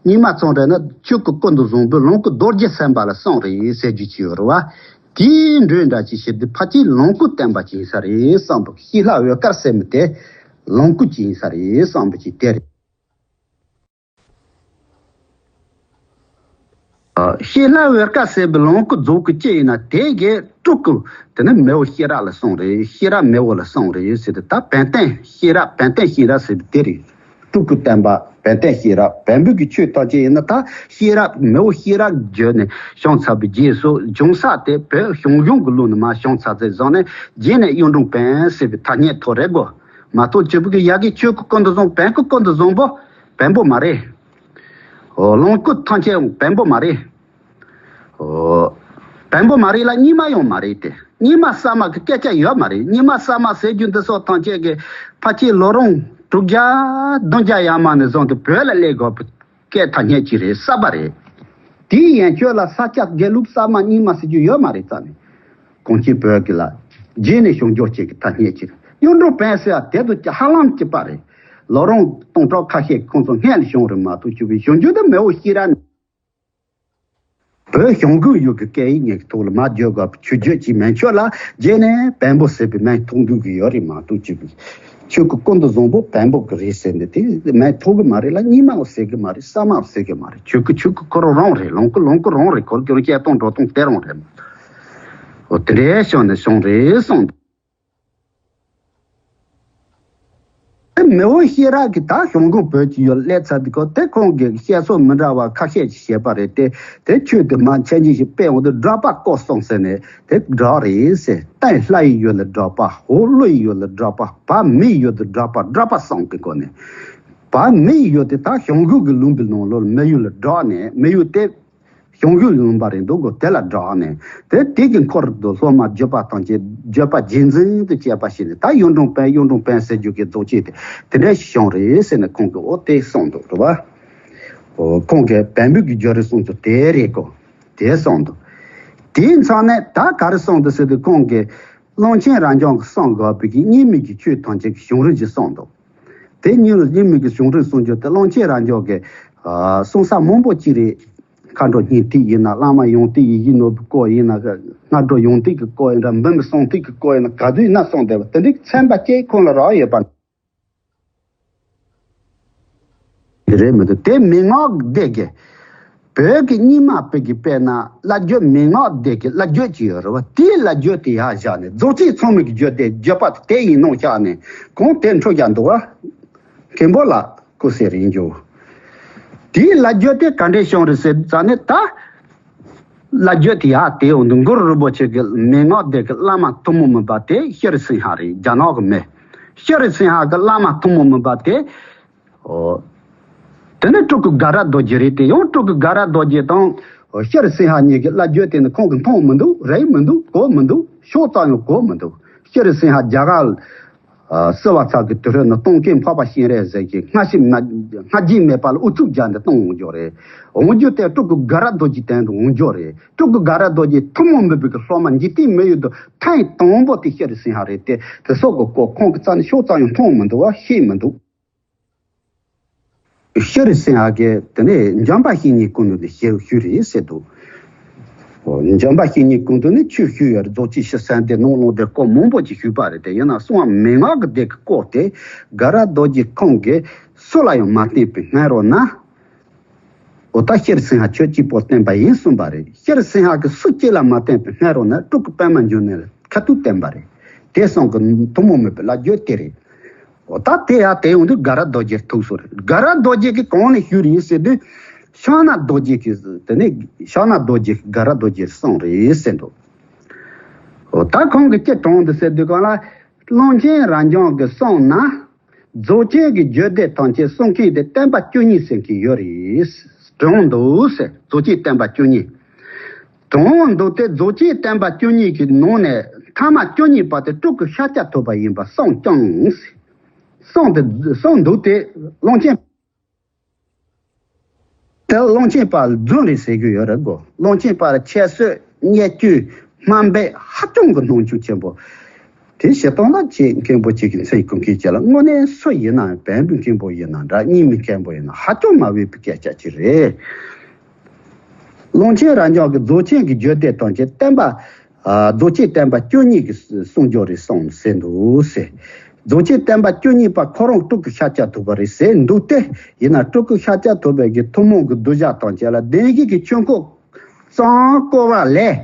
རྙིང་མ་ཚང་རེད་ན་ཆོས་སྐུ་ཀུན་ཏུ་བཟང་པོའི་ལོངས་སྐུ་རྡོ་རྗེ་སེམས་དཔའ་ལ་གསུངས་རེད་ཟེར་རྒྱུ་ཅིག་ཡོད་རེད་བ། དེའི་འགྲོས་འདྲ་ཅིག་བྱེད་དུས་ཕལ་ཆེར་ལོངས་སྐུ་བསྟན་པ་ཅིག་ཡིན་ས་རེད་བསམ་པ། ཞི་ལྷ་འོད་དཀར་ཟེར་མི་དེ་ལོངས་སྐུ་ཅིག་ཡིན་ས་རེད་བསམ་པ་ཅིག་དེ་རེད། ཞི་ལྷ་འོད་དཀར་ཟེར་བའི་ལོངས་སྐུ་རྫོགས་སྐུ་ཅི་ཡིན་ན་དེ་གའི་སྤྲུལ་སྐུ་དེ་ནི་མེས་པོ་ཤེས་རབ་ལ་གསུངས་རེད། ཤེས་རབ་མེས་པོ་ལ་གསུངས་རེད་ཟེར་ཏེ། ད་བན་བསྟན་ཤེས་རབ་བན་བསྟན་ཤེས་རབ་ཟེར་བའི་དེ་རེད། སྤྲུལ་སྐུ་བསྟན་པ་བན་བསྟན་ཤེས་རབ་བན་བོན་གྱི་ཆོས་ཐམས་ཅད་ཡིན་ན་ད་ཤེས་རབ་མེས་པོ་ཤེས་རབ་བརྒྱུད་ནས་བྱུང་ཚར་བའི་རྗེས་སུ་བྱུང་ས་དེ་བོད་ཞང་ཞུང་གི་ལུགས་ནས་མར་བྱུང་ཚར་ཚེ་བཟུང་ནས་རྗེས་ནས་གཡུང་དྲུང་བོན་ཟེར་བའི་ཐ་སྙད་ཐོགས་རེད་གོ། མ་གཏོགས་སྤྱིར་བོད་ཀྱི་ཡ་གི་ཆོས་སྐུ་ཀུན་ཏུ་བཟང་བོན་སྐུ་ཀུན་ཏུ་བཟང་པོ་བོན་པོ་མ་རེད། ལོངས་སྐུ་ཐམས་ཅད་བོན་པོ་མ་རེད། བོན་པོ་མ་རེད་ལ་རྙིང་མ་ཡང་མ་རེད་དེ། རྙིང་མ་གསར་མ་གི་སྐད་ཆ་ཡོད་མ་རེད། རྙིང་མ་གསར་མ་ཟེར་རྒྱུ་འདི་སོགས་ཐམས་ཅད་ཀྱི་ཕལ་ཆེར་ལོ་རིམ་དྲུག་བརྒྱ་བདུན་བརྒྱ་ཡར་མར་ནས་བཟུང་སྟེ་བོད་ལ་སླེབས་དགོས་པའི་སྐད་ཐ་སྙད་ཅིག་རེད། གསར་པ་རེད། དེའི་ཡན་ཆོད་ལ་ས་སྐྱ་དགེ་ལུགས་གསར་མ་རྙིང་མ་ཟེར་རྒྱུ་ཡོད་མ་རེད་རྩ་ནས། གོང་ཆེན་བོད་ཀྱི་ལ་རྗེས་ནས་བྱུང་འགྱུར་ཅིག་གི་ཐ་སྙད་ཅིག་རེད། གཡུང་དྲུང་བོན་ཟེར་བ་དེ་ཚོ་ཀྱང་ཧ་ལམ་གཅིག་པ་རེད། ལོ་རིམ་སྟོང་ཕྲག་ཁ་ཤས་ཁོང་ཚོ་སྔོན་ལ་བྱུང་རེད་མ་གཏོགས་ཆུ་བོའི་བྱུང་རྒྱུ་དེ་མེས་པོ་ཤེས་རབ་ནས། བོད་ཞང་ཞུང་ཡུལ་གྱི་སྐད་ཡིག་གཉིས་ཀྱི་ཐོག་ལ་མར་བརྗོད་དགོས་པའི་ཆོས་བརྗོད་ཀྱི་མན་ཆོད་ལ་རྗེས་ནས་བོན་པོ་ཟེར་བའི་མིང་ཐོགས་འདུག་གི་ཡོད་རེད་མ་གཏོགས་ཅིག་གི་ཆོས་སྐུ་ཀུན་ཏུ་བཟང་པོ་བོན་པོ་གི་རེད་ཟེར་ནས་དེ་མིང་ཐོགས་གི་མ་རེད་ལ། རྙིང་མའོ་ཟེར་གི་མ་རེད། གསར་མའོ་ཟེར་གི་མ་རེད། ཆོས་སྐུ་ཆོས་སྐུ་ཁོ་རང་རང་རེད། ལོངས་སྐུ་ལོངས་སྐུ་རང་རེད། ཁོ་རང་སྐྱེ་སྟངས་འགྲོ་སྟངས་དེ་རང་རེད། འོ་དེ་འདྲའི་བྱུང་ནས་བྱུང་རེད་གསུངས། དེ་མེས་པོ་ཤེས་རབ་ཀྱིས་ད་ཞང་ཞུང་བོད་ཀྱི་ཡུལ་སླེབས་ཚར་དུས་སྐབས་དེ་ཁོང་གིས་བཤད་སྲོལ་མི་འདྲ་བ་ཁ་ཤས་ཤིག་བཤད་པ་རེད་དེ། དེ་ཆོས་དེ་མར་འཆད་ཉན་ཞིག་སྤེལ་འོང་དུས་སྒྲོལ་པ་བསྐོར་སོང་ཟེར་ནས་དེ་སྒྲོལ་རེད་ཟེར། སྟེང་ལྷ་ཡི་ཡུལ་ལ་སྒྲོལ་པ། འོག་ཀླུ་ཡི་ཡུལ་ལ་སྒྲོལ་པ། བར་མི་ཡི་ཡུལ་དུ་སྒྲོལ་པ། སྒྲོལ་པ་གསུམ་གྱི་སྒོ་ནས། བར་མི་ཡི་ཡུལ་དེ་ད་ཞང་ཞུང་གི་ལུང་པའི་ནང་ལོགས་ལ་མི་ཡུལ་ལ་སྒྲོལ་ནས། མི་ཡུལ་དེ་ཞང་ཞུང་ལུང་པ་རེད་འདུག་གོ། དེ་ལ་སྒྲོལ་ནས་དེ་དེ་གི་འཁོར་དུ་སློབ་མ་བརྒྱུད་པ་དང་བཅས་བརྒྱུད་པ་རྗེས་འཛིན་དུ་བྱས་པ་ཞིག་ནས་ད་གཡུང་དྲུང་བོན་གཡུང་དྲུང་བོན་ཟེར་རྒྱུ་གི་རྫོགས་ཆེན་དེ་དེ་འདྲ་ཞིག་བྱུང་རེད་ཟེར་ནས་ཁོང་གིས་འོ་དེ་གསུངས་འདུག་རེད་བ། འོ་ཁོང་གིས་བོན་པོ་གི་བརྗོད་རེས་གསུངས་ཚུལ་དེ་རེད་གོ། དེ་གསུངས་འདུག་དེའི་མཚམས་ནས་ད་ག་རེ་གསུངས་འདུག་ཟེར་དུས་ཁོང་གིས་གླང་ཆེན་རབ་འབྱམས་ཀྱིས་གསུངས་དགོས་པའི་གི་གཉིས་མེད་ཀྱི་ཆོས་ཐམས་ཅད་ཀྱི་བྱུང་རིམ་ཅིག་གསུངས་འདུག་དེ་གཉིས་ལ་གཉིས་མེད་ཀྱི་བྱུང་རིམ་གསུང་རྒྱུ་དེ་གླང་ཆེན་རབ་འབྱམས་ཀྱིས་གསུང་ས་མང་པོ་ཅིག་རེད། མཁའ་འགྲོ་སྙིང་ཐིག་ཡིན་ན། བླ་མ་ཡང་ཐིག་ཡིད་བཞིན་ནོར་བུའི་སྐོར་ཡིན་ན། སྔགས་སྒྲུབ་ཡང་ཐིག་གི་སྐོར་ཡིན་ན། འབུམ་གསང་ཐིག་གི་སྐོར་ཡིན་ན། ག་དུས་ཡིན་ན་གསུངས་བསྡད་པ་དེ་འདྲའི་ཚན་པ་ཅིག་ཁོང་ལ་རག་ཡོད་པ་རེད་མི་འདུག་དེ་མན་ངག་སྡེ་གི་བོད་ཀྱི་རྙིང་མ་བོད་ཀྱི་དཔེར་ན་བླ་བརྒྱུད་མན་ངག་སྡེ་གི་བླ་བརྒྱུད་ཅིག་ཡོད་རེད་བ། དེའི་བླ་བརྒྱུད་དེ་ཡར་བཞག་ནས་རྫོགས་ཆེན་ཚང་མའི་བརྒྱུད་དེ་བརྒྱུད་པ་དེ་ཡིན་ནོ་བཞག་ནས་གང་དེ་འཕྲོ་རྒྱག་འདུག་བ། མཁན་པོ་ལགས་སྐུ་ཚེ་རིང་ཅོ། དེའི་བླ་བརྒྱུད་དེ་ག་འདྲས་བྱུང་རེད་ཟེར་ཙང་ནས་ད། བླ་བརྒྱུད་དེ་ཡར་དེ་འོང་དུས་གུ་རུ་རིན་པོ་ཆེ་གི་མན་ངག་སྡེ་གི་བླ་མ་ཐུན་མོང་མིན་པ་དེ་ཤྲཱི་སིང་ཧ་རེད། རྒྱ་ནག་གི་མི། ཤྲཱི་སིང་ཧ་གི་བླ་མ་ཐུན་མོང་མིན་པ་དེ། ཨོ། དེ་ནི་སྤྲུལ་སྐུ་དགའ་རབ་རྡོ་རྗེ་རེད་དེ། ཡང་སྤྲུལ་སྐུ་དགའ་རབ་རྡོ་རྗེ་དང་ཤྲཱི་སིང་ཧ་གཉིས་ཀྱི་བླ་བརྒྱུད་དེ་ནི་ཁོང་གིས་མཐོང་མི་འདུག་རིག་མི་འདུག་གོ་མི་འདུག་ཕྱོགས་ཙམ་ཡང་གོ་མི་འདུག་ཤྲཱི་སིང་ཧ་རྒྱ་གར་བསིལ་བ་ཚལ་གྱི་དུས་རབས་ནས་སྟོན་ཀའི་འཕགས་པ་སྤྱན་རས་གཟིགས་ཀྱི་སྔ་ཕྱི་མ་སྔ་རྗེས་མེད་པ་ལ་ཨུ་ཚུགས་རྒྱག་ནས་བཏང་འོང་རྒྱུ་རེད། འོང་རྒྱུ་དེ་སྤྲུལ་སྐུ་དགའ་རབ་རྡོ་རྗེ་དོན་དུ་འོང་རྒྱུ་རེད། སྤྲུལ་སྐུ་དགའ་རབ་རྡོ་རྗེ་ཐུན་མོང་མིན་པའི་གི་སློབ་མ་འཇིག་རྟེན་མི་ཡུལ་དུ་ཐེངས་དང་པོ་དེ་ཤྲཱི་སིང་ཧ་རེད་དེ། དེ་སོགས་ཀྱི་སྐོར་ཁོང་གི་རྩ་ནས་ཕྱོགས་ཙམ་ཡང་མཐོང་མི་འདུག་བ། ཤེས་མི་འདུག་ཤྲཱི་སིང་ཧ་གིས་དེ་ནས་འཇམ་དཔལ་བཤེས་གཉེན་སྐུ་མདུན་དུ་ཞུས་ཞུས་རེད་ཟེར་འདུག་འཇམ་དཔལ་བཤེས་གཉེན་སྐུ་མདུན་ནས་ཆོས་ཞུས་ཡོད་རེད། རྫོགས་ཆེན་ཞི་གསལ་འདེབས་ནང་ལོགས་དེ་སྐོར་མང་པོ་ཅིག་ཞུས་པ་རེད་དེ། ཡིན་ན་གསང་བ་མན་ངག་གི་སྡེ་གི་སྐོར་དེ་དགའ་རབ་རྡོ་རྗེ་ཁོང་གིས་སུ་ལ་ཡང་མ་བསྟན་པའི་སྔ་རོལ་ན། འོ་ད་ཤྲཱི་སིང་ཧ་ཁྱོད་གཅིག་པོ་བསྟན་པ་ཡིན་གསུངས་པ་རེད། ཤྲཱི་སིང་ཧ་གིས་སུ་གཅིག་ལ་མ་བསྟན་པའི་སྔ་རོལ་ན་སྤྲུལ་སྐུ་པདྨ་འབྱུང་གནས་ལ་ཁ་ཐུག་བསྟན་པ་རེད། དེ་གསུང་གི་ཐུན་མོང་མེད་པའི་བླ་བརྒྱུད་དེ་རེད། འོ་ད་དེ་ཡང་དེ་ཡོང་དུས་དགའ་རབ་རྡོ་རྗེ་ཐུག་སོང་རེད། དགའ་རབ་རྡོ་རྗེ་གིས་གང་ནས་ཞུས་རེད་ཟེར་དུས། ཤངས་ནག་རྡོ་རྗེ་གིས་དེ་ནས་ཤངས་ནག་རྡོ་རྗེ་གིས་དགའ་རབ་རྡོ་རྗེར་གསུངས་རེད་ཟེར་འདུག་འོ་ད་ཁོང་གིས་ཅི་དྲངས་འདུག་ཟེར་དུས་གང་ལ། ཀློང་ཆེན་རབ་འབྱམས་ཀྱི་གསུང་ན། རྫོགས་ཆེན་གྱི་རྒྱུད་སྡེ་ཐམས་ཅད་གསུང་མཁན་དེ་བསྟན་པ་བཅུ་གཉིས་ཟེར་མཁན་ཡོད་རེད། དྲངས་འདུག་ཟེར། རྫོགས་ཆེན་བསྟན་པ་བཅུ་གཉིས། དྲངས་འདུག་སྟེ། རྫོགས་ཆེན་བསྟན་པ་བཅུ་གཉིས་ཀྱི་ནང་ནས་ཐ་མ་བཅུ་གཉིས་པ་དེ་སྤྲུལ་སྐུ་ཤཱཀྱ་ཐུབ་པ་ཡིན་པ་གསུངས་ཀྱང་། གསུངས་ཏེ་གསུངས་འདུག་སྟེ། ཀློང་ཆེན། དེ་ཀློང་ཆེན་པ་རྫུན་རེད་ཟེར་གྱི་ཡོད་རེད་གོ། ཀློང་ཆེན་པར་ཁྱད་གསོད་བརྙས་བཅོས་དམའ་འབེབས་ཧ་ཅང་གི་སྣང་ཆུང་ཆེན་པོ། དེ་བྱེད་སྟངས་ལ་ཁྱེད་མཁན་པོ་གཅིག་གི་མཚན་གོ་མཁན་གཅིག་ལ། དངོས་གནས་སུ་ཡིན་ན་བན་བོན་མཁན་པོ་ཡིན་ན་འདྲ། རྙིང་མའི་མཁན་པོ་ཡིན་ན་ཧ་ཅང་མ་འོས་པའི་སྐད་ཆ་ཅིག་རེད། ཀློང་ཆེན་རབ་འབྱམས་ཀྱི་རྫོགས་ཆེན་གྱི་རྒྱུད་སྡེ་ཐམས་ཅད་བསྟན་པ། ཨ། རྫོགས་ཆེན་བསྟན་པ་བཅུ་གཉིས་ཀྱི་གསུང་སྦྱོར་རེད་གསུངས་ཟེར་འདུག་ཟེར། རྫོགས་ཆེན་བསྟན་པ་བཅུ་གཉིས་པ་ཁོ་རང་སྤྲུལ་སྐུ་ཤཱཀྱ་ཐུབ་པ་རེད་ཟེར་འདུག་སྟེ། ཡིན་ན་སྤྲུལ་སྐུ་ཤཱཀྱ་ཐུབ་པའི་གི་ཐུན་མོང་གི་གདུལ་བྱ་ཐམས་ཅད་ལ་བདེན་བཞི་གི་ཆོས་འཁོར་ཙམ་བསྐོར་བ་ལས།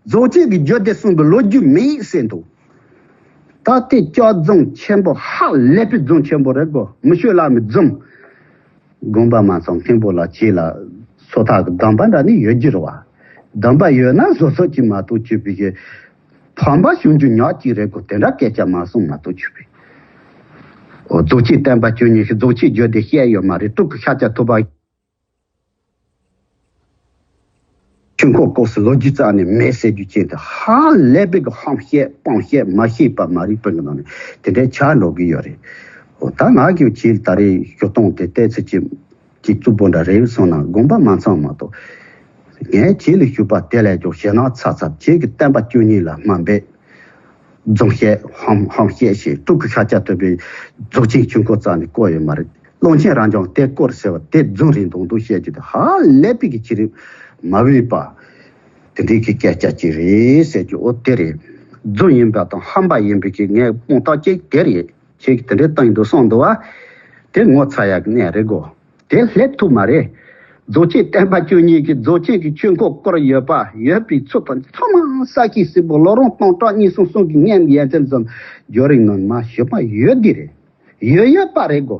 རྫོགས་ཆེན་གྱི་རྒྱུད་སྡེ་གསུངས་པའི་ལོ་རྒྱུས་མེད་ཟེར་འདུག་ད་ལྟའི་སྐྱག་རྫུན་ཆེན་པོ། ཧ་ལས་པའི་རྫུན་ཆེན་པོ་རེད་གོ། མི་ཤོད་ལ་མི་རྫུན། དགོངས་པ་མ་ཚོམ་མཁན་པོ་ལ་ཁྱེད་ལ་སོ་ཐག་གི་སྡོམ་པ་འདྲ་ནི་ཡོད་ཀྱི་རེད་བ། སྡོམ་པ་ཡོད་ན་བཟོ་ཚོད་ཀྱིས་མ་གཏོགས་བྱེད་པའི་གི་ཕམ་པ་བྱུང་རྒྱུ་ཉག་གཅིག་རེད་གོ། དེ་འདྲ་སྐད་ཆ་མ་གསུངས་མ་གཏོགས་བྱེད་པའི། འོ། རྫོགས་ཆེན་བསྟན་པ་བཅུ་གཉིས་ཤིག་རྫོགས་ཆེན་རྒྱུད་སྡེ་བཤད་ཡོད་མ་རེད། སྤྲུལ་སྐུ་ཤཱཀྱ་ཐུབ་པ། ཆོས་འཁོར་བསྐོར་སའི་ལོ་རྒྱུས་རྩ་ནས་མེད་ཟེར་རྒྱུ་ཅན་དེ་ཧ་ལས་པའི་གི་ཧམ་བཤད་སྤང་བཤད་མ་ཤེས་པ་མ་རིག་པའི་གི་ནང་ནས་དེ་འདྲའི་ཆགས་འགྲོ་གི་ཡོད་རེད། འོ་ད་ང་གིས་ཁྱེད་ད་རེས་ཞུ་སྟངས་དེ་ཏོག་ཙམ་ཅིག་ཅིག་རྩུབ་པོ་འདྲ་རེད་སོང་ན་དགོངས་པ་མ་ཚོམ་མ་གཏོགས། ངས་ཁྱེད་ལ་ཞུས་པ་དེ་ལས་ཀྱང་ཞེད་སྣང་ཚ་ཚ། ཁྱེད་ཀྱིས་བསྟན་པ་བཅུ་གཉིས་ལ་དམའ་འབེབས། རྫུན་བཤད་ཧམ་ཧམ་བཤད་ཞེས། སྤྲུལ་སྐུ་ཤཱཀྱ་ཐུབ་པའི་རྫོགས་ཆེན་ཆོས་འཁོར་རྩ་ནས་བསྐོར་ཡོད་མ་རེད། ཀློང་ཆེན་རབ་འབྱམས་དེ་བསྐོར་ཟེར་བ་དེ་རྫུན་རེད་མདོག་མདོག་བཤད་རྒྱུ་དེ་ཧ་ལས་པའི་གི་ཕྱི་རིག་མ་འོས་པ། དེ་འདྲའི་གི་སྐད་ཆ་ཅིག་རེད་ཟེར་རྒྱུ། འོ་དེ་རེད། རྫུན་ཡིན་པ་དང་ཧམ་པ་ཡིན་པའི་གི་ངས་དཔང་རྟགས་གཅིག་དེ་རེད། ཁྱེད་ཀྱིས་དེ་འདྲའི་བཏང་འདུག་གསུངས་འདུག་བ། དེ་ངོ་ཚ་ཡག་གི་གནས་རེད་གོ། དེ་སླེབས་ཐུབ་མ་རེད། རྫོགས་ཆེན་བསྟན་པ་བཅུ་གཉིས་ཀྱི་རྫོགས་ཆེན་གྱི་ཆོས་འཁོར་བསྐོར་ཡོད་པ་ཡོད་པའི་ཚུལ་དང་། ཚང་མ་ས་ཁྱི་སྲིད་པོ་ལོ་རུང་སྟོང་ཕྲག་གཉིས་གསུམ་གསུམ་གྱི་སྔོན་ཡན་ཆད་ཙམ་བརྗོད་རིགས་ནང་མ་ཞིབ་པ་ཡོད་ཀྱི་རེད། ཡོད་ཡོད་པ་རེད་གོ།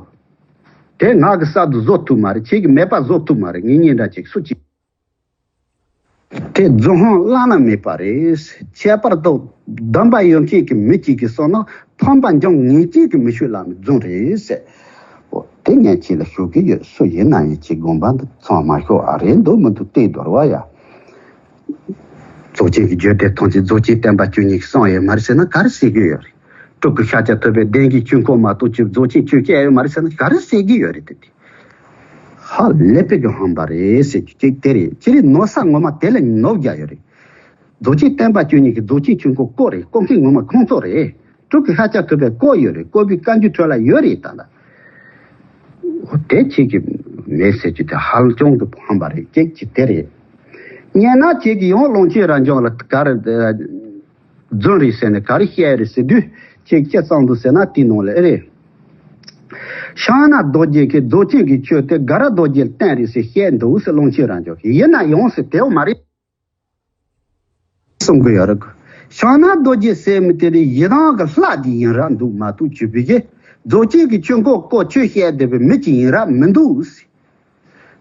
དེ་ང་གི་གསར་དུ་བཟོ་ཐུབ་མ་རེད། ཁྱེད་ཀྱིས་མེད་པ་བཟོ་ཐུབ་མ་རེད། ངེད་གཉིས་འདྲ་ཅིག་སུ་གཅིག་དེ་རྫུན་ཧང་བླ་ན་མེད་པ་རེད། ཁྱད་པར་དུ་སྡོམ་པ་ཡོད་མཁན་གྱི་མི་གཅིག་གིས་གསུངས་ན་ཕམ་པ་འཇོམས་ངེས་ཅན་གྱི་མི་ཤོད་ལ་མི་རྫུན་རེད་ཟེར། འོ་དེ་ངས་ཁྱེད་ལ་ཞུ་གི་ཡོད། སུ་ཡིན་ན་ཡང་ཁྱེད་དགོངས་པ་འདི་ཚང་མ་ཤོག་ཨ་རེད་འདུག་མི་འདུག་བལྟས་དོར་བ་ཡ། རྫོགས་ཆེན་གྱི་རྒྱུད་སྡེ་ཐམས་ཅད་རྫོགས་ཆེན་བསྟན་པ་བཅུ་གཉིས་ཀྱིས་གསུངས་ཡོད་མ་རེད་ཟེར་ན་ག་རེ་ཟེར་གྱི་ཡོད་རེད། སྤྲུལ་སྐུ་ཤཱཀྱ་ཐུབ་པའི་བདེན་བཞིའི་ཆོས་འཁོར་མ་གཏོགས་ཅིག་རྫོགས་ཆེན་ཆོས་བཤད་ཡོད་མ་རེད་ཟེར་ན་ག་རེ་ཟེར་གྱི་ཡོད་རེད། དེ་དེ་ཧ་ལས་པའི་གི་ཧམ་པ་རེད་ཟེར་རྒྱུ་གཅིག་དེ་རེད། སྤྱིར་ནོར་ས་ངོ་མ་དེ་ལ་ནོར་བརྒྱབ་ཡོད་རེད། རྫོགས་ཆེན་བསྟན་པ་བཅུ་གཉིས་ཀྱི་རྫོགས་ཆེན་ཆོས་འཁོར་བསྐོར་རེད། བསྐོར་མཁན་ངོ་མ་ཁོང་ཚོ་རེད། སྤྲུལ་སྐུ་ཤཱཀྱ་ཐུབ་པས་བསྐོར་ཡོད་རེད། བསྐོར་པའི་བཀའ་འགྱུར་ཁྲོད་ལ་ཡོད་རེད། ད་ལྟ་འོ་དེ་ཁྱེད་ཀྱིས་མེད་ཟེར་རྒྱུ་དེ་ཧ་ཅང་གི་ཧམ་པ་རེད། གཅིག་གཅིག་དེ་རེད། སྙན་ན་ཁྱེད་ཀྱིས་ཡང་ཀློང་ཆེན་རབ་འབྱམས་ལ་ག་རེ་རྫུན་རེད་ཟེར་ནས་ག་རེ་བཤད་རེད་ཟེར་དུས། ཁྱེད་ཀྱིས་ཅི་གསུངས་འདུག་ཟེར་ན་དེའི་ནང་ལ་ཨེ་རེད། ཤངས་ནག་རྡོ་རྗེ་གིས་རྫོགས་ཆེན་གྱི་ཆོས་དེ་དགའ་རབ་རྡོ་རྗེ་ལ་བསྟན་རེད་ཟེར་བཤད་འདུག་ཟེར། ཀློང་ཆེན་རབ་འབྱམས་ཀྱིས་ཡིན་ན་ཡང་ཟེར་དེའོ་མ་རེད། གསུང་གི་ཡོད་རེད། ཤངས་ནག་རྡོ་རྗེ་ཟེར་མི་དེ་ནི་ཡི་དམ་གྱི་ལྷ་དེ་ཡིན་རབས་འདུག་མ་གཏོགས་བྱས་པའི་གི་རྫོགས་ཆེན་གྱི་ཆོས་འཁོར་བསྐོར་ཆོས་བཤད་བསྡད་པའི་མི་ཅིག་ཡིན་རབས་མི་འདུག་ཟེར།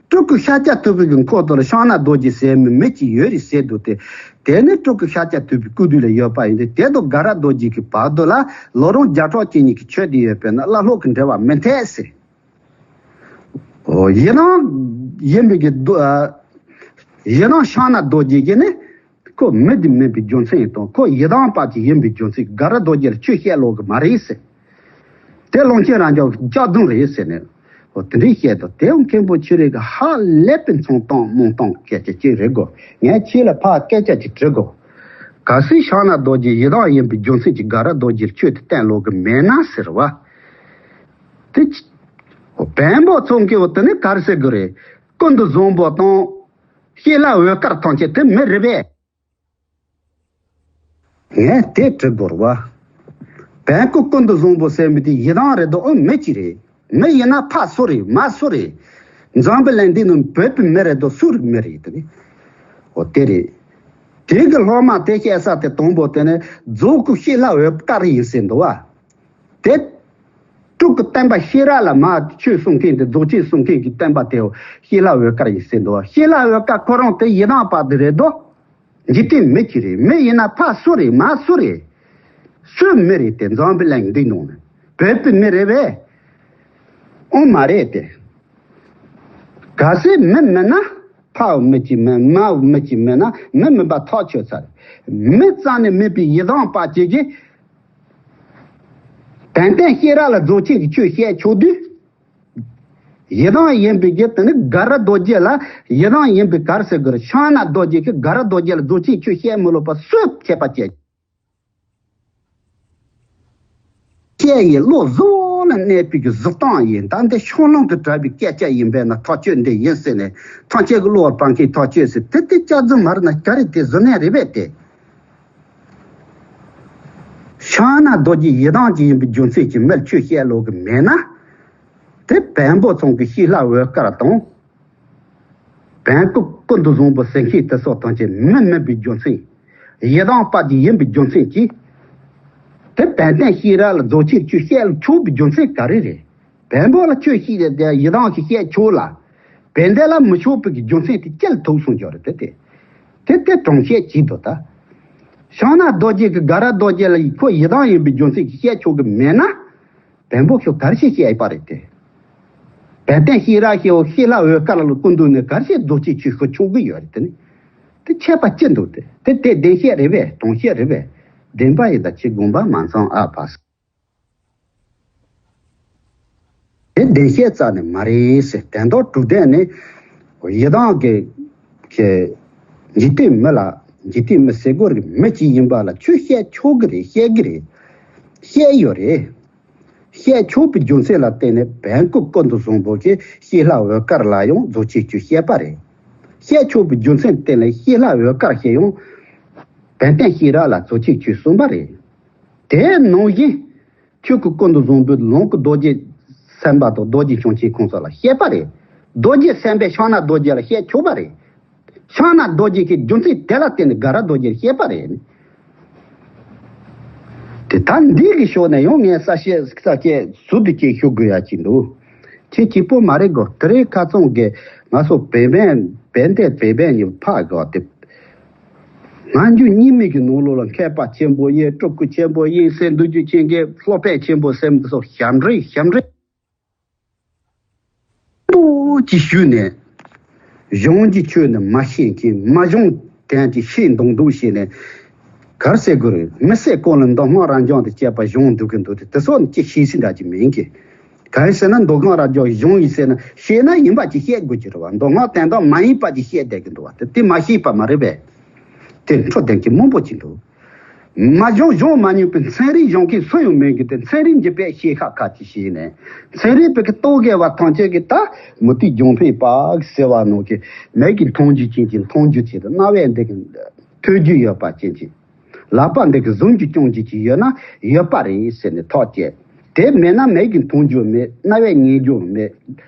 སྤྲུལ་སྐུ་ཤཱཀྱ་ཐུབ་པའི་གི་འཁོར་དུ་ལ་ཤངས་ནག་རྡོ་རྗེ་ཟེར་མི་མི་ཅིག་ཡོད་རེད་ཟེར་འདུག་སྟེ། དེ་ནི་སྤྲུལ་སྐུ་ཤཱཀྱ་ཐུབ་པའི་སྐུ་དུས་ལ་ཡོད་པ་ཡིན་ཏེ། དེ་དང་དགའ་རབ་རྡོ་རྗེ་གི་བར་དུ་ལ་ལོ་རུང་བརྒྱ་ཕྲག་གཅིག་གཉིས་ཀྱི་ཆོས་དེ་ཡོད་པས་ན་བླ་སློབ་ཀྱི་འབྲེལ་བ་མི་འཐད་ཟེར། འོ། ཡི་དམ་ཡིན་པའི་གི་རྡོ། ཨ། ཡི་དམ་ཤངས་ནག་རྡོ་རྗེ་གིས་ནི་ཁོ་མི་དེ་མིན་པའི་རྒྱུ་མཚན་དང་། ཁོ་ཡི་དམ་པ་ཅིག་ཡིན་པའི་རྒྱུ་མཚན་གྱིས་དགའ་རབ་རྡོ་རྗེ་ལ་ཆོས་བཤད་ལོག་གི་མ་རེད་ཟེར། དེ་ཀློང་ཆེན་རབ་འབྱམས་ཀྱིས་སྐྱག་རྫུན་རེད་ཟེར་ནས། འོ་དེ་འདྲའི་བཤད་དོ། དེའང་མཁན་པོ་ཁྱེད་རེ་གི་ཧ་ལས་པའི་མཚུངས་སྟངས་རྨོངས་སྟངས་སྐད་ཆ་ཅིག་རེད་གོ། ངས་ཁྱེད་ལ་ཕར་སྐད་ཆ་ཅིག་དྲི་གོ། གལ་སྲིད་ཤངས་ནག་རྡོ་རྗེ་ཡི་དམ་ཡིན་པའི་རྒྱུ་མཚན་གྱིས་དགའ་རབ་རྡོ་རྗེ་ལ་ཆོས་དེ་བསྟན་ལོག་གི་མེད་ན་ཟེར་བ། དེ་ཅི། བན་བོན་ཚོ་གི་འོ་དེ་ནི་ག་རེ་ཟེར་དགོས་རེད། ཀུན་ཏུ་བཟང་པོ་དང་། ཤེས་ལ་འོད་དཀར་ཐམས་ཅད་དེ་མི་རེད་པས། ངས་དེ་དྲི་དགོས་རེད་བ། བན་ཀུན་ཀུན་ཏུ་བཟང་པོ་ཟེར་མི་དེ་ཡི་དམ་རེད་དོ། ཨོ་མི་གཅིག་རེད། མི་ཡིན་ན་ཕ་སུ་རེད། མ་སུ་རེད། འཛམ་བུ་གླིང་འདི་ནང་བོད་པའི་མི་རེད་དོ། སུ་རེད་མི་རེད་དེ་ནི། འོ་དེ་རེད། དེ་གི་སློབ་མ་དེ་བཤད་ས་དེ་དང་པོ་དེ་ནི་རྫོགས་སྐུ་ཤེས་ལྷ་འོད་དཀར་ཡིན་ཟེར་འདུག་བ། དེ་སྤྲུལ་སྐུ་བསྟན་པ་ཤེས་རབ་ལ་མ་ཆོས་གསུང་མཁན་དེ་རྫོགས་ཆེན་གསུང་མཁན་གྱི་བསྟན་པ་དེ་ཤེས་ལྷ་འོད་དཀར་ཡིན་ཟེར་འདུག་བ། ཤེས་ལྷ་འོད་དཀར་ཁོ་རང་དེ་ཡི་དམ་པ་དེ་རེད་དོ། འཇིག་རྟེན་མི་གཅིག་རེད། མི་ཡིན་ན་ཕ་སུ་རེད། མ་སུ་རེད། སུ་མི་རེད་དེ་འཛམ་བུ་གླིང་འདི་ནང་ནས་བོད་པའི་མི་རེད་པས། ཨོ་མ་རེད་དེ། གལ་སྲིད་མི་མིན་ན་ཕའོ་མི་གཅིག་མིན། མའོ་མི་གཅིག་མིན་ན་མི་མིན་པ་ཐག་ཆོད་ཚར། མི་རྩ་ནས་མེད་པའི་ཡི་དམ་པ་གཅིག་གིས་དོན་དམ་ཤེས་རབ་ལ་རྫོགས་ཆེན་གྱི་ཆོས་བཤད་ཆོག་དུས། ཡི་དམ་ཡིན་པའི་གི་དེ་ནི་དགའ་རབ་རྡོ་རྗེ་ལ་ཡི་དམ་ཡིན་པའི་གར་ཟེར་དགོས་རེད། ཕྱག་ན་རྡོ་རྗེ་གིས་དགའ་རབ་རྡོ་རྗེ་ལ་རྫོགས་ཆེན་ཆོས་བཤད་མི་ལོ་པ་སུས་ཁྱད་པར་བྱས། ཁྱེད་ཡི་བློ་གཟུ་བོ་ལ་གནས་པའི་གི་གཟུ་སྟངས་ཡིན། ད་འདི་ཤོང་ལོང་དུ་གྲགས་པའི་སྐད་ཆ་ཡིན་པས་ན་ཐག་ཆོད་འདི་ཡིན་ཟེར་ནས་ཐམས་ཅད་ཀྱི་བློ་བར་སྤང་མཁན་ཐག་ཆོད་ཟེར། དེ་དེ་སྐྱག་རྫུན་མ་རེད་ན་ག་རེ་དེ་གཟུ་ནས་རེད་པས་དེ། ཕྱག་ན་རྡོ་རྗེ་ཡི་དམ་གྱི་ཡིན་པའི་རྒྱུ་མཚན་གྱིས་མིར་ཆོས་བཤད་ལོག་གི་མེད་ན། དེ་བོན་པོ་ཚང་གི་ཤེས་ལྷ་འོད་དཀར་དང་། བོན་སྐུ་ཀུན་ཏུ་བཟང་པོ་ཟེར་མཁན་དེ་སོགས་ཐམས་ཅད་མི་མིན་པའི་རྒྱུ་མཚན། ཡི་དམ་པ་གཅིག་ཡིན་པའི་རྒྱུ་མཚན་གྱིས། དེ་དོན་དམ་ཤེས་རབ་ལ་རྫོགས་ཆེན་ཆོས་བཤད་ལ་ཆོག་པའི་རྒྱུ་མཚན་ག་རེ་རེད། བོན་པོ་ལ་ཆོས་བཤད་དེ་ཡི་དམ་གྱིས་བཤད་ཆོག་ལ། བོན་སྡེ་ལ་མི་ཆོག་པའི་གི་རྒྱུ་མཚན་དེ་ཅི་ལ་ཐུག་སོང་ཀྱང་རེད་དེ། དེ་དེ་དྲང་བཤད་བྱེད་དོ་ད། ཕྱག་ན་རྡོ་རྗེ་གི་དགའ་རབ་རྡོ་རྗེ་ལ་ཁོ་ཡི་དམ་ཡིན་པའི་རྒྱུ་མཚན་གྱིས་བཤད་ཆོག་གི་མེད་ན། བོན་པོ་ཁྱོད་གར་ཞིག་བཤད་པ་རེད་དེ། བོན་བསྟན་ཤེས་རབ་ཤེས་འོ་ཤེས་ལྷ་འོད་དཀར་ལ་སྐུ་མདུན་ནས་གར་ཞིག་རྫོགས་ཆེན་ཆོས་ཤོད་ཆོག་གི་ཡོད་རེད་དེ་ནི། དེ་ཁྱད་པར་ཅི་འདུག་དེ། དེ་དེ་བདེན་བཤད་རེད་པས། དྲང་བཤད་རེད་པས། བདེན་པ་ཡིན་ད་ཅི་དགོངས་པ་མ་ཚང་ཨ་ཕ། དེ་བདེན་བཤད་རྩ་ནས་མ་རེད་ཟེར། དོན་དག་གྲུབ་དོན་ནི། ཡི་དམ་གྱི་གི་འཇིག་རྟེན་མི་ལ་འཇིག་རྟེན་མི་ཟེར་དགོས་རེད། མི་གཅིག་ཡིན་པ་ལ་ཆོས་བཤད་ཆོག་གི་རེད། བཤད་གི་རེད། བཤད་ཡོད་རེད། བཤད་ཆོག་པའི་རྒྱུ་མཚན་ལ་བརྟེན་ནས་བོན་སྐུ་ཀུན་ཏུ་བཟང་པོ་གིས་ཤེས་ལྷ་འོད་དཀར་ལ་ཡང་རྫོགས་ཆེན་ཆོས་བཤད་པ་རེད། བཤད་ཆོག་པའི་རྒྱུ་མཚན་བརྟེན་ནས་ཤེས་ལྷ་འོད་དཀར་གྱིས་ཡང་བོན་བསྟན་ཤེས་རབ་ལ་རྫོགས་ཆེན་ཆོས་གསུངས་པ་རེད། དེ་ནང་བཞིན་ཆོས་སྐུ་ཀུན་ཏུ་བཟང་པོའི་ལུང་གི་རྡོ་རྗེ་སེམས་དཔའ་དང་རྡོ་རྗེ་འཆང་ཆེན་ཁོང་ཚོ་ལ་བཤད་པ་རེད། རྡོ་རྗེ་སེམས་དཔའི་ཕྱག་ན་རྡོ་རྗེ་ལ་བཤད་ཆོག་པ་རེད། ཕྱག་ན་རྡོ་རྗེ་གི་རྒྱུ་མཚན་དེ་ལ་བརྟེན་ནས་དགའ་རབ་རྡོ་རྗེར་བཤད་པ་རེད། དེ་ད་འདི་གི་ཕྱོགས་ནས་ཡང་ངས་གསལ་བཤད་གསལ་བཤད་ཟུར་དུ་སྐྱེལ་ཞུ་དགོས་ཡ་ཅིག་འདུག་ཁྱེད་གཅིག་པོ་མ་རེད་གོ། དེ་རིང་ཁ་སང་གི་ང་ཚོ་བོད་བན་བན་དེ་བོད་བན་ཉིད་ཕ་གོ་དེ། སྔ་འགྱུར་རྙིང་མའི་གི་ནང་ལོགས་ལ་མཁས་པ་ཆེན་པོ་ཡིན། སྤྲུལ་སྐུ་ཆེན་པོ་ཡིན་ཟེར་འདུག་རྒྱུ་ཅན་གྱི་བློ་དཔལ་ཆེན་པོ་ཟེར་འདི་ཚོ་ཞབས་འདྲེན་ཞབས་འདྲེན། ཏོག་ཅིག་ཞུས་ནས། གཞུང་གི་ཆོས་ནི་མ་ཤེས་མཁན། མ་གཞུང་དོན་དེ་ཤེས་མདོག་མདོག་བྱས་ནས། གར་ཟེར་དགོས་རེད། མི་ཟེར་གོང་ལ་མདོ་སྔགས་རབ་འབྱམས་དེ་བཅས་པ་གཞུང་འདུག་གི་འདུག་དེ་དེ་སོགས་ནི་ཅི་ཤེས་སྲིད་འདྲ་ཅིག་མིན་གི། གང་ཡིན་ཟེར་ན་མདོ་སྔགས་རབ་འབྱམས་གཞུང་ཡིན་ཟེར་ན་ཤེས་ན་ཡིན་པ་ཅིག་བཤད་དགོས་ཀྱི་རེད་བ། མདོ་སྔགས་དོན་དག་མ་ཡིན་པ་ཅིག་བཤད་བསྡད་ཀྱི་འདུག་བ། དེ་དེ་མ་ཤེས་པ་མ་རེད་པས། དེ་འཕྲོ་བདེན་གྱི་མང་པོ་ཅིག་འདུག་མ་གཞུང་གཞུང་མ་ཉུང་པའི་ཚན་རིག་སྦྱོང་མཁན་སུ་ཡང་མེད་གི། དེ་ཚན་རིག་འཇིག་པའི་ཤེས་ཁ་ཁ་ཅིག་ཤེས་ནས་ཚན་རིག་པའི་གི་རྟོག་གེ་བ་ཐམས་ཅད་ཀྱི་ད་མུ་ཏིག་ལྗོན་ཕན་པ་ཟེར་བ་ནང་གི་མེད་ཀྱི་མཐོང་རྒྱུ་ཅན་གྱི་མཐོང་རྒྱུ་ཆེད་དུ་རྣ་བས་འདི་གི་ཐོས་རྒྱུ་ཡོད་པ་ཅན་གྱི། ལག་པ་འདི་གི་བཟུང་རྒྱུ་སྐྱོང་རྒྱུ་ཅིག་ཡོད་ན་ཡོད་པ་རེད་ཟེར་ནས་ཐག་བཅད། དེ་མེད་ན་མེད་ཀྱི་མཐོང་རྒྱུ་མེད། རྣ་བས་ཉན་རྒྱུ་མེད།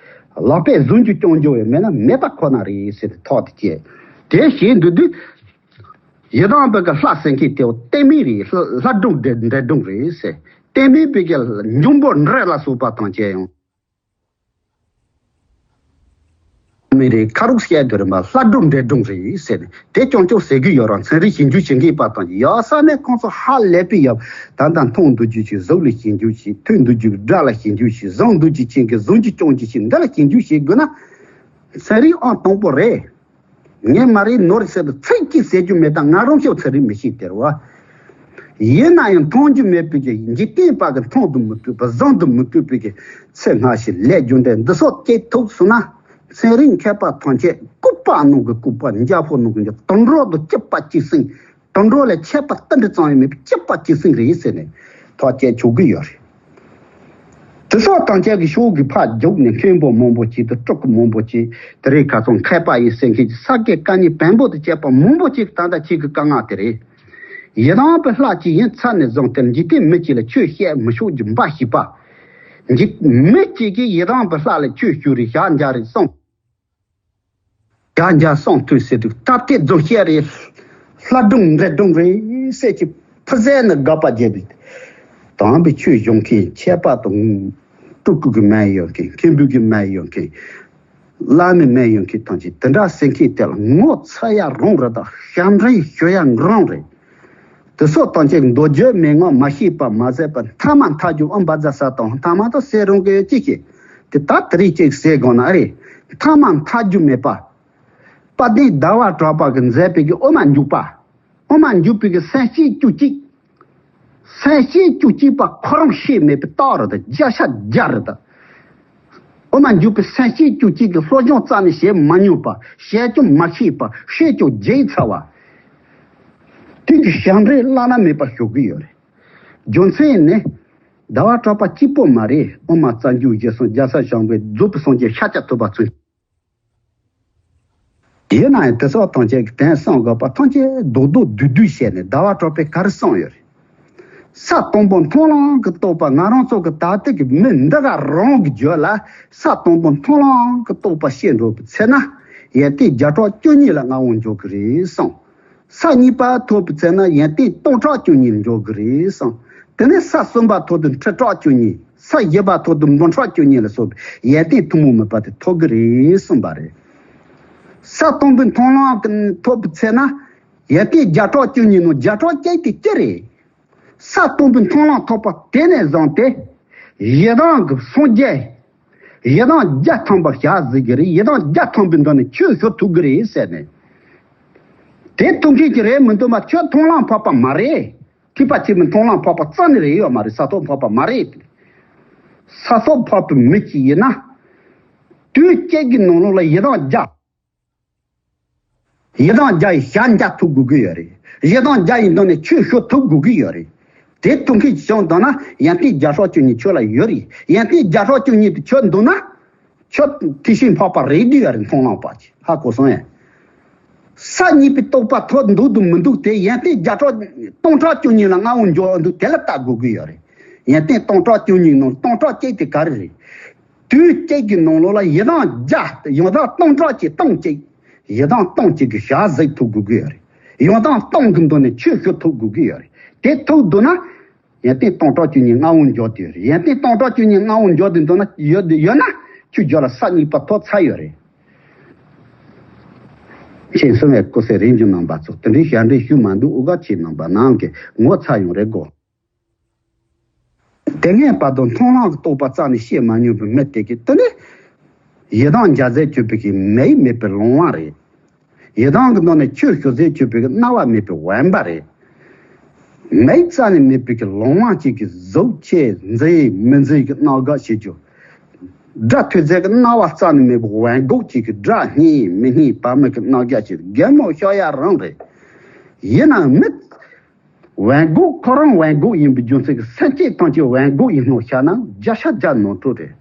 ལག་པས་བཟུང་རྒྱུ་སྐྱོང་རྒྱུ་ཡང་མེད་ན་མེད་པ་ཁོ་ན་རེད་ཟེར་ནས་ཐག་དེ་བཅད། དེ་བྱས་འདུག་དུས། ཡི་དམ་པའི་གི་ལྷ་ཟེར་མཁན་དེ་བསྟན་མིན་རེད། ལྷ་ལྷ་སྒྲུང་འདྲེ་འདྲེ་སྒྲུང་རེད་ཟེར། བསྟན་མིན་པའི་གི་འབྱུང་པོ་འདྲེ་ལ་སོགས་པ་དང་བཅས་ཡང་། མི་རེད། ཁ་རོག་བཤད་དུ་རིམ་པ་ལྷ་སྒྲུང་འདྲེ་སྒྲུང་རེད་ཟེར་ནས་དེ་རྐྱང་རྐྱང་ཟེར་གི་ཡོད་རང་ཚན་རིག་ཞིབ་འཇུག་བྱེད་མཁན་པ་དང་ཡག་ས་ནས་ཁོང་ཚོ་ཧ་ལས་པའི་ཡབ་ད་ལྟ་མཐོང་འདུག་རྒྱུ་ཞིག་གཟུགས་ལ་ཞིབ་འཇུག་བྱེད། ཐོས་འདུག་རྒྱུ་སྒྲ་ལ་ཞིབ་འཇུག་བྱེད། བཟུང་འདུག་རྒྱུ་ཅན་གྱི་བཟུང་རྒྱུ་སྐྱོང་རྒྱུ་ཞིག་འདི་ལ་ཞིབ་འཇུག་བྱེད་དགོས་ན་ཚན་རིག་ཨང་དང་པོ་རེད། ངས་མ་རེད་ནོར་ཟེར་དུ་ཚིག་གཅིག་ཟེར་རྒྱུ་མེད། ད་ང་རང་ཤོག་ཚེ་རིང་མི་ཤེས་དེར་བ། ཡིན་ན་ཡང་མཐོང་རྒྱུ་མེད་པའི་གི་འཇིག་རྟེན་པ་གི་མཐོང་དུ་མི་བཏུབ་པ་བཟང་དུ་མི་བཏུབ་པའི་གི་ཚེ་སྔ་ཞིག་ལས་རྒྱུ་འབྲས་འདི་སོགས་སྐྱེ་ཐུབ་སོང་ན། ཚན་རིག་མཁས་པ་ཐམས་ཅད་ལྐུགས་པ་ནང་གི་ལྐུགས་པ། འཇའ་ཕོག་ནང་གི་འཇའ། དུད་འགྲོ་དང་གཅིག་པ་གཅིག་སྲིང་། དུད་འགྲོ་ལས་ཁྱད་པར་ཏིལ་འབྲུ་ཙམ་ཡང་མེད་པའི་གཅིག་པ་གཅིག་སྲིང་རེད་ཟེར་ནས་ཐག་བཅད་ཆོག་གི་ཡོད་རེད། དེ་སོགས་དང་ཆ་གི་ཕྱོགས་ཀྱི་ཕར་རྒྱུགས་ནས་མཁན་པོ་མང་པོ་ཅིག་དང་སྤྲུལ་སྐུ་མང་པོ་ཅིག་དེ་རིང་ཁ་སང་མཁས་པ་ཡིན་ཟེར་མཁན་གྱི་ས་དགེ་བཀའ་རྙིང་བོན་པོ་དང་བཅས་པ་མང་པོ་ཅིག་ད་ལྟ་ཁྱེད་ཀྱི་བཀའ་མངགས་དེ་རེད། ཡི་དམ་པའི་ལྷ་གཅིག་ཡིན་ཚར་ནས་བཟུང་སྟེ་འཇིག་རྟེན་མི་གཅིག་ལ་ཆོས་བཤད་མི་ཆོག་རྒྱུ་འབའ་ཞིག་པ། འཇིག་མི་གཅིག་གིས་ཡི་དམ་པའི་ལྷ་ལ་ཆོས་ཞུ་རེ་ཞག་འཇག་རེ་གསུངས། ཡང་འཇའ་གསང་ཐོས་ཟེར་དུས་ད་ལྟའི་རྫོང་བཤད་རེད། ལྷ་སྒྲུང་འདྲེ་སྒྲུང་རེད་ཟེར་གྱི་ཕུ་ཟེར་ནས་དགག་པ་བརྒྱབ་པའི། དམ་པའི་ཆོས་སྦྱོང་མཁན་ཁྱད་པར་དུ་སྤྲུལ་སྐུ་གི་མ་ཡོད་མཁན། མཁན་པོ་གི་མ་ཡོད་མཁན། བླ་མའི་མ་ཡོད་མཁན་ཐམས་ཅད་དེ་འདྲ་ཟེར་མཁན་དེ་ལ་ངོ་ཚ་ཡ་རང་རེད། ད་ཞབས་འདྲེན་ཞུ་ཡ་རང་རེད། དེ་སོགས་ཐམས་ཅད་མདོ་རྒྱུད་མན་ངག་མ་ཤེས་པ་མ་ཟད་པར་མཐའ་མ་མཐའ་རྒྱུ་ཨོཾ་བཛྲ་ས་ཏྭ་ཧཱུྃ། མཐའ་མ་དང་ཟེར་རུང་གི་ཅི་ཞིག་དེ་ད་དེ་རིགས་ཅིག་ཟེར་དགོས་ན་ཨ་རེད། མཐའ་མ་མཐའ་རྒྱུ་མེད་པ། དཔལ་ལྡན་ཟླ་བ་གྲགས་པ་གིས་མཛད་པའི་གི་དབུ་མ་འཇུག་པ། དབུ་མ་འཇུག་པའི་གི་སེམས་བསྐྱེད་བཅུ་གཅིག་སེམས་བསྐྱེད་བཅུ་གཅིག་པ་ཁོ་རང་ཤེས་མེད་པའི་རྟགས་རེད། ད་བརྒྱ་ཆ་བརྒྱ་རེད། ད་དབུ་མ་འཇུག་པའི་སེམས་བསྐྱེད་བཅུ་གཅིག་གི་སློབ་སྦྱོང་རྩ་ནས་བྱེད་མ་མྱོང་པ། བྱེད་ཀྱང་མ་ཤེས་པ། བྱེད་ཀྱང་བརྗེད་ཚར་བ། དེ་གི་ཞབས་འདྲེན་བླ་ན་མེད་པ་ཞུ་གི་ཡོད་རེད། རྒྱུ་མཚན་ནི། ཟླ་བ་གྲགས་པ་གཅིག་པོ་མ་རེད། དབུ་མ་རྩ་འཇུག་རྗེས་གསུམ་རྒྱལ་སྲས་ཞབས་དྲུང་རྫོགས་པའི་སངས་རྒྱས་ཤཱཀྱ་ཐུབ་པ་ཚུན། ཡིན་ན་ཡང་དེ་ཚོ་ཐམས་ཅད་ཀྱི་དོན་བསམ་དགོས་པ་ཐམས་ཅད་རྡོག་རྡོག་བསྡུས་བསྡུས་བྱས་ནས་ཟླ་བ་གྲགས་པས་ག་རེ་གསུངས་ཡོད་རེད། ས་དང་པོ་མཐོང་ལམ་གྱི་རྟོགས་པ། ང་རང་ཚོ་གི་ད་ལྟ་གི་མི་འདི་ག་རང་གི་རྒྱུད་ལ་ས་དང་པོ་མཐོང་ལམ་གྱི་རྟོགས་པ་ཤེས་འགྲོ་བའི་ཚེ་ན། ཡོན་ཏན་བརྒྱ་ཕྲག་བཅུ་གཉིས་ལ་མངའ་དབང་འབྱོར་གི་རེད་གསུངས། ས་གཉིས་པ་ཐོབ་པའི་ཚེ་ན་ཡོན་ཏན་སྟོང་ཕྲག་བཅུ་གཉིས་འབྱོར་གི་རེད་གསུངས། དེ་ནས་ས་གསུམ་པ་ཐོབ་དུས་ཁྲི་ཕྲག་བཅུ་གཉིས། ས་བཞི་པ་ཐོབ་དུས་འབུམ་ཕྲག་བཅུ་གཉིས་ལ་སོགས་པའི་ཡོན་ཏན་ཐུན་མོང་མེད་པ་དེ་ཐོབ་གི་རེད་གསུངས་པ་རེད། ས་དང་པོའི་མཐོང་ལམ་ཐོབ་པའི་ཚེ་ན་ཡོན་ཏན་བརྒྱ་ཕྲག་བཅུ་གཉིས་ནང་བརྒྱ་ཕྲག་གཅིག་དེ་ཅི་རེད། ས་དང་པོའི་མཐོང་ལམ་ཐོབ་པ་དེ་ནས་བཟུང་སྟེ་ཡི་དམ་གྱི་སངས་རྒྱས། ཡི་དམ་བརྒྱ་ཐམ་པ་ཞལ་གཟིགས་ཀྱི་རེད། ཡི་དམ་བརྒྱ་ཐམ་པའི་མདུན་ནས་ཆོས་ཞུ་ཐུབ་ཀྱི་རེད་ཟེར་ནས། དེ་ཐུབ་མཁན་གྱི་རེད་མི་འདུག་མ། ཁྱོད་མཐོང་ལམ་ཕོག་པ་མ་རེད། ཐེག་པ་ཆེན་པོའི་མཐོང་ལམ་ཕོག་པ་རྩ་ནས་རེད་ཡོད་མ་རེད། ས་ཐོབ་ཕོག་པ་མ་རེད། ས་ཐོབ་ཕོག་པའི་མི་གཅིག་ཡིན་ན། དུས་གཅིག་གི་ནང་ལོགས་ལ་ཡི་དམ་བརྒྱ། ཡི་དམ་བརྒྱ་ཡི་ཞལ་མཇལ་ཐུབ་དགོས་ཀྱི་ཡོད་རེད། ཡི་དམ་བརྒྱ་ཡི་མདུན་ནས་ཆོས་ཞུ་ཐུབ་དགོས་ཀྱི་ཡོད་རེད། དེ་ཐུབ་མཁན་གྱི་བྱུང་འདུག་ན་ཡོན་ཏན་བརྒྱ་ཕྲག་བཅུ་གཉིས་ཁྱོད་ལ་ཡོད་རེད། ཡོན་ཏན་བརྒྱ་ཕྲག་བཅུ་གཉིས་དེ་ཁྱོད་འདུག་ན། ཁྱོད་ཐེག་ཆེན་འཕགས་པ་རེད་འདུག་ཡ་རེད། མཐོང་ལམ་ཕོག་ཅིག་ཧ་གོ་སོང་ཡ། ས་གཉིས་པའི་རྟོགས་པ་ཐོབ་འདུག་འདུག་མི་འདུག་དེ་ཡོན་ཏན་བརྒྱ་ཕྲག་སྟོང་ཕྲག་བཅུ་གཉིས་ལ་མངའ་དབང་འབྱོར་འདུག་དེ་ལ་བལྟ་དགོས་ཀྱི་ཡོད་རེད། ཡོན་ཏན་སྟོང་ཕྲག་བཅུ་གཉིས་ནང་སྟོང་ཕྲག་གཅིག་དེ་ག་རེ་རེད། དུས་གཅིག་གི་ནང་ལོགས་ལ་ཡི་དམ་བརྒྱ། ཡི་དམ་སྟོང་ཕྲག་གཅིག་སྟོང་གཅིག་ཡི་དམ་སྟོང་གཅིག་གི་ཞལ་གཟིགས་ཐུབ་དགོས་ཀྱི་ཡོད་རེད། ཡི་དམ་སྟོང་གི་མདུན་ནས་ཆོས་ཞུ་ཐུབ་དགོས་ཀྱི་ཡོད་རེད། དེ་ཐུབ་འདུག་ན། ཡོན་ཏན་སྟོང་ཕྲག་བཅུ་གཉིས་མངའ་དབང་འབྱོར་དེ་ཡོད་རེད། ཡོན་ཏན་སྟོང་ཕྲག་བཅུ་གཉིས་མངའ་དབང་འབྱོར་དེ་འདུག་ན་ཡོད་ཡོད་ན་ཁྱོད་རྒྱུད་ལ་ས་གཉིས་པ་ཐོབ་ཚར་ཡོད་རེད། མཁྱེན་སོང་བས་སྐུ་ཚེ་རིང་རྒྱུ་རྣམ་པ་ཚོ་དེ་འདྲའི་ཞབས་འདྲེན་ཞུས་མ་འདུག་ཨུ་ག་ཆེ་རྣམ་པ་ནང་གི་ངོ་ཚ་ཡོང་རེ་དགོས། དེ་སྔའི་བར་དུ་མཐོང་ལམ་གྱི་རྟོགས་པ་རྩ་ནས་བཤད་མ་མྱོང་བའི་མི་དེ་གིས་དེ་ནི་ཡི་དམ་མཇལ་ཟེར་གྱུར་པའི་གི་མིག་མེད་པའི་ལོང་བ་རེད། ཡི་དམ་གྱི་མདུན་ནས་ཆོས་ཞུ་ཟེར་གྱུར་པའི་གི་རྣ་བ་མེད་པའི་འོན་པ་རེད། མིག་རྩ་ནས་མེད་པའི་གི་ལོང་བ་གཅིག་གིས་གཟུགས་ཅིག་མཛེས་མི་མཛེས་ཀྱི་རྣམ་དག་བྱེད་རྒྱུ། སྒྲ་ཐོས་ཚད་ཀྱི་རྣ་བ་རྩ་ནས་མེད་པའི་འོན་སྒོག་གཅིག་གིས་སྒྲ་སྙན་མི་སྙན་བར་མེད་ཀྱི་རྣམ་དག་བྱེད། གད་མོ་ཤོར་ཡ་རང་རེད། ཡིན་ནའང་མི། འོན་སྒོག་ཁོ་རང་འོན་སྒོག་ཡིན་པའི་རྒྱུ་མཚན་གྱིས་སེམས་ཅན་ཐམས་ཅད་འོན་སྒོག་ཡིན་སྣང་ཤར་ན་བརྒྱ་ཆ་བརྒྱ་ནོར་འཁྲུལ་རེད།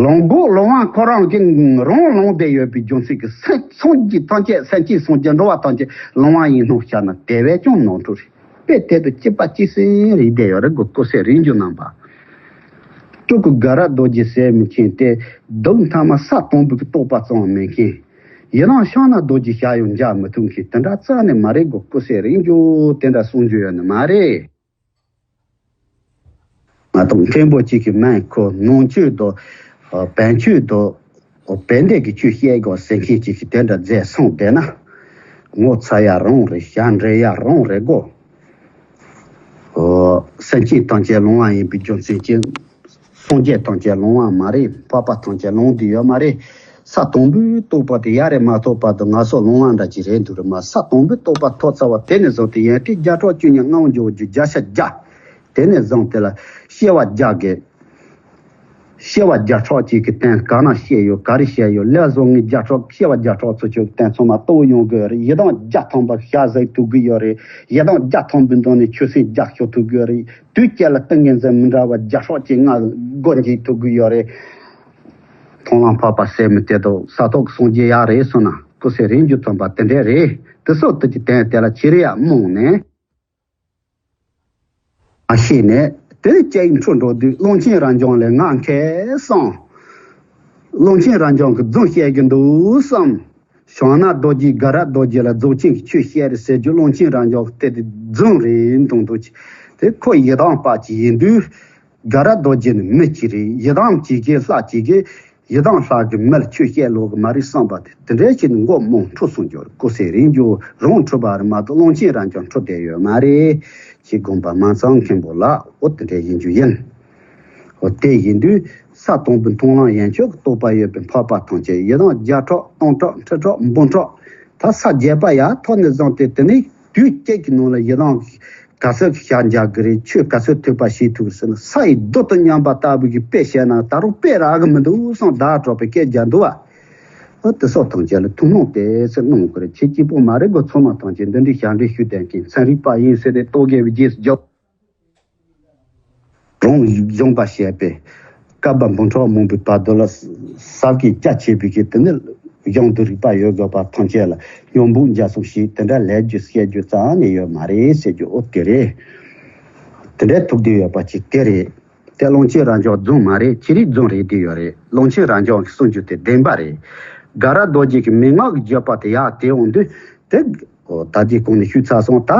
ལོང་སྒོག་ལོང་བ་ཁོ་རང་གིས་རང་ལོང་བསྡད་ཡོད་པའི་རྒྱུ་མཚན་གྱིས་སེམས་སངས་རྒྱས་ཐམས་ཅད་སེམས་ཅན་སངས་རྒྱས་འགྲོ་བ་ཐམས་ཅད་ལོང་བ་ཡིན་སྣང་ཤར་ན་དེ་བས་ཀྱང་ནོར་འཁྲུལ་རེད། དཔེ་དེ་དང་གཅིག་པ་གཅིག་སེ་རེད་བསྡད་ཡོད་རེད་གོ། སྐུ་ཚེ་རིང་རྒྱུ་རྣམ་པ། སྤྲུལ་སྐུ་དགའ་རབ་རྡོ་རྗེ་ཟེར་མི་ཁྱེད་དེ་སྡུག་མཐའ་མ་ས་དང་པོའི་གི་རྟོགས་པ་ཙམ་མེད་མཁན། ཡི་དམ་ཕྱག་ན་རྡོ་རྗེ་ཞལ་ཡང་མཇལ་མི་ཐུབ་མཁན་དེ་འདྲ་རྩ་ནས་མ་རེད་གོ། སྐུ་ཚེ་རིང་རྒྱུ་དེ་འདྲ་གསུང་རྒྱུ་ཡོད་ནི་མ་རེད། ང་དང་མཁན་པོ་གཅིག་གིས་མིན་ཁོ་ནང་ཆོས་དང་བོན་ཆོས་དང་བོན་སྡེ་གི་ཆོས་བཤད་དགོས་ཟེར་མཁན་གཅིག་གིས་དེ་འདྲ་མཛད་སོང་བསྡད་ན། ངོ་ཚ་ཡ་རང་རེད། ཞབས་འདྲེན་ཡ་རང་རེད་གོ། ཨོ། སེམས་ཅན་ཐམས་ཅད་ལོང་བ་ཡིན་པའི་རྒྱུ་མཚན་གྱིས། སངས་རྒྱས་ཐམས་ཅད་ལོང་བ་མ་རེད། འཕགས་པ་ཐམས་ཅད་ལོང་བསྡད་ཡོད་མ་རེད། ས་དང་པོའི་རྟོགས་པ་དེ་ཡར་རེ་མ་ཐོབ་བར་དུ་ང་ཚོ་ལོང་བ་འདྲ་ཅིག་རེད་འདུག་རེད་མ། ས་དང་པོའི་རྟོགས་པ་ཐོབ་ཚར་བ་དེ་ནས་བཟུང་སྟེ་ཡོན་ཏན་བརྒྱ་ཕྲག་བཅུ་གཉིས་མངའ་དབང་འབྱོར་རྒྱུ་བརྒྱ་ཆ་བརྒྱ། དེ་ནས་བཟུང་དེ་ལ་སྐྱེ་བ་བརྒྱ་གི་སྐྱེ་བ་བརྒྱ་ཕྲག་གཅིག་གི་དོན་ག་ན་བཤད་ཡོད། ག་རེ་བཤད་ཡོད། ལས་བཟང་ངན་བརྒྱ་ཕྲག་སྐྱེ་བ་བརྒྱ་ཕྲག་ཚོ་ཆོས་ཀྱི་དོན་ཚང་མ་རྟོགས་ཡོང་དགོས་རེད། ཡི་དམ་བརྒྱ་ཐམ་པ་ཞལ་གཟིགས་ཐུབ་ཀྱི་ཡོད་རེད། ཡི་དམ་བརྒྱ་ཐམ་པའི་མདུན་ནས་ཆོས་སེམས་བརྒྱ་ཞུ་ཐུབ་ཀྱི་ཡོད་རེད། དུས་གཅིག་ལ་ཏིང་ངེ་འཛིན་མི་འདྲ་བ་བརྒྱ་ཕྲག་གཅིག་ང་སྒོ་འབྱེད་ཐུབ་ཀྱི་ཡོད་རེད། མཐོང་ལམ་འཕགས་པ་ཟེར་མི་དེ་དང་ས་ཐོབ་སངས་རྒྱས་ཡག་རེད་སོང་ན་སྐུ་ཚེ་རིང་རྒྱུ་ཐོན་པ་དེ་འདྲས་རེད། དེ་སོགས་དེ་གི་དོན་དེ་ལ་ཁྱེད་རེ་ཡ་རྨོངས་ནས། མ་ཤེས་ནས་དེ་ནས་སྐྱེ་འཕྲོ་འགྲོ་དུས་ཀློང་ཆེན་རབ་འབྱམས་ལས་ང་མཁས་བསམ། ཀློང་ཆེན་རབ་འབྱམས་ཀྱིས་རྫུན་བཤད་ཀྱི་འདུག་བསམ། ཞང་ནག་རྡོ་རྗེ་དགའ་རབ་རྡོ་རྗེ་ལ་རྫོགས་ཆེན་གྱི་ཆོས་བཤད་རེད་ཟེར་རྒྱུ་ཀློང་ཆེན་རབ་འབྱམས་ཀྱི་དེ་དེ་རྫུན་རེད་མཐོང་འདུག་ཅིག་དེ་ཁོ་ཡི་དམ་པ་ཅིག་ཡིན་དུས། དགའ་རབ་རྡོ་རྗེ་ནི་མི་གཅིག་རེད། ཡི་དམ་གཅིག་གིས་ལྷ་གཅིག་གིས་ཡི་དམ་ལྷ་གི་མི་ལ་ཆོས་བཤད་ལོག་གི་མ་རེད་བསམ་པ་དེ་དེ་འདྲའི་ཆེད་ནི་མགོ་རྨོངས་འཁྲུལ་སོང་རྒྱུ་རེད། ཀུ་སེ་རིང་རྒྱུ་རང་འཁྲུལ་པ་རེད་མ་གཏོགས་ཀློང་ཆེན་རབ་འབྱམས་འཁྲུལ་བསྡད་ཡོད་མ་རེད། ཅེས་དགོངས་པ་མ་ཚང་མཁན་པོ་ལགས། འོ་དེ་འདྲ་ཡིན་རྒྱུ་ཡིན། འོ་དེ་ཡིན་དུས་ས་དང་པོའི་མཐོང་ལམ་ཡན་ཆོད་ཀྱི་རྟོགས་པ་ཡོད་པའི་འཕགས་པ་ཐམས་ཅད་ཡི་དམ་བརྒྱ་ཕྲག་སྟོང་ཕྲག་ཁྲི་ཕྲག་འབུམ་ཕྲག་ད་ས་བརྒྱད་པ་ཡར་ཐོག་ནས་བཟུང་སྟེ་དེ་ནས་དུས་གཅིག་གི་ནང་ལ་ཡི་དམ་ག་ཚོད་ཀྱི་ཞལ་མཇལ་གི་རེད། ཆོས་ག་ཚོད་ཐོས་པ་ཤེས་ཐུབ་ཟེར་ན་ས་ཡི་རྡུལ་དང་མཉམ་པ་ལྟ་བུ་གི་དཔེ་བཤད་ན་ད་རུང་དཔེ་རག་གི་མི་འདུག་བསམ་བརྡ་སྤྲོད་པའི་སྐད་རྒྱག་འདུག་བ། ཨ་དེ་སོགས་ཐམས་ཅད་ལ་ཐུན་མོང་དེ་ཚེ་གནང་དགོས་རེད། ཁྱེད་སྐྱིད་པོ་མ་རེད་གོ། ཚང་མ་ཐམས་ཅད་འདི་འདྲའི་ཞབས་འདྲེན་ཞུ་བསྡད་མཁན་ཚན་རིག་པ་ཡིན་ཟེར་ནས་ལྟོ་གས་པའི་རྗེས་སུ་རྒྱོབ། རང་སྦྱོང་བ་བྱས་པས་བསྐལ་པ་འབུམ་ཕྲག་མང་པོའི་བར་དུ་ལ་ཟབ་གི་རྒྱ་ཆེ་བའི་གི་དེ་ནི་གཞུང་དུ་རིག་པ་ཡོད་དགོས་པ་ཐམས་ཅད་ལ་སྙོམས་འབུག་འཇའ་ཚོན་ཞིག་དེ་འདྲ་ལས་རྒྱུ་བཤད་རྒྱུ་རྩ་ནས་ཡོད་མ་རེད་ཟེར་རྒྱུ་ཨོ་དེ་རེད། དེ་འདྲའི་ཐུགས་འདོད་ཡོད་པ་ཅིག་དེ་རེད། དེ་ཀློང་ཆེན་རབ་འབྱམས་རྫུན་མ་རེད། ཅི་རིགས་རྫུན་རེད་དེ་ཡོད་རེད། ཀློང་ཆེན་རབ་འབྱམས་ཀྱི་གསུང་རྒྱུ་དེ་བདེན་པ་རེད། དགའ་རབ་རྡོ་རྗེ་གི་མན་ངག་གི་བརྗོད་པ་དེ་ཡག་དེ་འོང་དུས་དེ། ཨོ་ད་ཅི་གོང་ནས་ཞུས་ཚར་སོང་ད།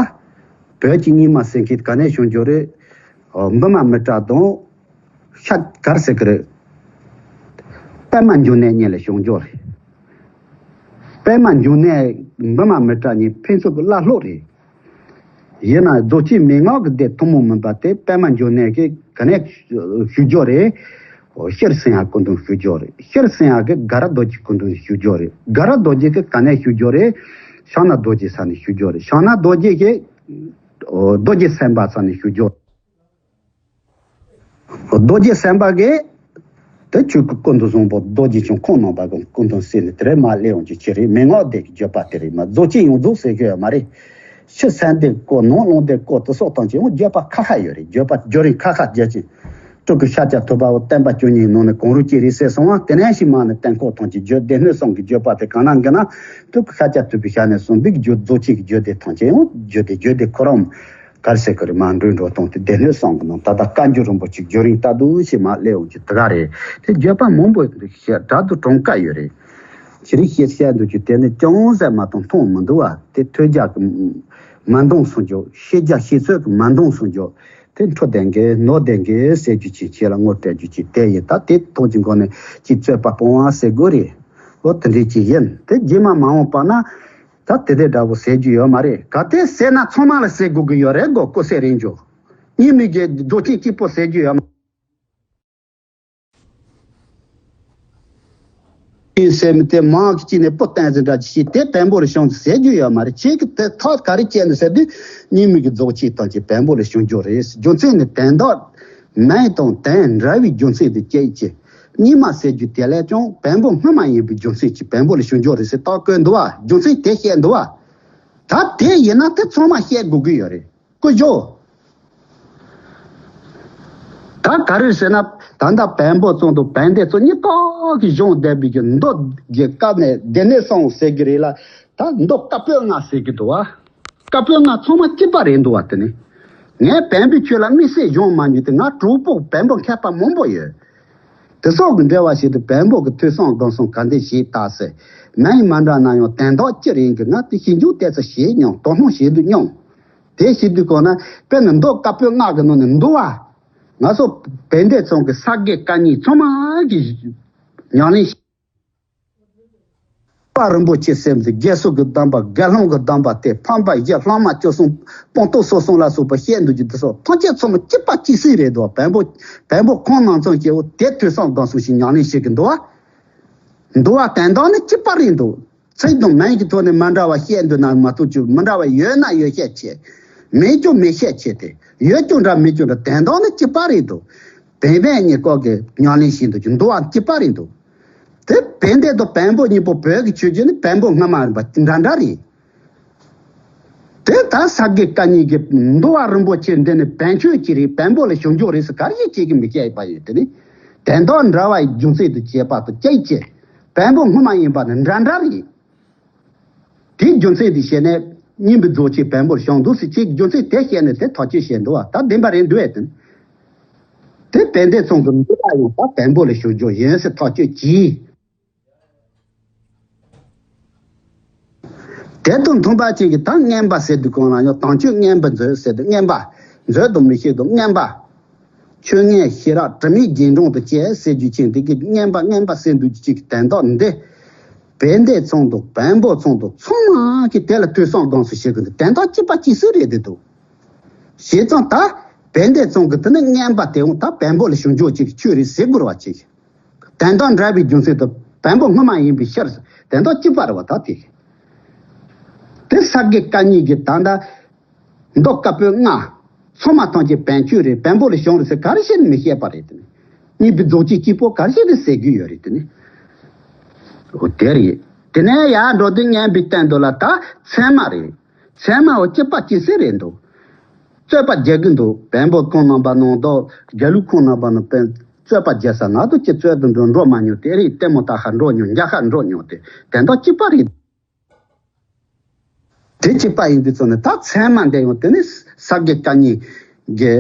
བོད་ཀྱི་རྙིང་མ་ཟེར་མཁན་ག་ནས་བྱུང་རྒྱུ་རེད། ཨོ་འབུམ་མ་མི་ཏྲ་དང་། ཤ་གར་ཟེར་གི་རེད། པདྨ་འབྱུང་གནས་གཉིས་ལ་བྱུང་རྒྱུ་རེད། པདྨ་འབྱུང་གནས་འབུམ་མ་མི་ཏྲ་གཉིས་ཕན་ཚུན་གྱི་བླ་སློབ་རེད། ཡིན་ན་རྫོགས་ཆེན་མན་ངག་གི་སྡེ་ཐུན་མོང་མིན་པ་དེ་པདྨ་འབྱུང་གནས་ཀྱིས་ག་ནས་ཞུ་རྒྱུ་རེད། ཨོ་ཤྲཱི་སིང་ཧ་སྐུ་མདུན་ཞུ་རྒྱུ་རེད། ཤྲཱི་སིང་ཧ་གིས་དགའ་རབ་རྡོ་རྗེ་སྐུ་མདུན་ཞུ་རྒྱུ་རེད། དགའ་རབ་རྡོ་རྗེ་གིས་ག་ནས་ཞུ་རྒྱུ་རེད། ཤང་ནག་རྡོ་རྗེ་ས་ནས་ཞུ་རྒྱུ་རེད། ཤང་ནག་རྡོ་རྗེ་གིས་ཨོ་རྡོ་རྗེ་སེམས་དཔའ་ས་ནས་ཞུ་རྒྱུ། རྡོ་རྗེ་སེམས་དཔའ་གིས་དེ་ཆོས་སྐུ་སྐུ་མདུན་བཟང་པོ་རྡོ་རྗེ་འཆང་ཁོང་རྣམ་པ་གི་སྐུ་མདུན་གསོལ་ནས་དེ་རེད་མ་སླེབས་འོང་རྒྱུ་ཅི་རེད། མན་ངག་སྡེ་གི་བརྗོད་པ་དེ་རེད་མ་རྫོགས་ཆེན་ཡོངས་རྫོགས་ཟེར་གི་ཡོད་མ་རེད། ཕྱི་གསལ་འདེབས་སྐོར་ནང་ཀློང་སྡེ་སྐོར་དེ་སོགས་ཐམས་ཅད་ཡང་བརྗོད་པ་ཁ་ཁ་ཡོད་རེད། བརྗོད་པ་བརྗོད་རིམ་ཁ་ཁ་རྒྱག་ཅིང་། སྤྲུལ་སྐུ་ཤཱཀྱ་ཐུབ་པ་བོ་བསྟན་པ་བཅུ་གཉིས་ནང་ནས་གང་རུང་གཅིག་རེད་ཟེར་སོང་བ་དེ་ནས་ཤི་མ་ནས་བསྟན་ཁོག་ཐམས་ཅད་བརྗོད་སྡེ་སྣོད་གསུམ་གྱི་བརྗོད་པ་དེ་གང་ན་འགི་ན་སྤྲུལ་སྐུ་ཤཱཀྱ་ཐུབ་པའི་ཞལ་ནས་གསུངས་པའི་བརྗོད་རྫོགས་ཆེན་གྱི་བརྗོད་སྡེ་ཐམས་ཅད་ཡང་བརྗོད་སྡེ་བརྗོད་སྡེ་ཁོ་རང་གར་ཟེར་གི་རེད་མ་འགྲོས་འགྲོ་སྟངས་དེ་སྡེ་སྣོད་གསུམ་གྱི་ནང་ད་ལྟ་བཀའ་འགྱུར་རིན་པོ་ཆེ་བརྗོད་རིམ་ལྟ་དུ་ཞིག་མ་སླེབས་འོང་གི་དེ་ག་རེད། དེ་བརྗོད་པ་མང་པོ་བཤད་དྲག་ཏུ་གྲངས་ཀ་ཡོད་རེད། ཅི་རིགས་བཤད་བཤད་འདུག་རྒྱུ་དེ་ནི་ཅུང་ཟད་མ་གཏོགས་མཐོང་མི་འདུག་བ། དེ་ཐོས་རྒྱ་གི་མ་འདང་སོང་རྒྱུ། ཤེས་རྒྱ་ཤེས་ཚོད་ཀྱི་མ་འདང་སོང་རྒྱུ། དེ་འཕྲོ་ལྡན་གི་ནོར་ལྡན་གི་ཟེར་རྒྱུ་ཅིག་ཁྱེད་ལ་ངོ་སྤྲད་རྒྱུ་ཅིག་དེ་ཡིན། ད་དེ་ཐོག་གི་མགོ་ནས་ཅིག་རྩོད་པ་སྤོང་བ་ཟེར་དགོས་རེད། འོ་དེ་འདྲས་ཅིག་ཡིན། དེ་རྗེས་མ་མ་འོངས་པ་ན་ད་དེ་དེ་འདྲ་བོ་ཟེར་རྒྱུ་ཡོད་མ་རེད། ག་དེ་ཟེར་ན་ཚང་མ་ལ་ཟེར་དགོས་ཀྱི་ཡོད་རེད་གོ། ཀུ་སེ་རིང་འཇོག་གཉིས་མིག་གི་རྡོ་ཆེན་གཅིག་པོ་ཟེར་རྒྱུ་ཡོད་མ་རེད། ཡིན་ཟེར་མི་དེ་མང་གི་ཅི་ནས་པོ་བསྟན་ཟིན་འདྲ་ཅི་དེ་བེམ་པོ་ལ་བྱུང་ཟེར་རྒྱུ་ཡོད་མ་རེད། ཁྱེད་ཀྱི་དེ་ཐག་ག་རེ་བཅད་ནས་ཟེར་དུས་གཉིས་མིག་གི་རྫོགས་ཆེན་དང་ཅི་བེམ་པོ་ལ་བྱུང་རྒྱུ་རེད། རྒྱུ་མཚན་ནི་དོན་དག་མེད་དང་དོན་འདྲ་བའི་རྒྱུ་མཚན་དེ་སྐྱེ་ཡི་ཅི། གཉིས་མ་ཟེར་རྒྱུ་དེ་ལས་ཀྱང་བེམ་པོ་སྔ་མ་ཡིན་པའི་རྒྱུ་མཚན་གྱིས་བེམ་པོ་ལ་བྱུང་རྒྱུ་རེད་ཟེར་རྟགས་བཀོད་འདུག་བ། རྒྱུ་མཚན་དེ་བཤད་འདུག་བ། ད་དེ་ཡིན་ན་དེ་ཚང་མ་བཤད་དགོས་ཀྱི་ཡོད་རེད། ཀུ་ཞོ། ད་ག་རེ་ཟེར་ན་ད་ལྟ་བེམ་པོ་ཚང་དང་བན་དེ་ཚོ་གཉིས་ཀ་གི་གཞུང་བསྡད་པའི་གི་མདོ་གི་སྐབས་ནས་སྡེ་སྣོད་གསུམ་ཟེར་གི་རེད་ལ། ད་མདོ་བཀའ་པོད་ལྔ་ཟེར་གི་འདུག་བ། བཀའ་པོད་ལྔ་ཚང་མ་གཅིག་པ་རེད་འདུག་བ། དེ་ནི་ངས་བན་པོའི་ཆོས་ལ་དམིགས་བསལ་སྦྱོང་མ་མྱོང་དེ། ང་གྲོགས་པོ་བན་པོ་མཁས་པ་མང་པོ་ཡོད། དེ་སོགས་ཀྱི་འབྲེལ་བ་ཞིག་ཏུ་བན་པོ་གི་ཐོས་བསམ་སྒོམ་གསུམ་ག་འདྲ་ཞིག་ལྟ་ཟེར། མིང་མ་འདྲ་ན་ཡང་དོན་དག་གཅིག་རེད་གི། ང་དེ་ཞིབ་འཇུག་ཏོག་ཙམ་བྱས་མྱོང་། དོ་སྣང་བྱེད་དུ་མྱོང་། དེ་བྱེད་དུས་གོ་ན་དཔེར་ན་མདོ་བཀའ་པོད་ལྔ་གི་ནང་ནས་འདུལ་བ། ང་ཚོ་བན་དེ་ཚང་གི་ས་དགེ་བཀའ་རྙིང་ཚང་མ་གི་ཉམས་ལེན་བྱེད། པ་རིན་པོ་ཆེ་སེམས་ཀྱི་དགེ་ཚོགས་ཀྱི་སྡོམ་པ། དགེ་སློང་གི་སྡོམ་པ་དེ་ཕམ་པ་བཞི་ལྷག་མ་བཅུ་གསུམ་སྤངས་རྟོགས་སོ་གསུམ་ལ་སོགས་པ་བཤད་འདུག་རྒྱུ་དེ་སོགས་ཐམས་ཅད་ཚང་མ་གཅིག་པ་གཅིག་སྲིད་རེད་དོ། བན་པོ་བན་པོ་ཁོང་རྣམ་ཚང་སྐྱེ་བོ་དེ་ཐོས་བསམ་སྒོམ་གསུམ་ཞིག་ཉམས་ལེན་བྱེད་ཀྱི་འདུག་བ། འདུལ་བ་དོན་དག་ནི་གཅིག་པ་རེད་འདུག་ཚིག་དང་མིང་གི་ཐོག་ནས་མ་འདྲ་བ་བཤད་འདུག་ན་མ་གཏོགས་ཀྱི་མི་འདྲ་བ་ཡོད་ན་ཡོད་བཤད་བྱེད། མེད་ཀྱང་མེད་བཤད་བྱེད་དེ། ཡོད་ཀྱང་འདྲ་མེད་ཀྱང་འདྲ་དོན་དག་ནི་གཅིག་པ་རེད་འདུག་བན་བན་གཉིས་ཀ་གི་ཉམས་ལེན་བྱེད་འདུག་ཀྱི་འདུལ་བ་གཅིག་པ་རེད་འདུག་དེ་བན་དེ་དང་བན་པོ་གཉིས་པོ་བོད་ཀྱི་ཆོས་བརྒྱུད་ནི་བན་པོ་སྔ་མ་རིམ་པ་འདྲ་འདྲ་རེད། དེ་ད་ས་དགེ་བཀའ་རྙིང་གི་འདུལ་བ་རིན་པོ་ཆེ་འདི་ནི་བན་ཆོས་ཀྱི་རེད། བན་པོ་ལ་བྱུང་རྒྱུ་རེད་ཟེར་ག་རེ་བྱེད་ཀྱི་མི་བཤད་པ་ཡོད། དེ་ནི་དོན་དག་འདྲ་བའི་རྒྱུ་མཚན་དུ་བྱས་པ་དང་བཅས་ཀྱི་བན་པོ་སྔ་མ་ཡིན་པ་ནི་འདྲ་འདྲ་རེད། དེའི་རྒྱུ་མཚན་དེ་བཤད་ནས་སྙིང་པོའི་རྫོགས་ཆེན་བེམ་པོར་བྱུང་འདུག་ཟེར། ཁྱེད་རྒྱུ་མཚན་དེ་བཤད་ནས་དེ་ཐག་གཅོད་བྱས་འདུག་བ། ད་བདེན་པ་རེད་འདུག་ཨེ་དེ། དེ་བན་དེ་ཚང་གི་འདུག་ལ་ཡང་ད་བེམ་པོ་ལ་བྱུང་རྒྱུ་ཡིན་ཟེར་ཐག་གཅོད་གྱིས། དེ་དང་མཐུན་པ་ཅིག་གིས་ད་རྔན་པ་ཟེར་དུས་གང་ལ་ཡང་དམ་ཆོས་རྔན་པ་མཛོད་ཟེར་དུས་རྔན་པ། མཛོད་དུ་མི་བྱེད་དུ་རྔན་པ། ཆོས་ངན་ཤེས་རབ་དྲི་མེད་རྒྱན་དྲུང་དུ་བཅས་ཟེར་རྒྱུ་ཅན་དེ་གི་རྔན་པ་རྔན་པ་ཟེར་འདུག་རྒྱུ་ཅིག་གི་དོན་དག་འདི། བན་དེ་ཚང་དང་བོན་པོ་ཚང་དང་ཚང་མ་གིས་དེ་ལ་ཐོས་བསམ་སྒོམ་གསུམ་བྱེད་དགོས་འདུག་དོན་དག་གཅིག་པ་གཅིག་སྲོལ་རེད་འདི་འདུག་བྱས་ཙང་ད་བན་དེ་ཚང་གི་དེ་ནི་རྔན་པ་དེ་འོང་ད་བོན་པོ་ལ་ཞུགས་འཇོག་ཅིག་ཆོས་རེད་ཟེར་དགོས་པ་ཅིག་དོན་དག་འདྲ་བའི་རྒྱུ་མཚན་དུ་བོན་པོ་སྔོན་མ་ཡིན་པའི་ཕྱིར་དོན་དག་གཅིག་པ་རེད་བ་ད་དེ། དེ་ས་དགེ་བཀའ་རྙིང་གི་ད་ལྟ་མདོ་བཀའ་པོད་ལྔ། ཚང་མ་ཐམས་ཅད་བོན་ཆོས་རེད་བོན་པོ་ལ་ཞུགས་རེད་ཟེར་ག་རེ་བྱས་ནས་མི་བཤད་པ་རེད་དེ་ནི། གཉིས་པའི་རྫོགས་ཆེན་གཅིག་པོ་ག་རེ་བྱས་ནས་ཟེར་རྒྱུ་ཡོད་རེད་དེ་ནི། འོ་དེ་རེད། དེ་ནས་ཡར་འགྲོ་དུས་རྔན་པའི་སྟེང་དུ་ལ་ད་ཚད་མ་རེད། ཚད་མའོ་གཅིག་པ་གཅིག་སྲོལ་རེད་འདུག་རྩོད་པ་རྒྱག་གི་འདུག་བོན་པོ་ཁོང་རྣམ་པ་ནང་དུ་རྒྱ་ལུགས་ཁོང་རྣམ་པ་ནང་དུ་རྩོད་པ་རྒྱག་ས་ང་ཚོ་ཅི་རྩོད་དུ་འགྲོ་འགྲོ་མ་མྱོང་དེ་རེད་ལྟད་མོ་ལྟ་ཧ་འགྲོ་མྱོང་རྒྱག་ཧ་འགྲོ་མྱོང་དེ་དོན་དག་གཅིག་པ་རེད། དེ་གཅིག་པ་ཡིན་དུས་ཚོ་ནི་ད་ཚད་མ་འདི་ཡང་དེ་ནི་ས་དགེ་བཀའ་རྙིང་གི་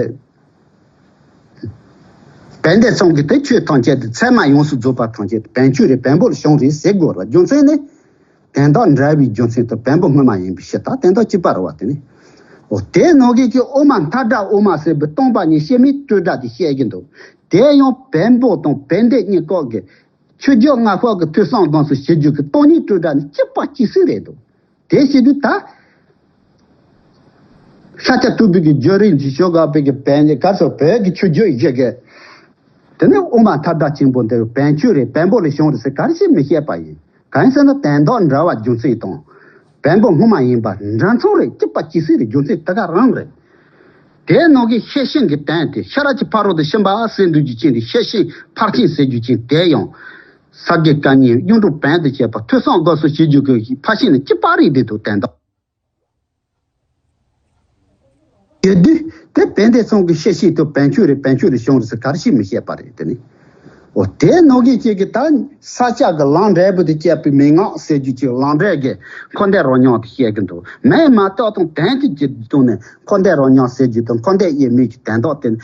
བན་དེ་ཚང་གི་དེ་ཆོས་ཐམས་ཅད་དེ་ཚད་མ་ཡོངས་སུ་རྫོགས་པ་ཐམས་ཅད་བོན་ཆོས་རེད་བོན་པོ་ལ་ཞུགས་རེད་ཟེར་དགོས་ར་རྒྱུ་མཚན་ནི། དོན་དག་འདྲ་བའི་རྒྱུ་མཚན་དུ་བོན་པོ་སྔོན་མ་ཡིན་པའི་ཕྱིར་ད་དོན་དག་གཅིག་པ་རེད་བ་དེ་ནི། འོ་དེ་ནང་གི་ཀྱི་དབུ་མ་མཐའ་དགྲ་དབུ་མ་ཟེར་བའི་སྟོང་པ་ཉིད་སྐྱེ་མེད་སྤྲོས་བྲལ་དེ་བཤད་ཀྱི་འདུག་དེ་ཡང་བོན་པོ་དང་བན་དེ་གཉིས་ཀ་གི་ཆོས་བརྒྱུད་ལྔ་པོ་གི་ཐོས་བསམ་སྒོམ་གསུམ་བྱེད་རྒྱུ་གི་སྟོང་ཉིད་སྤྲོས་བྲལ་ནི་གཅིག་པ་གཅིག་སྲོལ་རེད་འདུག་དེ་བྱེད་དུས་ད། ཤཱཀྱ་ཐུབ་པའི་གི་བརྒྱུད་རིམ་གྱི་ཆོས་དགའ་པའི་གི་བན་ག་སོ་བོད་ཀྱི་ཆོས་བརྒྱུད་བཞི་གི། དེ་ནི་དབུ་མ་མཐའ་དགྲ་ཆེན་པོ་འདི་བོན་ཆོས་རེད་བོན་པོ་ལ་ཞུགས་རེད་ཟེར་ག་རེ་བྱས་མི་བཤད་པ་ཡིན། གང་ཡིན་ཟེར་ན་དོན་དག་འདྲ་བ་རྒྱུ་མཚན་དང་། བོན་པོ་སྔོན་མ་ཡིན་པ་འདྲ་མཚུངས་རེད་གཅིག་པ་གཅིག་སྲོལ་རེད་རྒྱུ་མཚན་དེ་ག་རང་རེད། དེའི་ནང་གི་ཤེར་ཕྱིན་གྱི་དོན་དེ་ཤ་ར་གྱི་ཕ་རོལ་ཏུ་ཕྱིན་པ་ཟེར་འདུག་རྒྱུ་ཅན་དེ་ཤེར་ཕྱིན་ཕར་ཕྱིན་ཟེར་རྒྱུ་ཅན་དེ་ཡང་། ས་དགེ་བཀའ་རྙིང་གཡུང་དྲུང་བོན་དུ་བྱས་པ་ཐོས་བསམ་སྒོམ་གསུམ་བྱེད་རྒྱུ་གི་ཕར་ཕྱིན་ནི་གཅིག་པ་རེད་འདི་འདུག་དོན་དག་ཡོད་དུས་དེ་བན་དེ་ཚང་གི་ཤེར་ཕྱིན་དུ་བོན་ཆོས་རེད་བོན་ཆོས་རེད་ཞུགས་རེད་ཟེར་ག་རེ་བྱས་མི་བཤད་པ་རེད་དེ་ནི། འོ་དེ་ནང་གི་གཅིག་གི་ད་ས་སྐྱ་གི་ལམ་འབྲས་བུ་དེ་བཅས་པའི་མན་ངག་ཟེར་རྒྱུ་གཅིག་ལམ་འབྲས་ཀྱི་འཁོར་འདས་རོ་མྱོང་དེ་བཤད་ཀྱི་འདུག་མེད་མ་ཐག་དང་དོན་གཅིག་གི་སྟེང་ནས་འཁོར་འདས་རོ་མྱོང་ཟེར་རྒྱུ་དང་འཁོར་འདས་དབྱེར་མེད་ཀྱི་དོན་དག་དེ་ནི།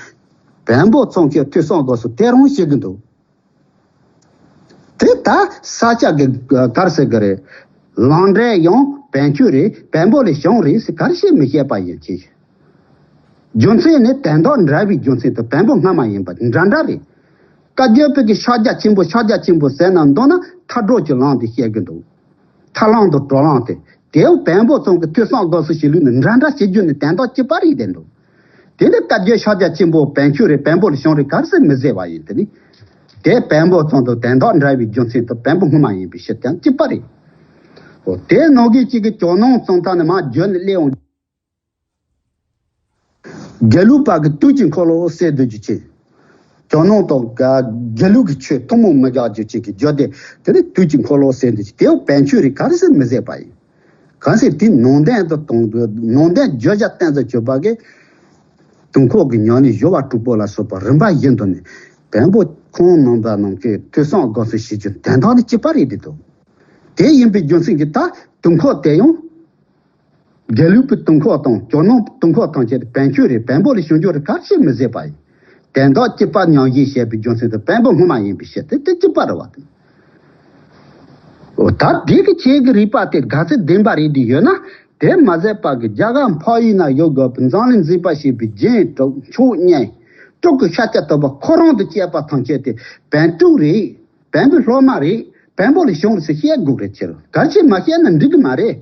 བོན་པོ་ཚང་གི་ཐོས་བསམ་སྒོམ་གསུམ་དེ་རང་བཤད་ཀྱི་འདུག་དེ་ད་ས་སྐྱ་གི་གར་ཟེར་གི་རེད། ལམ་འབྲས་ཡང་བོན་ཆོས་རེད་བོན་པོ་ལ་ཞུགས་རེད་ཟེར་ག་རེ་བྱས་མི་བཤད་པ་ཡིན་གྱི། རྒྱུ་མཚན་ནི་དོན་དག་འདྲ་བའི་རྒྱུ་མཚན་དུ་བོན་པོ་སྔ་མ་ཡིན་པ་འདྲ་འདྲ་རེད། བཀའ་བརྒྱུད་པའི་གི་ཕྱག་རྒྱ་ཆེན་པོ་ཕྱག་རྒྱ་ཆེན་པོ་ཟེར་ན་མདོར་ན་མཐའ་གྲོལ་གྱི་ལམ་དེ་བཤད་ཀྱི་འདུག་མཐའ་ལམ་དང་གྲོལ་ལམ་དེ། དེའུ་བོན་པོ་ཚང་གི་ཐོས་བསམ་སྒོམ་གསུམ་བྱེད་ལུགས་ནི་འདྲ་འདྲ་བྱེད་རྒྱུ་ནི་དོན་དག་གཅིག་པ་རེད་དེ་འདུག་དེ་ནི་བཀའ་བརྒྱུད་ཕྱག་རྒྱ་ཆེན་པོ་བོན་ཆོས་རེད་བོན་པོ་ལ་ཞུགས་རེད་ག་རེ་ཟེར་མི་ཟེར་བ་ཡིན་དེ་ནི། དེ་བོན་པོ་ཚང་དུ་དོན་དག་འདྲ་བའི་རྒྱུ་མཚན་དུ་བོན་པོ་སྔོན་མ་ཡིན་པའི་ཕྱིར་ཀྱང་གཅིག་པ་རེད། འོ་དེ་ནང་གི་གཅིག་གི་ཇོ་ནང་གཙང་མཐའ་ནས་མར་བརྒྱུད་ནས་སླེབས་འོང་། དགེ་ལུགས་པ་གི་དུས་ཀྱི་འཁོར་ལོ་ཟེར་འདོད་རྒྱུ་ཆེ། ཇོ་ནང་དང་དགེ་ལུགས་ཀྱི་ཆོས་ཐུན་མོང་མི་འགལ་རྒྱུ་ཆེ་གི་བརྒྱུད་དེ་དེ་ནི་དུས་ཀྱི་འཁོར་ལོ་ཟེར་འདོད་རྒྱུ་དེའུ་བོན་ཆོས་རེད་ག་རེ་ཟེར་མི་ཟེར་བ་ཡིན། གང་ཟེར་དེ་ནང་བསྟན་དུ་གཏོང་དུས་ནང་བསྟན་བརྗོད་བྱ་གཏན་དུ་གྱུར་པ་གི་དུས་འཁོར་གྱི་ཉམས་ལེན་སྦྱོར་བ་དྲུག་པོ་ལ་སོགས་པ་རིམ་པ་བཞིན་དུ་ནི་བོན་པོ་ཁོང་རྣམ་པ་རྣམས་ཀྱིས་ཐོས་བསམ་སྒོམ་གསུམ་བྱེད་རྒྱུ་དོན་དག་ནི་གཅིག་པ་རེད་དེ་འདུག་དེ་ཡིན་པའི་རྒྱུ་མཚན་གྱིས་ད་དུས་འཁོར་དེ་ཡང་དགེ་ལུགས་པའི་དུས་འཁོར་དང་ཇོ་ནང་དུས་འཁོར་ཐམས་ཅད་བོན་ཆོས་རེད་བོན་པོ་ལ་ཞུགས་རྒྱུ་རེད་ག་རེ་བྱས་མི་ཟེར་བ་ཡིན། དོན་དག་གཅིག་པ་ཉམས་བཞེས་བྱས་པའི་རྒྱུ་མཚན་དུ་བོན་པོ་སྔོན་མ་ཡིན་པའི་ཕྱིར་དེ་དེ་གཅིག་པ་རེད་བ་དེ། འོ་ད་དེ་གི་ཆོས་ཀྱི་རིག་པ་དེ་ག་ཚོད་ལྡན་པ་རེད་དེ་ཡོད་ན། དེ་མ་ཟད་པ་གི་རྒྱ་གར་འཕགས་ཡུལ་ན་ཡོད་དགོས་པའི་འཛམ་གླིང་འཛིན་པ་ཞེས་པའི་རྒྱན་དྲུག་མཆོག་བརྙེས། དྲུག་གི་ཤཱཀྱ་ཐུབ་པ་ཁོ་རང་དང་བཅས་པ་ཐམས་ཅད་དེ་བོན་ཕྲུག་རེད། བོན་པོའི་སློབ་མ་རེད། བོན་པོ་ལ་ཞུགས་རེད་ཟེར་བཤད་དགོས་རེད་ཕྱིར་གལ་ཆེ་མ་བཤད་ན་འགྲིག་གི་མ་རེད།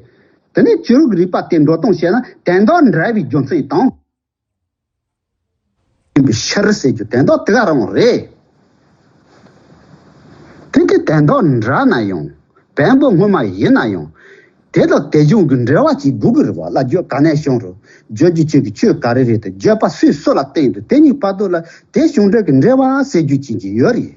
དེ་ནས་ཆོས་ལུགས་རིག་པ་དེ་འགྲོ་སྟངས་བཤད་ན་དོན་དག་འདྲ་བའི་རྒྱུ་མཚན་དང་། ཡིན་པའི་ཕྱིར་ཟེར་རྒྱུ་དོན་དག་དེ་ག་རང་རེད། དེ་དེ་དོན་དག་འདྲ་ན་ཡང་བོན་པོ་སྔོན་མ་ཡིན་ན་ཡང་དེ་དང་དེ་གཞུང་གི་འབྲེལ་བ་ཅིག་དགོས་ཀྱི་རེད་བ། བླ་བརྒྱུད་ག་ནས་བྱུང་རུང་བརྗོད་རྒྱུ་ཆོས་ཀྱི་ཆོས་ག་རེ་རེད་དེ་བརྗོད་པ་སུས་སུ་ལ་བསྟན་འདུག་དེ་གཉིས་བར་དུ་ལ་དེ་བྱུང་འབྲས་ཀྱི་འབྲེལ་བ་ཟེར་རྒྱུ་ཅན་ཅིག་ཡོད་རེད།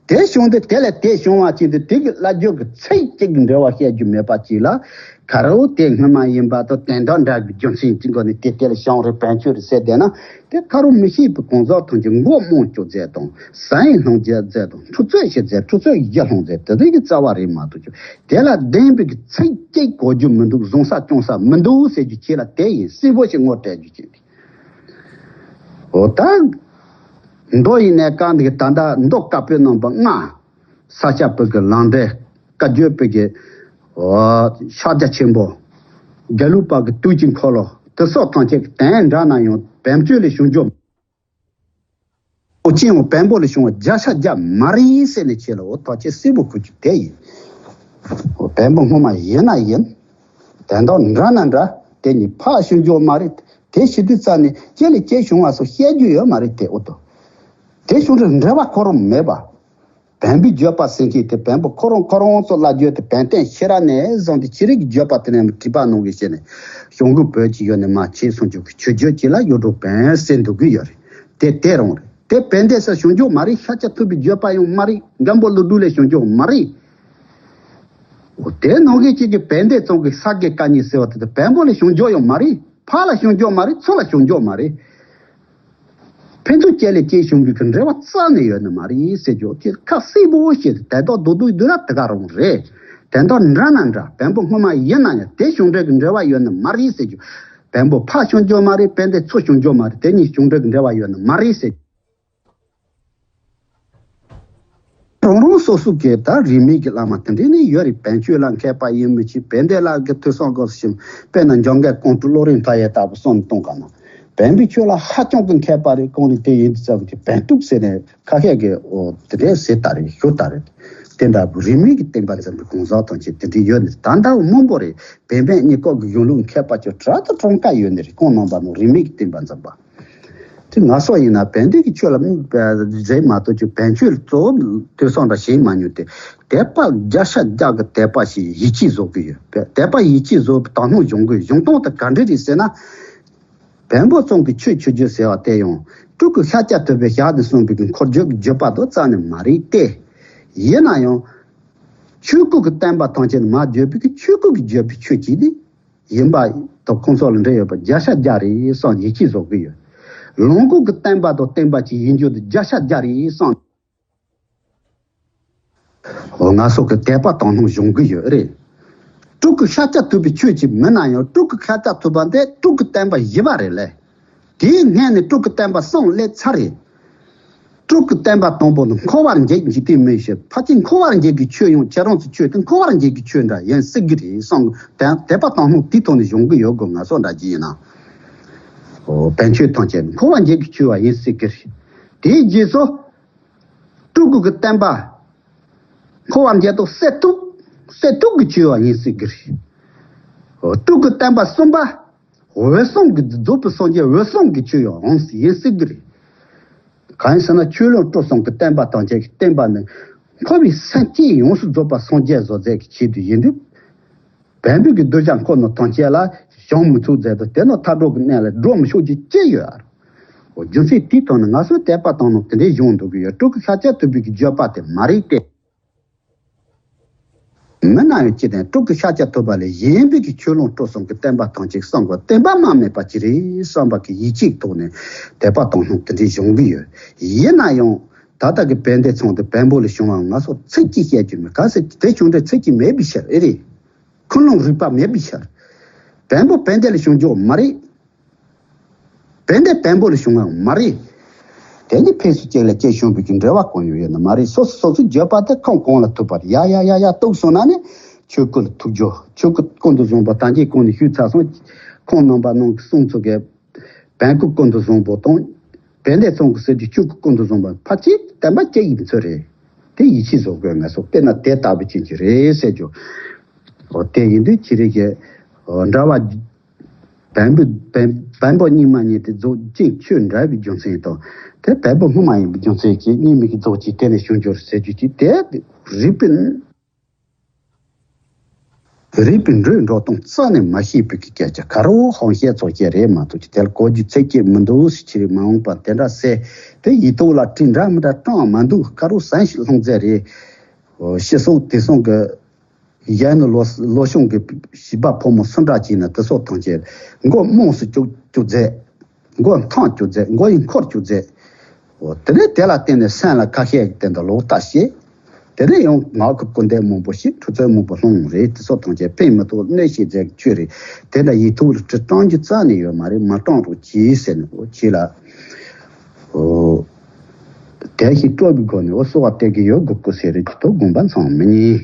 དེ་བྱུང་སྟེ་དེ་ལས་དེ་བྱུང་བ་ཅིག་འདི་དེ་གི་བླ་བརྒྱུད་ཀྱི་ཚིག་གཅིག་གི་འབྲེལ་བ་བཤད་རྒྱུ་མེད་པ་ཅིག་ལ། ག་རེའོ་དེ་སྔོན་མ་ཡིན་པ་དང་དོན་དག་འདྲ་གི་རྒྱུ་མཚན་གྱི་སྒོ་ནས་དེ་དེ་ལ་བྱུང་རེད་བོན་ཆོས་རེད་ཟེར་བསྡད་ན། དེ་ཁ་རོ་མི་ཤེས་པའི་གང་ཟག་ཐམས་ཅད་མགོ་རྨོངས་སྐྱོ་མཛད་དང་ཟ་ཡིན་སློང་རྒྱག་མཛད་དང་འཁྲུག་རྩོད་བྱེད་མཛད་འཁྲུག་རྩོད་ཡིད་སློང་མཛད་དེ་རིགས་ཀྱི་རྩ་བ་རེད་མ་གཏོགས་ཀྱང་དེ་ལ་བདེན་པའི་གི་ཚིག་གཅིག་གོ་རྒྱུ་མི་འདུག་བཟང་ས་སྐྱོང་ས་མི་འདུག་ཟེར་རྒྱུ་ཁྱེད་ལ་དེ་ཡིན་སྲིད་པོ་ཞིག་ངོ་སྤྲད་རྒྱུ་ཅིག་འདུག་འོ་ད། མདོ་ཡིན་ནའི་གང་འདུག་ད་ལྟ་མདོ་བཀའ་པོད་རྣམ་པ་ལྔ། ས་སྐྱ་པའི་གི་ལམ་འབྲས་བཀའ་བརྒྱུད་པའི་གི། འོ། ཕྱག་རྒྱ་ཆེན་པོ། དགེ་ལུགས་པ་གི་དུས་ཀྱི་འཁོར་ལོ་དེ་སོགས་ཐམས་ཅད་ཀྱི་དོན་འདྲ་ན་ཡང་བན་ཆོས་ལས་བྱུང་རྒྱུ། ཨོ་ཅི་ཡང་བན་པོ་ལས་བྱུང་བ་བརྒྱ་ཆ་བརྒྱ་མ་རེད་ཟེར་ནས་ཁྱེད་ལ་འོ་ཐག་ཆོད་གསལ་པོ་ཁུར་རྒྱུ་དེ་ཡིན། འོ་བན་པོ་སྔོན་མ་ཡིན་ན་ཡིན། དོན་དག་འདྲ་ན་འདྲ། དེ་གཉིས་ཕར་བྱུང་རྒྱུ་མ་རེད། དེ་བྱེད་དུས་རྩ་ནས་ཅི་ལས་ཅི་བྱུང་བ་སོགས་བཤད་རྒྱུ་ཡོད་མ་རེད་དེ་འོ་ཏོ། དེ་བྱུང་རིགས་འབྲེལ་བ་ཁོ་རང་མེད་པ། བན་པོའི་བརྗོད་པ་ཟེར་མཁན་དེ་བན་པོ་ཁོ་རང་ཁོ་རང་ཚོ་བླ་བརྗོད་དེ་བན་བསྟན་ཁྱེད་རང་ནས་བཟུང་སྟེ་ཁྱེད་རིགས་ཀྱི་བརྗོད་པ་དེ་ནས་བྲིས་པ་གནང་གི་བྱས་ནས་གཞུང་གི་བོད་ཀྱི་ཡོད་ནས་མ་ཆེ་སོང་རྒྱུ་གི་ཆོས་བརྗོད་ཀྱི་ལ་ཡོད་འགྲོ་བན་ཟེར་འདུག་གི་ཡོད་རེད། དེ་དེ་རང་རེད། དེ་བན་དེ་ས་བྱུང་རྒྱུ་མ་རེད། ཤཱཀྱ་ཐུབ་པའི་བརྗོད་པ་ཡང་མ་རེད། མགོན་པོ་ཀླུ་སྒྲུབ་ལས་བྱུང་རྒྱུ་མ་རེད། འོ་དེ་ནང་གི་གཅིག་གི་བན་དེ་ཙོང་གི་ས་དགེ་བཀའ་རྙིང་ཟེར་བ་དེ་དེ་བན་པོ་ལས་བྱུང་རྒྱུ་ཡང་མ་རེད། ཕ་ལ་བྱུང་རྒྱུ་མ་རེད། ཚུ་ལ་བྱུང་རྒྱུ་མ་རེད། ཕན་ཚུན་བཅས་ལས་བཅས་བྱུང་བའི་གི་འབྲེལ་བ་རྩ་ནས་ཡོད་ནི་མ་རེད་ཟེར་རྒྱུ་དེ་ཁ་གསལ་པོ་བཤད་དེ་དོན་དག་རྡོག་རྡོག་བསྡུས་ན་དེ་ག་རང་རེད། དོན་དག་འདྲ་ན་འདྲ་བན་པོ་སྔོན་མ་ཡིན་ན་ཡང་དེ་བྱུང་འབྲེལ་གི་འབྲེལ་བ་ཡོད་ནི་མ་རེད་ཟེར་རྒྱུ། བན་པོ་ཕ་བྱུང་རྒྱུ་མ་རེད། བན་དེ་ཚུ་བྱུང་རྒྱུ་མ་རེད། དེ་གཉིས་བྱུང་འབྲེལ་གི་འབྲེལ་བ་ཡོད་ནི་མ་རེད་ཟེར་རྒྱུ། རང་རང་སོ་སོ་གི་ད་རིས་མེད་ཀྱི་བླ་མ་དེ་འདྲས་ནི་ཡོད་རེད། བན་ཆོས་ལ་མཁས་པ་ཡིན་མི་ཆེ་བན་དེ་ལ་གི་ཐོས་བསམ་སྒོམ་གསུམ་དཔེར་ན་འཇམ་མགོན་ཀོང་སྤྲུལ་བློ་རིག་མཐའ་ཡས་ལྟ་བུ་གསུམ་གཏོང་ག་ན་བན་པོའི་ཆོས་ལ་ཧ་ཅང་གི་མཁས་པ་རེད། གང་རེད་དེ་ཡིན་དུས་ཙམ་གྱི་བན་སྟུག་ཟེར་ནས་ཁ་ཤས་ཀྱི་འོ་དེ་འདྲས་ཟེར་ད་རེད་ཞུ་ད་རེད། དེ་འདྲ་བུ་རིས་མེད་ཀྱི་བསྟན་པ་འཛིན་པའི་གང་ཟག་དང་ཆེ་དེ་འདྲས་ཡོད་ནི་ད་ལྟ་བུ་མང་པོ་རེད། བན་བན་གཉིས་ཀོག་གི་གཞུང་ལུགས་མཁས་པ་ཆོས་གྲྭ་དང་གྲངས་ཀ་ཡོད་ནི་རེད། གང་རྣམ་པ་ནང་རིས་མེད་ཀྱི་བསྟན་པ་འཛིན་པ། དེ་ང་སོགས་ཡིན་ན་བན་དེ་གི་ཆོས་ལ་མིག་བཟེད་མ་གཏོགས་ཀྱི་བན་ཆོས་གཙོ་བོ་ཐོས་བསམ་འདྲ་བྱེད་མ་མྱོང་སྟེ། དད་པ་བརྒྱ་ཆ་བརྒྱ་གི་དད་པ་ཞིག་ཡིད་ཆེས་བཟོ་གི་ཡོད། དད་པ་ཡིད་ཆེས་བཟོ་བའི་དག་སྣང་སྦྱོང་གི་སྦྱོང་སྟངས་དེ་ག་འདྲ་རེད་ཟེར་ན། བན་པོ་ཙོང་གི་ཆོས་ཆོས་བརྒྱུད་ཟེར་བ་དེ་ཡང་སྤྲུལ་སྐུ་ཤཱཀྱ་ཐུབ་པས་ཞལ་ནས་གསུངས་པའི་གི་འཁོར་བརྗོད་ཀྱི་བརྗོད་པ་དེ་རྩ་ནས་མ་རེད་དེ། ཡིན་ན་ཡང་ཆོས་སྐུ་གི་བསྟན་པ་ཐམས་ཅད་མ་བརྗོད་པའི་གི་ཆོས་སྐུ་གི་བརྗོད་པའི་ཆོས་ཅིག་ནི། ཡིན་པ་དང་ཁོང་ཚོ་ལ་འབྲེལ་ཡོད་པ་བརྒྱ་ཆ་བརྒྱ་རེད་བསམ་ཡིད་ཆེས་བཟོ་གི་ཡོད། ལོངས་སྐུ་གི་བསྟན་པ་དང་བསྟན་པ་གཅིག་ཡིན་རྒྱུ་དེ་བརྒྱ་ཆ་བརྒྱ་རེད་བསམ། འོ་ང་སོགས་ཀྱི་དད་པ་དག་སྣང་སྦྱོང་གི་ཡོད་རེད། སྤྲུལ་སྐུ་ཤཱཀྱ་ཐུབ་པའི་ཆོས་ཅིག་མིན་ན་ཡང་སྤྲུལ་སྐུ་ཤཱཀྱ་ཐུབ་པ་འདི་སྤྲུལ་སྐུ་བསྟན་པ་བཞི་པ་རེད་ལེ། དེའི་སྔོན་ནས་སྤྲུལ་སྐུ་བསྟན་པ་གསུམ་སླེབས་ཚར་རེད། སྤྲུལ་སྐུ་བསྟན་པ་དང་པོ་ནི་འཁོར་བར་འགྱེད་འཇིག་རྟེན་མི་ཡི་ཕྱིར། ཕལ་ཆེར་འཁོར་བར་འགྱེད་ཀྱི་ཆོས་ཡང་ཁྱེད་རང་ཚོའི་ཆོས་དེ་འཁོར་བར་འགྱེད་ཀྱི་ཆོས་འདྲ་ཡིན་སྲིད་ཀྱི་རེད་བསམ་གི། དད་པ་དག་སྣང་དེའི་ཐོག་ནས་སྦྱོང་གི་ཡོད་དགོས། ང་སོགས་འདྲ་ཅིག་ཡིན་ན། འོ་བན་ཆོས་ཐམས་ཅད་འཁོར་བར་འགྱེད་ཀྱི་ཆོས་པ་ཡིན་སྲིད་ཀྱི་རེད། དེའི་རྗེས་སུ། སྤྲུལ་སྐུ་གི་བསྟན་པ། འཁོར་བར་འགྱེད་དུ་སྲེད་ཐུབ། སྲེད་ཐུབ་ཀྱི་ཆོས་པ་ཡིན་སྲིད་ཀྱི་རེད། འོ་སྤྲུལ་སྐུ་བསྟན་པ་གསུམ་པ། འོད་སྲུང་གི་རྫོགས་པའི་སངས་རྒྱས་འོད་སྲུང་གི་ཆོས་ཡང་ཡིན་སྲིད་ཀྱི་རེད། གང་ཡིན་ཟེར་ན་ཆོས་ལུང་སྤྲུལ་གསུམ་གྱི་བསྟན་པ་དང་བཅས་ཀྱི་བསྟན་པ་ནི་འཁོར་བའི་སེམས་ཅན་ཡོངས་སུ་རྫོགས་པ་སངས་རྒྱས་བཟོ་མཛད་ཀྱི་ཆེད་དུ་ཡིན་དུས། བན་བོན་གྱི་གདུལ་བྱ་འཁོར་ནང་ཐམས་ཅད་ལ་བྱང་མི་ཚུགས་མཛད་དུ་དེ་ནང་མཐའ་གྲོགས་ཀྱི་གནས་ལ་འགྲོ་མི་ཆོག་རྒྱུ་ཅི་ཡོད་ཨ། འོ་རྒྱུ་མཚན་དེའི་ཐོག་ནས་ང་ཚོའི་དད་པ་དང་ནང་དེ་འདྲའི་གཞུང་འདུག་གི་ཡོད། སྤྲུལ་སྐུ་ཤཱཀྱ་ཐུབ་པའི་གི་བརྗོད་པ་དེ་མ་རེད་དེ། མི་ན་ཡང་ཅི་དང་སྤྲུལ་སྐུ་ཤཱཀྱ་ཐུབ་པ་ལས་གཞན་པའི་གི་ཆོས་ལུང་སྤྲུལ་གསུམ་གྱི་བསྟན་པ་ཐམས་ཅད་གསང་དགོས། བསྟན་པ་རྨ་མེད་པ་ཅིག་རེད་བསམ་པ་གི་ཡིད་ཆེས་ཐོག་ནས་དད་པ་དང་སྣང་དེ་འདྲའི་བྱུང་གི་ཡོད། ཡིན་ན་ཡང་ད་ལྟ་གི་བན་དེ་ཚང་དེ་བན་བོན་ལས་བྱུང་བའང་ང་ཚོ་ཚིག་གཅིག་བཤད་རྒྱུ་མེད། ག་ཟེར་དེ་བྱུང་འདྲ་ཚིག་གཅིག་མེད་པའི་ཕྱིར་ཨེ་རེད། ཁུངས་ལུང་རིགས་པ་མེད་པའི་ཕྱིར། བན་བོན་བན་དེ་ལས་བྱུང་རྒྱུ་མ་རེད། བན་དེ་བན་བོན་ལས་བྱུང་བ་མ་རེད། དེ་ནི་ཕན་ཚུན་གཅིག་ལ་གཅིག་བྱུང་བའི་གི་འབྲེལ་བ་གང་ཡང་ཡོད་ནི་མ་རེད། སོ་སོ་སོ་སོའི་བརྗོད་པ་དེ་ཁོང་གང་ལ་ཐུག་པར་ཡ་ཡ་ཡ་ཡ་གཏུགས་སོང་ན་ནི་ཆོས་སྐུ་ལ་ཐུག་རྒྱུ། ཆོས་སྐུ་ཀུན་ཏུ་བཟང་པོ་ད་གིན་གོང་ནས་ཞུས་ཚར་སོང་། ཁོང་རྣམ་པ་ནང་གི་གསུང་ཚུལ་གྱི་བན་སྐུ་ཀུན་ཏུ་བཟང་པོ་དང་། བན་དེ་ཚང་གི་ཟེར་རྒྱུ་ཆོས་སྐུ་ཀུན་ཏུ་བཟང་པོ་ཕལ་ཆེར་བསྟན་པ་གཅིག་ཡིན་ཚོད་རེད། དེ་ཡིད་ཆེས་བཟོ་དགོས། ང་ཚོ་དཔེར་ན་དེ་ལྟ་བུ་ཅན་གྱི་རེད་ཟེར་རྒྱུ། འོ་དེ་ཡིན་དུས་ཅི་རིགས་ཀྱི་འདྲ་བ། བན་བོན་བན་བོན་གཉིས་མ་གཉིས་དེ་རྫོགས་ཅིང་ཆོས་འདྲ་བའི་རྒྱུ་མཚན་དང་། དེ་བན་བོན་སྔོན་མ་ཡིན་པའི་རྒྱུ་མཚན་གྱིས་གཉིས་མིན་གྱི་རྫོགས་ཅིང་དེ་ནས་བྱུང་འགྱུར་ཟེར་རྒྱུ་ཅིག་དེ་རིགས་པའི་རིགས་པའི་འགྲོས་འགྲོ་སྟངས་རྩ་ནས་མ་ཤེས་པའི་གི་སྐད་ཆ་ག་རུ་ཧང་བཤད་ཚོགས་བཤད་རེད་མ་གཏོགས་ཀྱི་དེ་ལ་གོ་རྒྱུ་ཚིག་གཅིག་མི་འདུག་ཟེར་ཅི་རིགས་མ་འོངས་པ་དེ་འདྲ་ཟེར་དེ་ཡིག་ཐོག་ལ་བྲིས་འདྲ་མི་འདྲ་སྤྲང་མ་འདུག་ག་རུ་ཟན་ཞིག་ལྷུང་མཛད་རེད། ཤི་སོང་དེ་སོང་གི་གཞན་ནི་ལོ་ལོ་ཆུང་གི་བྱིས་པ་ཕོ་མོ་སུ་འདྲ་ཅིག་ན་དེ་སོགས་ཐམས་ཅད་མགོ་རྨོངས་སུ་བཅུག་བཅུག་མཛད། མགོ་འཐོམས་བཅུག་མཛད། མགོ་ཡི་འཁོར་བཅུག་མཛད། འོ་དེ་ནས་དེ་ལ་བརྟེན་ནས་སེམས་ལ་ཁ་ཤས་ཀྱི་སྟེང་དུ་ལོག་ལྟ་བྱེད། དེ་ནས་ཡང་ངག་གི་སྐུར་འདེབས་མང་པོ་ཞིག་འཁྲུག་རྩོད་མང་པོ་སློང་རེད། དེ་སོགས་ཐམས་ཅད་ཕན་མི་ཐོགས་གནོད་བྱེད་མཛད་ཀྱི་ཆོས་རེད། དེ་འདྲ་ཡིག་ཐོག་ལ་བྲིས་སྤྲང་རྒྱུ་རྩ་ནས་ཡོད་མ་རེད། མ་སྤྲང་རོགས་གྱིས་ཟེར་ནས་འོ་ཁྱེད་ལ་འོ་དལ་ཞིང་སྤྲོ་བའི་སྒོ་ནས་འོ་གསོལ་བ་བཏབ་ཀྱི་ཡོད། གུ་གུ་ཟེར་རེད་ཀྱི་ཐོག་དགོངས་པ་མཚམས་མི་ཉིད།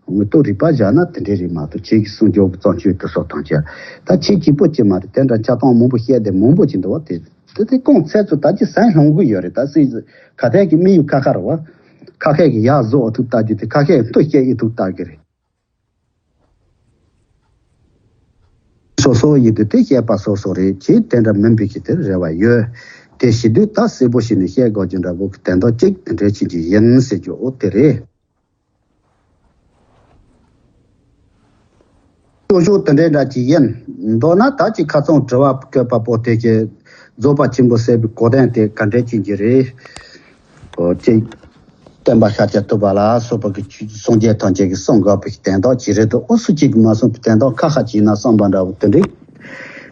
དངོས་ཐོག་རིག་པ་བཞག་ན་དེ་འདྲས་རེད་མ་གཏོགས། ཁྱེད་ཀྱི་གསུང་རྒྱུ་གི་བརྩམས་ཆོས་དེ་སོགས་དང་བཅས་ད་ཁྱེད་གཅིག་པོ་ཅིག་མ་རེད། དེ་འདྲ་ཆ་ཚང་མང་པོ་བཤད་དེ་མང་པོ་ཅིག་འདུག་བ། དེ་དེ་དེ་གང་ཚད་ཚོད་ད་ཅི་ཟན་ལྷུང་གི་ཡོད་རེད། ད་སྲིད་ག་ཐད་ཀྱི་དམིགས་ཡུལ་ཁ་ཁ་རེད་བ། ཁ་ཁད་ཀྱི་ཡག་བཟོ་འོ་ཐུག་ལྟ་རྒྱུ་དེ་ཁ་ཁད་ཀྱི་མཐོ་བཤད་ཡི་ཐུག་ལྟ་གི་རེད། སོ་སོ་ཡིན་དུས་དེ་བཤད་པ་སོ་སོ་རེད། ཅེས་དེ་འདྲ་མིན་པའི་གི་དེར་རེ་བ་ཡོད། དེ་བྱེད་དུས་ད་གསལ་པོ་བྱས་ནས་བཤད་དགོས་རྒྱུ་འདྲ་པོ་གི་དོན་དག་ཅིག་དེ་འདྲའི་ཕྱིན་གྱི་ཡིན་ཟེར་རྒྱུ་འོ་དེ་རེད། སྐྱོ་ཤོས་དེ་འདྲའི་འདྲ་ཅིག་ཡིན་མདོག་ན། ད་ཅིག་ཁ་ཚང་དྲི་བ་བཀོད་པ་པོ་དེ་གི་རྫོགས་པ་ཆེན་པོ་ཟེར་བའི་གོ་དོན་དེ་ག་འདྲའི་ཕྱིན་གྱི་རེད། ཨོ་ཅིག་བསྟན་པ་ཤཱཀྱ་ཐུབ་པ་ལ་སོགས་པ་གི་ཆོས་སངས་རྒྱས་ཐམས་ཅད་ཀྱིས་གསུང་དགོས་པའི་དོན་དག་ཅིག་རེད་དོ། ཨོ་སུ་གཅིག་གིས་མ་གསུངས་པའི་དོན་དག་ཁ་ཁ་ཅིག་ན་གསུངས་པ་འདྲ་བོ་དེ་འདྲའི་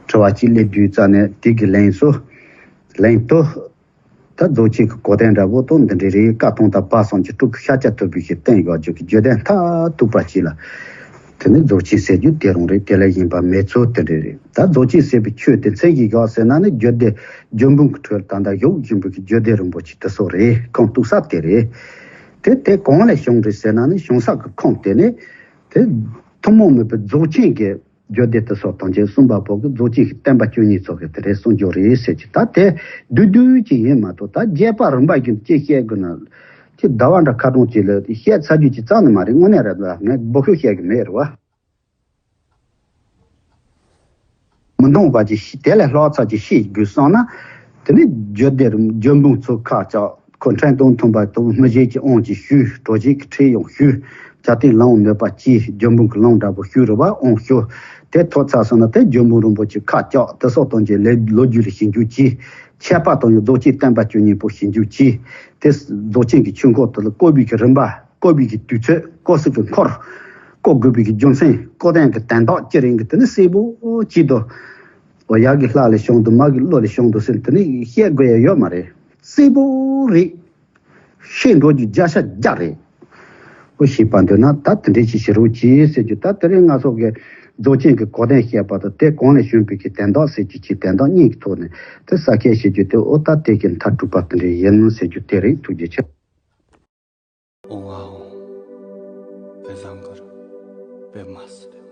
དྲི་བ་ཅིག་སླེབས་དུས་ཙ་ནས་དེ་གི་ལན་སོ་ལན་དུ་ད་རྫོགས་ཆེན་གྱི་གོ་དོན་འདྲ་བོ་དང་འདི་འདྲའི་རེད། བཀའ་གདམས་དང་བར་གསུམ་གྱི་སྤྲུལ་སྐུ་ཤཱཀྱ་ཐུབ་པའི་ཞིག་བསྟན་ཡོད་རྒྱུ་གི་བརྗོད་དོན་མཐར་ཐུག་པ་ཅིག་ལ། དེ་ནི་རྫོགས་ཆེན་ཟེར་རྒྱུ་དེ་རང་རེད། དེ་ལས་གཞན་པ་མེད་ཚུལ་དེ་འདྲ་རེད། ད་རྫོགས་ཆེན་ཟེར་བའི་ཆོས་དེ་མཚན་གྱི་བཞག་ཟེར་ན་ནི་རྒྱུད་སྡེ་རྒྱུད་འབུམ་གྱི་ཁྲོད་ད་ལྟ་ཞུགས་བཞིན་པའི་རྒྱུད་སྡེ་རིན་པོ་ཆེ་དེ་ཚོ་རེད། ཁུངས་གཏུགས་ས་དེ་རེད། དེ་དེ་གང་ལས་བྱུང་རེད་ཟེར་ན་ནི་བྱུང་ས་གི་ཁུངས་དེ་ནི་དེ་ཐུན་མོང་མིན་པའི་རྫོགས་ཆེན་གྱི་རྒྱུད་སྡེ་དེ་ཚོ་དང་ཆེན་གསུམ་པ་པོ་གི་རྫོགས་ཆེན་གྱི་བསྟན་པ་བཅུ་གཉིས་ཚོ་གི་དེ་རེད་གསུང་རྒྱུ་རེད་ཟེར་གྱི། ད་དེ་བསྡུས་བསྡུས་ཅིག་ཡིན་མ་གཏོགས། ད་རྒྱས་པ་རིམ་པ་བཞིན་ཅིག་བཤད་དགོས་ན་ཅིག་ཟླ་བ་འདྲ་ཁ་གྲོང་ཅིག་ལ་བཤད་ཚར་རྒྱུ་ཅིག་རྩ་ནས་མ་རེད། དངོས་གནས་རེད། ད་ངས་སྦོ་ཤོ་བཤད་གི་མེད་རེད་བ། མི་འདང་བ་ཅིག་ཤི་དེ་ལས་ལྷག་ཚར་ཅིག་ཤེས་དགོས་བསམ་ན། དེ་ནི་རྒྱུད་སྡེ་རིམ་རྒྱུད་འབུམ་ཚོ་ཁ་བཅག་ཁོ་འཕྲིན་དང་མཐུན་པ་དང་སྨིན་བྱེད་ཀྱི་དབང་ཅིག་ཞུས། གྲོལ་བྱེད་ཀྱི་ཁྲིད་ཡང་ཞུས། བྱ་བརྟན་ལམ་གནོད་པ་ཅིག་རྒྱུད་འབུམ་གྱི་ལམ་འདྲ་པོ་ཞུས་རེད་བ། དབང་ཞུས། དེ་ཐོབ་ཚར་སོང་ན་དེ་རྒྱུད་འབུམ་རིན་པོ་ཆེ་ཁ་བཅག་དེ་སོགས་དང་ཅིག་ལས་ལོ་རྒྱུས་ལ་ཞིབ་འཇུག་བྱས། ཁྱད་པར་དུ་ཡང་རྫོགས་ཆེན་བསྟན་པ་བཅུ་གཉིས་པོ་ཞིབ་འཇུག་བྱས། དེ་རྫོགས་ཆེན་གྱི་ཆོས་འཁོར་དེ་ལ་བསྐོར་བའི་གི་རིམ་པ། བསྐོར་བའི་གི་དུས་ཚོད། བསྐོར་ས་གི་འཁོར། བསྐོར་དགོས་པའི་གི་རྒྱུ་མཚན། བསྐོར་དོན་གྱི་དོན་དག་ཅི་རིགས་ཀྱི་དེ་ནི་གསལ་པོ་ཅིག་ཏུ། འོ་ཡར་གྱི་ལྷ་ལ་བྱུང་འདུག་མར་གྱི་ཀླུ་ལ་བྱུང་འདུག་ཟེར་དེ་ནི་བཤད་དགོས་ཡ་ཡོད་མ་རེད། གསལ་པོ་རེད། ཤེས་འགྲོ་རྒྱུ་བརྒྱ་ཆ་བརྒྱ་རེད། འོ་ཤེས་པ་འདོད་ན་ད་དེ་འདྲའི་ཅིག་བྱེད་རོགས་གྱིས་ཟེར་རྒྱུ། ད་དེ་རིང་ང་ཚོ་གི་རྫོགས་ཆེན་གྱི་གོ་དོན་བཤད་པ་དང་དེ་གོང་ལ་བྱོན་པའི་གི་དོན་དག་ཟེར་རྒྱུ་གཅིག་དོན་དག་གཉིས་ཀྱི་ཐོག་ནས་དེ་ས་ཁྱད་བྱེད་རྒྱུ་དེ། འོ་ད་དེ་གི་མཐར་གྲུབ་པ་དེ་འདྲ་ཡིན་ཟེར་རྒྱུ་དེ་རེད། ཐུགས་རྗེ་ཆེ། ཨོ་ཨོ། བེ་བཟང་གར་བེ་མ་སི།